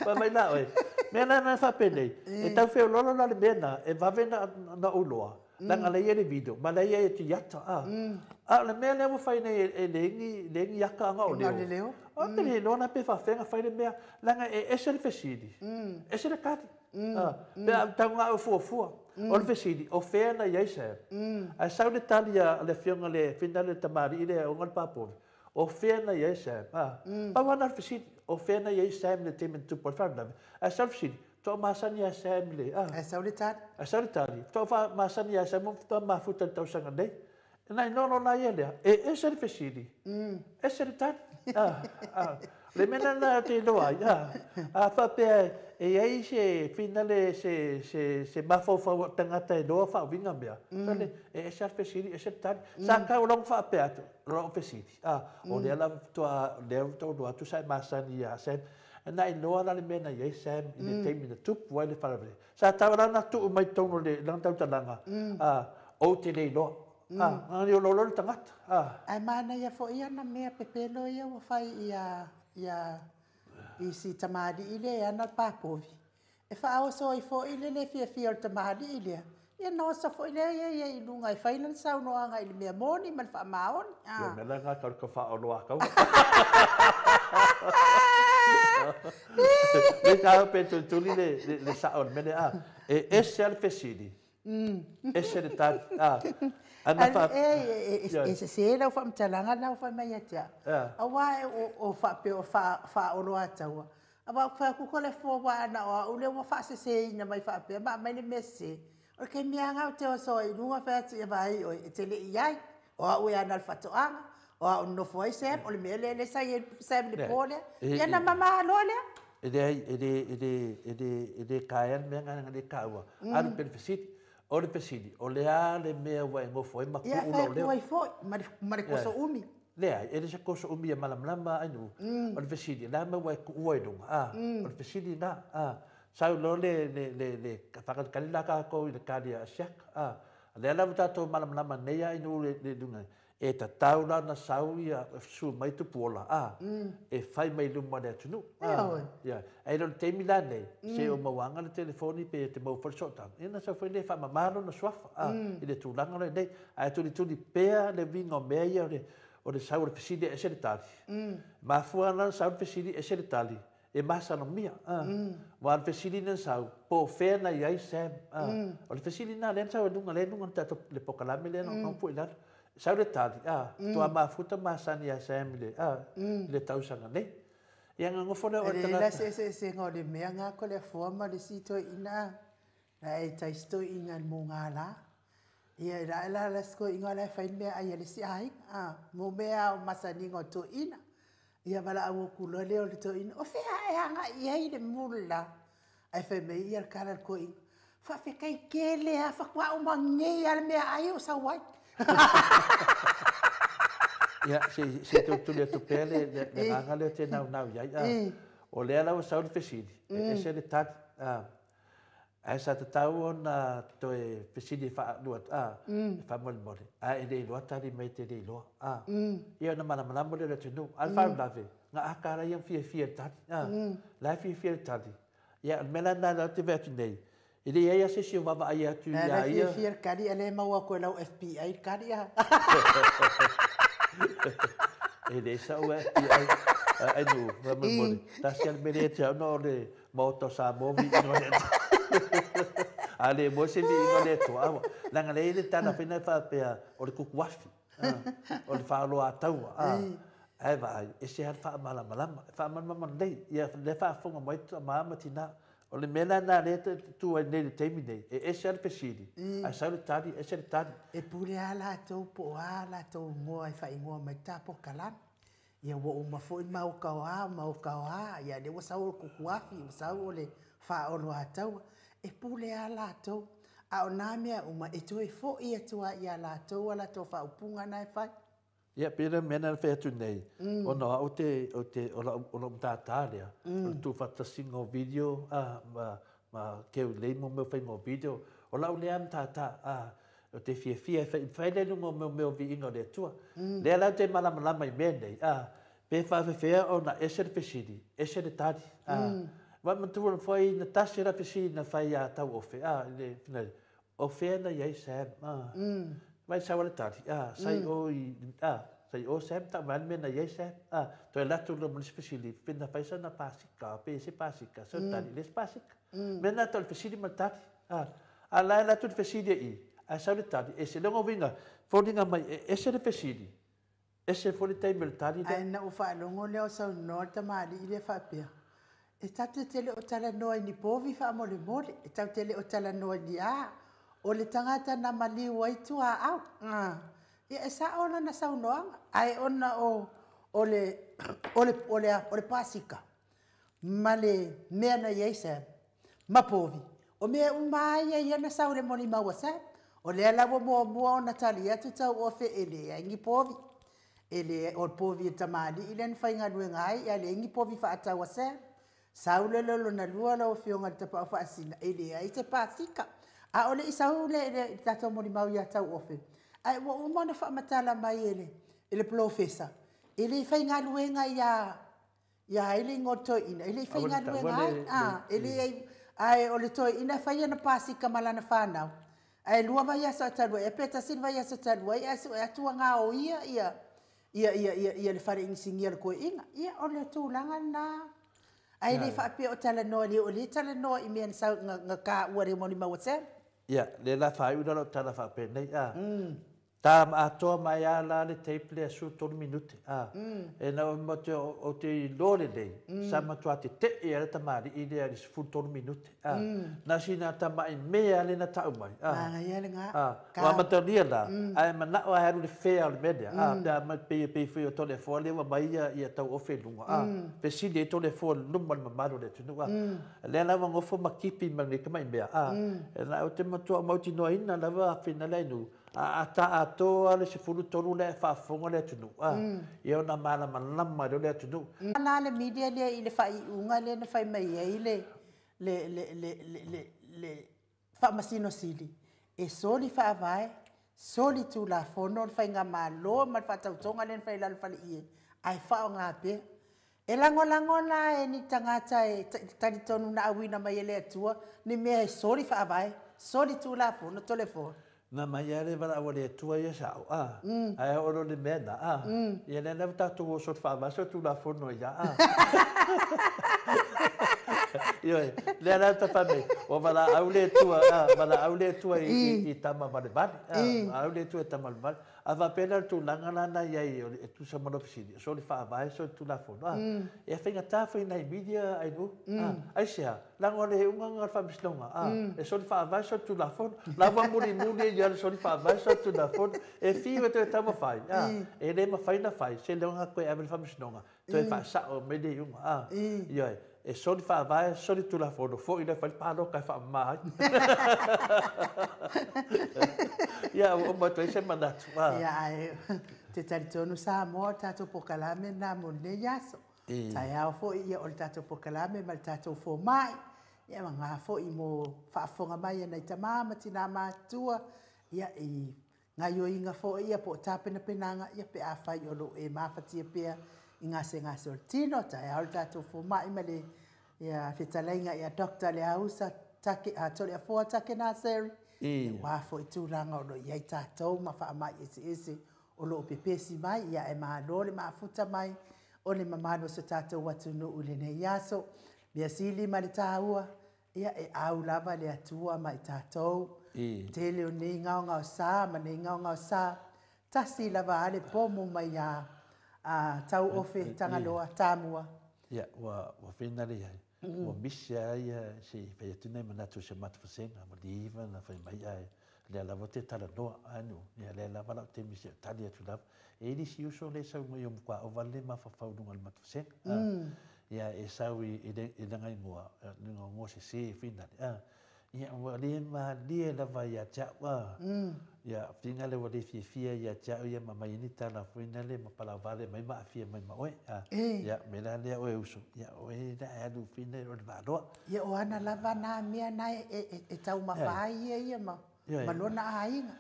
Whai mai la oe. Mea nā nā whapenei, e tau whio lolo la le mea nā, e wawe na uloa. Langa le ia le video, ma le ia e te iata. A le mea lea whai nei e lengi aka anga o leo. O te le loa na pe whawhenga whai le mea, langa e ese le fesili, ese le kati. Pea tau ngā o fua. O le fesili, o whea na iai Sam. A sau le tali a le whionga le whina le tamari i le onga le pāpori. O whea na iai Sam. Pau ana le fesili, o whea na iai Sam le temen tupu o le whanau. A sau le fesili, toa masani a Sam le. A sau le tali. A sau le tali. Toa masani a Sam, toa mafuta le tausanga nei. Nai nono la ia lea, e ese le fesili. Ese le tali. Le mena na te loa, a whapea e ai se finale se mawhauwhau tangata e loa whaawinga mea. Sale, e ese al fesili, ese tali. Sa kau long whaapea atu, long fesili. O lea la toa, lea toa loa atu sa e masani ia Sam. Na i loa la le mea na iai Sam i le teimi na tupu ai le wharawele. Sa tau rana tuu mai tono le lang tautalanga. O te lei loa. Ngani o lolo le tangata. Ai mana ia fo ia na mea pepelo ia ua whai ia i si tamari i le ana pāpovi. E whaaoso i fo i le le fia fia o le tamari i lea. Ia nosa fo i lea ia ia i lunga i whaina le saunoanga i le mea moni ma le whaamaoni. Ia mea ngā kau ka whaoloa kau. Le kāu pe tutuli le sao le mele a. E ese al fesili. Ese le tali. E se lau whaamtalanga lau whai mai atia. Awa e o whape o whaoloa taua. Awa whakuko le fua wana o ule ua whaasese ina mai whaapea ma mai le mese. O ke mea ngau te oso i lunga whaatu ia vai oi e te le iai. O au e ana le whatoanga. O au nofo ai Sam o le mea le le sai Sam le pō lea. Ia na mama aloa lea. E leai, e le, e le, e le, e le taea le mea lena na le taua. Alu pea le fesili. O le fesili, o le a le mea ua e nofo ai ma Ia, tuu fai lou atu leo? ai foi, ma le koso umi. Leai, e le se koso umi e malamalama ai nuu. O le fesili, o le a le mea ua e tuua i luga? A, o le fesili lena. A, sau loa le, le, le, le faatalitali la tatou i le tali a Asiata. A, o lea la ua tatou malamalama nei lava i nuu i le luga, e tatau la ona sau ia susu mai Tupuola, a, e fai mai luma o le atunuu. Ioe. Ia, ae le o le taimi la nei, se o mauaga le telefoni pe te maua foi le sootaga, ia ona sau foi lea e faamama lona suafa, a, i le tulaga lea nei. Ae tulituli pea le uiga o mea ia o le sau o le fesili e ese le tali. E mafua la ona sau le fesili ese le tali, e masalomia. Aua o le fesili lea na sau, po o fea na i ai Sam. O le fesili lena lea na sau i luga, lea e i luga o le tatou le polokalame lea na ou pue i lalo. Sau le tali, faatoa mafuta masani ia Sam i le, i le tausaga nei. Ia ona nofo lea o E le leai la tagata. se eseesega o le mea lena Toleafoa ma le isi toeaina la e tai isi toeaina i le mugala. Ia e la la la isi toeaina la e fai le meaai a le isi aiga. A, mo mea lava o masaniga o toeaina. Ia valaau atu loa lea o le toeaina, o fea e agai i ai le mu le la? Ae fai mai ia le tala a le toeaina, faafetai tele lava, faatoa uma nei lava le meaai o sau ai. Ia, se i tulituli atu pea le agaga lea ou te naunau i ai. A, o lea la ua sau le fesili, e ese le tali. A, ae sa tatau ona toe fesili faalua, a, faamolemole, a e le iloa tali mai e te le iloa. A, ia ona malamalama lea o le atunuu. A o le faalavelave, na ata lava ia ma fiafia i le tali. A, la e fiafia i le tali. Ia, o le mea la lena ou te vaai atu nei, e leai lava se isi o vaavaai atu La ia e ia. fiafia le tali, a lea e maua atu e lau FBI le tali a. E le sa'u FBI ai nu faamolemole. Tasi lava le mea lea ia te au na o le Maota o Samoa viiga o le Atua. A le maua se viiga o le Atua, aua. Leaga lea e i ai le tala foi lena e faapea, o le tutuafi, o le faaoloataua. Ae vaai, e ese lava le faamalamalama. E faamalamalama lelei. Ia lea e faafofoga mai tama ma tina. O le mea la lena lea e tu ai nei i le taimi nei, e ese lava le fesili, ae sau le tali, ese le tali. E pule lava latou po o a latou igoa e faaigoa mai le ta polokalame. Ia ua uma foi le maota o a, maota o a, ia lea ua sau o le tutuafi, ua sau o le faaoloataua. E pule lava latou. A o na mea uma, e toe foi atu lava ia latou a latou faaupuga na e fai. Ia, pei o le mea lena na fai atu nei, ona o au te, o te, o lau, o lau matata lea, o le tuufaatasiga o video, a, ma, ma keu lelei mo mea o faiga o video. O lau lea matata, a, ou te fiafia e fai, fai lea i luga o mea o viiga o le Atua. Lea la ou te malamalama i mea nei, a, pe faafefea ona ese le fesili, ese le tali, a. Aua manatua foi na tasi la fesili na fai ia Tauofe, a, i le finai, o fea na i ai Sam, a. Mai sau le tali, a, sai o i, a, sai o Sam, tau mai le mea na i ai Sam, a, toe alu atu loa ma le isi fesili, pe na fai sana pasika, pe se pasika, sau le tali, le se pasika. Mea na tau le fesili ma le tali, a, a la e alu atu le fesili e i, ae sau le tali, ese le uiga, foliga mai e ese le fesili, ese foi le taimi o le tali lea. Ae na ou faalogo lea o saunoa le tamalii lea faapea, e tatou te le o talanoa i ni povi faamolemole, e tatou te le o talanoa i ni a, o le tagata na maliu ai tuaau. Ia e sao lana saunoaga, ae ona o, o le, o le, o le, o le pasika, ma le mea na i ai Sam, ma povi, o mea uma lava ia ia na sau i le molimau a Sam. O lea la ua muamua ona tali atu Tauofe e leai ni povi. E le, o le povi e tamalii lea na faigaluega ai, ae leai ni povi faatau a Sam. Sau le lona lua lau afioga i le Tapaau Faasisina, e leai se pasika. A o le i sau le, le tatou molimau ia Tauofe, ae ua uma ona faamatala mai e le, e le polofesa, e le faigaluega ia ia ai le igoa o le toeaina, e le i faigaluega ai. A, e leai, ae o le toeaina e fai ana pasika ma lana fanau, ae 2 vaiaso talu ai, pe 1 le vaiaso talu ai, ae sue atu ua gaoia ia ia ia ia ia le fale inisinia o le toeaina. Ia o le tulaga lena. Ae le faapea o talanoa le o le talanoa i mea na sau na, na taua le molimau a Sam. Ia, lea la faaiu la lau tala faapenei, a. Tā ma atoa mai a la le tape lea 13 minute. E na o mo te o te iloa lelei, sa matua tete'e ai le tamalii lea i le 13 minute. Na sina tama'i mea lea na ta'u mai. Manaia lena. Ua amatalia la, ae mana'o ae alu i le fea o le mea lea. Pe a pei pei foi o Toleafoa lea ua mai ia tauofe i luga. Fesili ai Toleafoa i luma o le mamalu o le atunuu. Lea la ua nofo ma kipi ma lenei tama'i mea. E na o te matua mautinoaina lava afina le ainu. A ta atoa le 13 lea e faafofoga le atunuu. Ia ona malamalama lea o le atunuu. Na le media lea i le faaiuga lea na fai mai ai le Faamasino Sili, e soli faavae, soli tulafono le faigamalo ma le faatautoga lea na fai i lalo o le faleie, ae faaaoga pea. E lagolago la e ni tagata e talitonu na auina mai e le Atua ni mea e soli faavae, soli tulafono, Toleafoa. Na mai lava le valaau a le Atua ia sa'o, a, ae oo loa i le mea lena, a, ia lea la ua tatou o soli faavae soli tulafono ai lava, a. Ioe, lea la ta fai mai, ua valaau le Atua, a, valaau le Atua i tama valevale, a, valaau le Atua i tama valevale. A faapea la o le tulaga la na i ai e tusa ma lou fesili, soli faavae, soli tulafono, a, e faigata foi i nai media ainu, a, aisea? Leaga o le iuga lena o le faamasinoga, a, e soli faavae, soli tulafono. La ua mulimuli ai lava le soli faavae, soli tulafono. E fiu e toe taumafai, a, e le mafai ona fai, seiloga toe ave i le faamasinoga, toe faasao mai le iuga, a. Ioe, e soli faavae, soli tulafono, foi loa e fai le palota e faamama ai. Ia, ua uma atu ai se manatu, a. Ia, ae te talitonu Samoa o le tatou polokalame lena mo lenei aso. Taeao foi ia o le tatou polokalame ma le tatou fomai, ia ma foi mo faafofoga mai a nai tamā ma tinā matutua, ia i gaioiga foi ia po o tapenapenaga ia pe afai o lo o e mafatia pea i gasegase o le tino. Taeao le tatou fomai ma le ia fetalaiga ia Dr. Leausa Take, Toleafoa Take Naseri, aua foi tulaga o lo o i ai tatou ma faamai eseese o lo o pepesi mai, ia e malo le mafuta mai o le mamalu o so tatou atunuu i lenei aso. Mea sili ma le taua, ia e au lava le Atua ma i tatou. Tele o nei gaogaosa ma nei gaogaosa, tasi lava a le pomu mai a Tauofe Tagaloa Tamua. Ia, ua finale i ai. Ua misi lava ia se i fai atu nai manatu i si o matou vasega, ua leva ona fai mai ae lea lava ou te talanoa, ae ia lea lava lau taimi se i tali atu lava. E i ai le isi uso lea e sau mai o Mukuaova le mafaufau i luga o le matou vasega. Ia e sau i lana igoa, lona igoa sese finale. Ia ua le malie lava ia te au. Ia finale ua le fiafia ia te au ia ma aumai ai ni tala foi lea ma palauvale mai ma aafia mai ma oe. Ia mea la lea oe uso, ia oe la e alu finale o le vaaloa. Ia o ana lava nā mea na e taumafa ai ia ia ma lona aiga.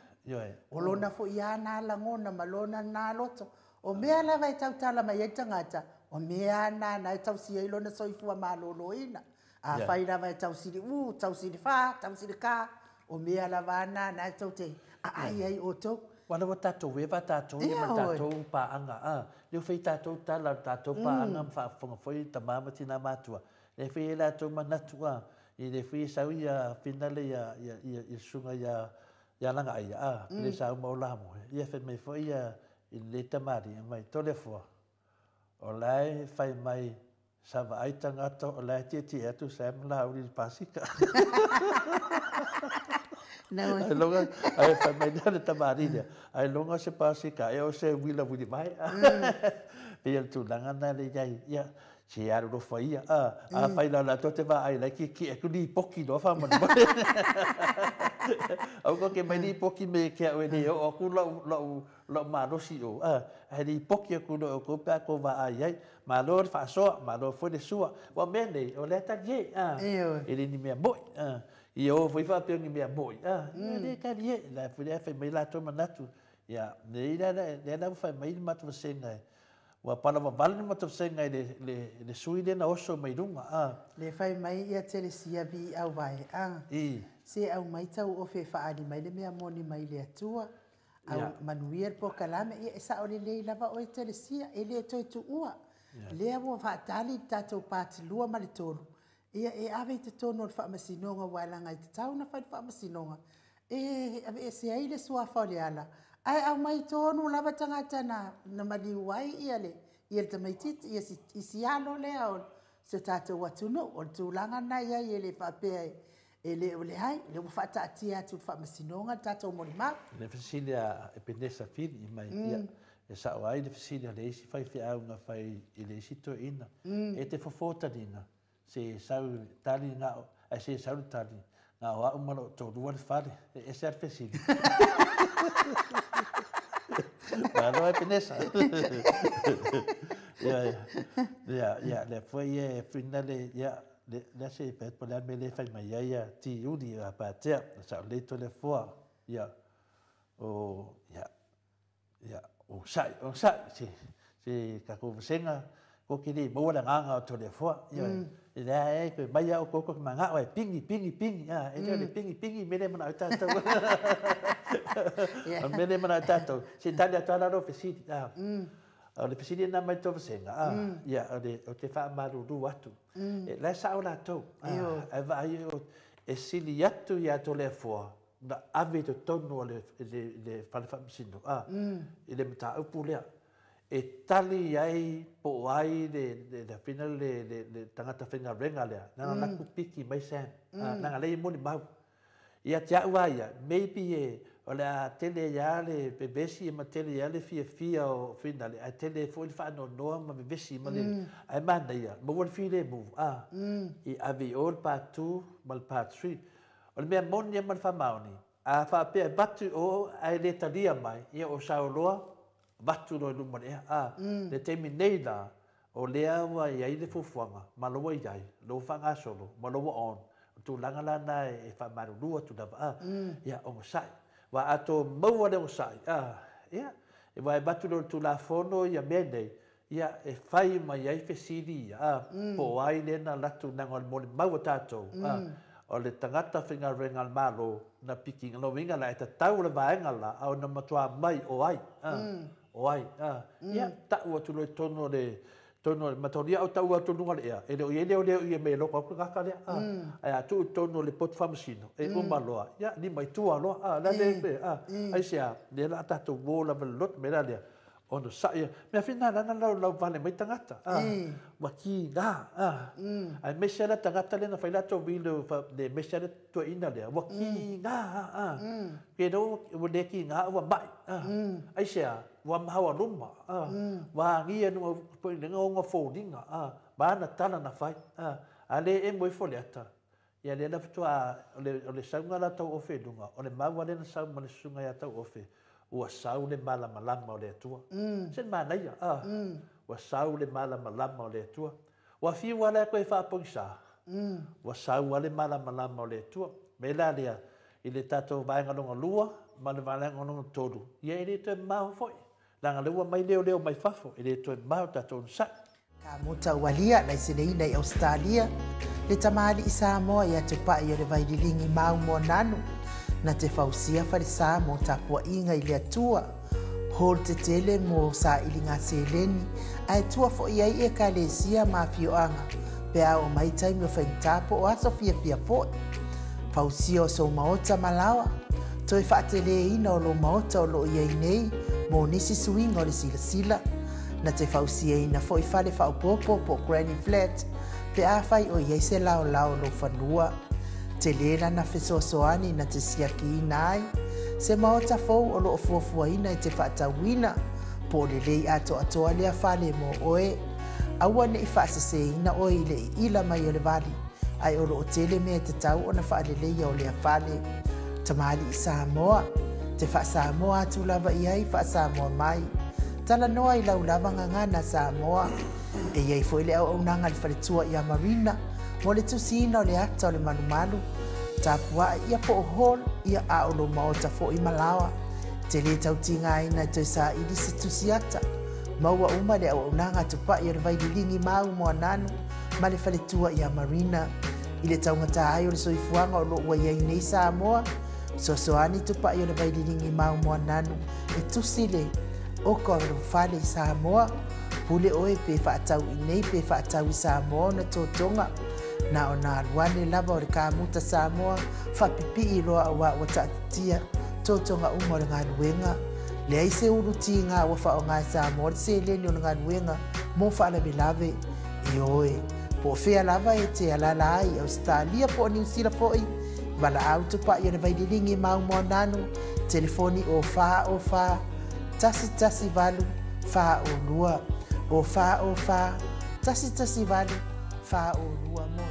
O lona foi lava nā lagona ma lona nā loto. O mea lava e tautala mai ai le tagata, o mea lava na e tausia ai lona soifua maloloina. Afai lava e tausili u, tausili fa, tausili ka, o mea lava na na e tou te aai ai outou. Ua lava tatou eva tatou ia ma le tatou paaga a. Lea ua fai tatou tala o le tatou paaga ma faafofoga foi tama ma tina matua. Lea foi e i ai latou manatu a, i le foi e sau ia finale ia ia susuga ia ia Lagaaia a, pe le sauma o Lamoe. Ia fai mai foi ia i lenei tamalii mai Toleafoa. O la e fai mai sa vaai tagata o la e tietie atu Sam Laauli i le pasika. Ailoga, ae fai mai lea le tamalii lea, ailoga se pasika ea o se uila vilivae. Pei o le tulaga lena lea i ai, ia, se alolofa ia, afai la o latou te vaai la e tietie atu lipoti loa faamolemole. Aua tou te mai lipoti me te au e le oo atu lau lau malosi i o, ae lipoti atu loa e outou pe a outou vaai ai. Malo le faasoa, malo foi le sua. Aua o mea nei, o lea talie, e le ni mea moi. Ia o foi faapea o ni mea moi, ia le talie. La foi lea fai mai latou manatu, ia, nei la, lea la ua fai mai le matou vasega, ua palavavale le matou vasega i le sui lea na oso mai luga. Le fai mai ia Telesia vi auvae, se aumai tauofe e faaali mai le mea moni mai le Atua. Au manuia le polokalame, ia e sao lelei lava oe Telesia, e le toe tuua. Lea ua faatali le tatou part 2 ma le 3, ia e ave i totonu o le faamasinoga, aua leaga e tatau ona fai le faamasinoga e aveese ai le suafa o Leala, Ae aumai tonu lava tagata na maliu ai ia le tamaititi ia isi alo lea o si o tatou atunuu. O le tulaga lena e i ai, e le faapea e le o leai, o lea ua faataatia atu i le Faamasinoga le tatou molimau. Le fesili a Epenesa Fili mai, ia, e sao ai le fesili a le isi faifeau na fai i le isi toeaina. E te fofo taliga, se sau tali na o, ai se sau le tali, na o au ma lou toalua le fale, e ese lava le fesili. Malo Epenesa. Ia, ia, ia, lea foi e whina le, ia, le se pet po le mea le fai mai ai ia ti uli a patea, sa o le to le foa, ia, o, ia, ia, o sai, se, se tatou vasenga, ko ke le maua le agaga o Toleafoa. Ia, e lea e pe mai au koko mangao e pingi, pingi, pingi, a, e le pingi, pingi, mele mana o tātou. O mele mana o tātou. Se tali atu ala ro fesili, a. O le fesili na mai tō vasenga, a, ia, o le, o te whaamaruru atu. E lai sao lātou, a, e vaai o, e sili atu ia Toleafoa, na ave i totonu o le fale faamasino, a, i le mataupu lea. E tali ai po ai le fina le tagata faigaluega lea, nana laku piki mai Sam, nanga lei moni mau. Ia te au ia, maybe e, o le a tele ia le vevesi ma tele ia le fiafia o fina le, a tele foi le whaanonoa ma vevesi ma le, ai mana ia, ma ua le file mu, a, i ave o le part 2 ma le part 3. O le mea moni ma le whamaoni, a whaapea vatu o ai le talia mai, ia o sauloa, vatu loa i luma le ea, a, le taimi nei la, o lea ua i ai le fuafuaga, ma loa i ai, loa whangasolo, ma loa on, o tūlanga la na e whamarurua atu lava, a, ia, o ngosai, wa ato maua le ngosai, a, ia, e wa e vatu loa le tulafono ia mea nei, ia, e whai mai ai fesili ia, a, po ai lena latu nanga o le mole maua tātou, a, o le tangata whaingaluega le malo, na piki ngā winga la, e tatau le vaenga la, a o na matua mai o ai, a, o ai, a, ia, tau atu loe tonu o le, tonu o le, matoria au tau atu lunga le ea, e le o ie leo leo ia me loko aku ngaka lea, a, ai a tuu tonu o le potu whamasino, e uma loa, ia, ni mai tua loa, a, la le, a, ai se a, le la tātou wō la vale lot, me la lea, ono sa ia, mea whina lana lau lau vale mai tangata, a, wa ki ngā, a, ai mese ala tangata le na whai lato wilo, le mese ala tua ina lea, wa ki ngā, a, ke no, wa le ki ngā, wa mai, a, ai se a, wa mahawa luma, a, wa ngia nunga, le ngonga fōninga, a, maana tala na whai, a, a le e moe fo le ata, ia le la whitua, o le saunga la tau ofe lunga, o le maua le na sau ma le sunga ia tau ofe, ua sau le malamalama o le Atua. Se manaia, a, ua sau le malamalama o le Atua. Ua fiu ala e koe whaapongisa, ua sau ale malamalama o le Atua. Me la lea, i le tātou vaenga longa lua, ma le vaenga longa tolu, ia e le toe maho foi. Langa le ua mai leo leo mai fafo, e le toe maho tātou nsai. Ka mota ualia laiseneina i Australia, le tamali i Samoa ia te pai o le vaililingi mau mo nanu, na te fausia falesa mo tapuaʻiga i le Atua, holo tetele mo saʻiliga seleni, ae tua foʻi ai ekalesia ma afioaga, pe a oo mai taimi o faigata po o aso fiafia foʻi. Fausia o sou maota malaoa, toe faateleina o lou maota o loo iai nei mo nisi suiga o le silasila, na te fausiaina foʻi fale faaopoopo po o granny flat, pe afai o iai se laolao lou fanua. Te lē lana fesoasoani na te siakiina ai, se maota fou o loo fuafuaina e te faatauina, po o lelei atoatoa lea fale mo oe. Aua neʻi faaseseina oe i le iila mai o le vali, ae o loo tele mea e tatau ona faaleleia o lea fale. Tamaliʻi Samoa, te faasamoa atu lava i ai faasamoa mai. Talanoa i lau lava gagana Samoa. E iai foʻi le auaunaga le faletua ia Marina, mo le tusiina o le ata o le malumalu, tapuaʻe ia po o hall, ia a o lou maota foʻi malaoa. Te lē tautigaina e toe saʻili se tusi ata. Maua uma le auaunaga atupaʻi o le vaililigi mau mo ananu ma le faletua ia Marina. I le taugatā ai o le soifuaga o loo ua iai nei Samoa, soasoani tupaʻi o le vaililigi mau mo ananu e tusi le oka o le fale i Samoa. Pule oe pe faatau i nei pe faatau i Samoa ona totoga. Na o nā aluane lava o le kamuta Samoa, faapipii loa auā ua taatitia totoga uma o le galuega. Leai se ulu tiga ua faaaoga e Samoa le seleni o le galuega mo faalavelave. Ioe, po o fea lava e te alaala ai, Ausetalia po o Niusila foi, valaau tupai o le Vaililigi ma Moananu, telefoni o 4 o 4 118 4 o 2, o 4 o 4 118 4 o 2.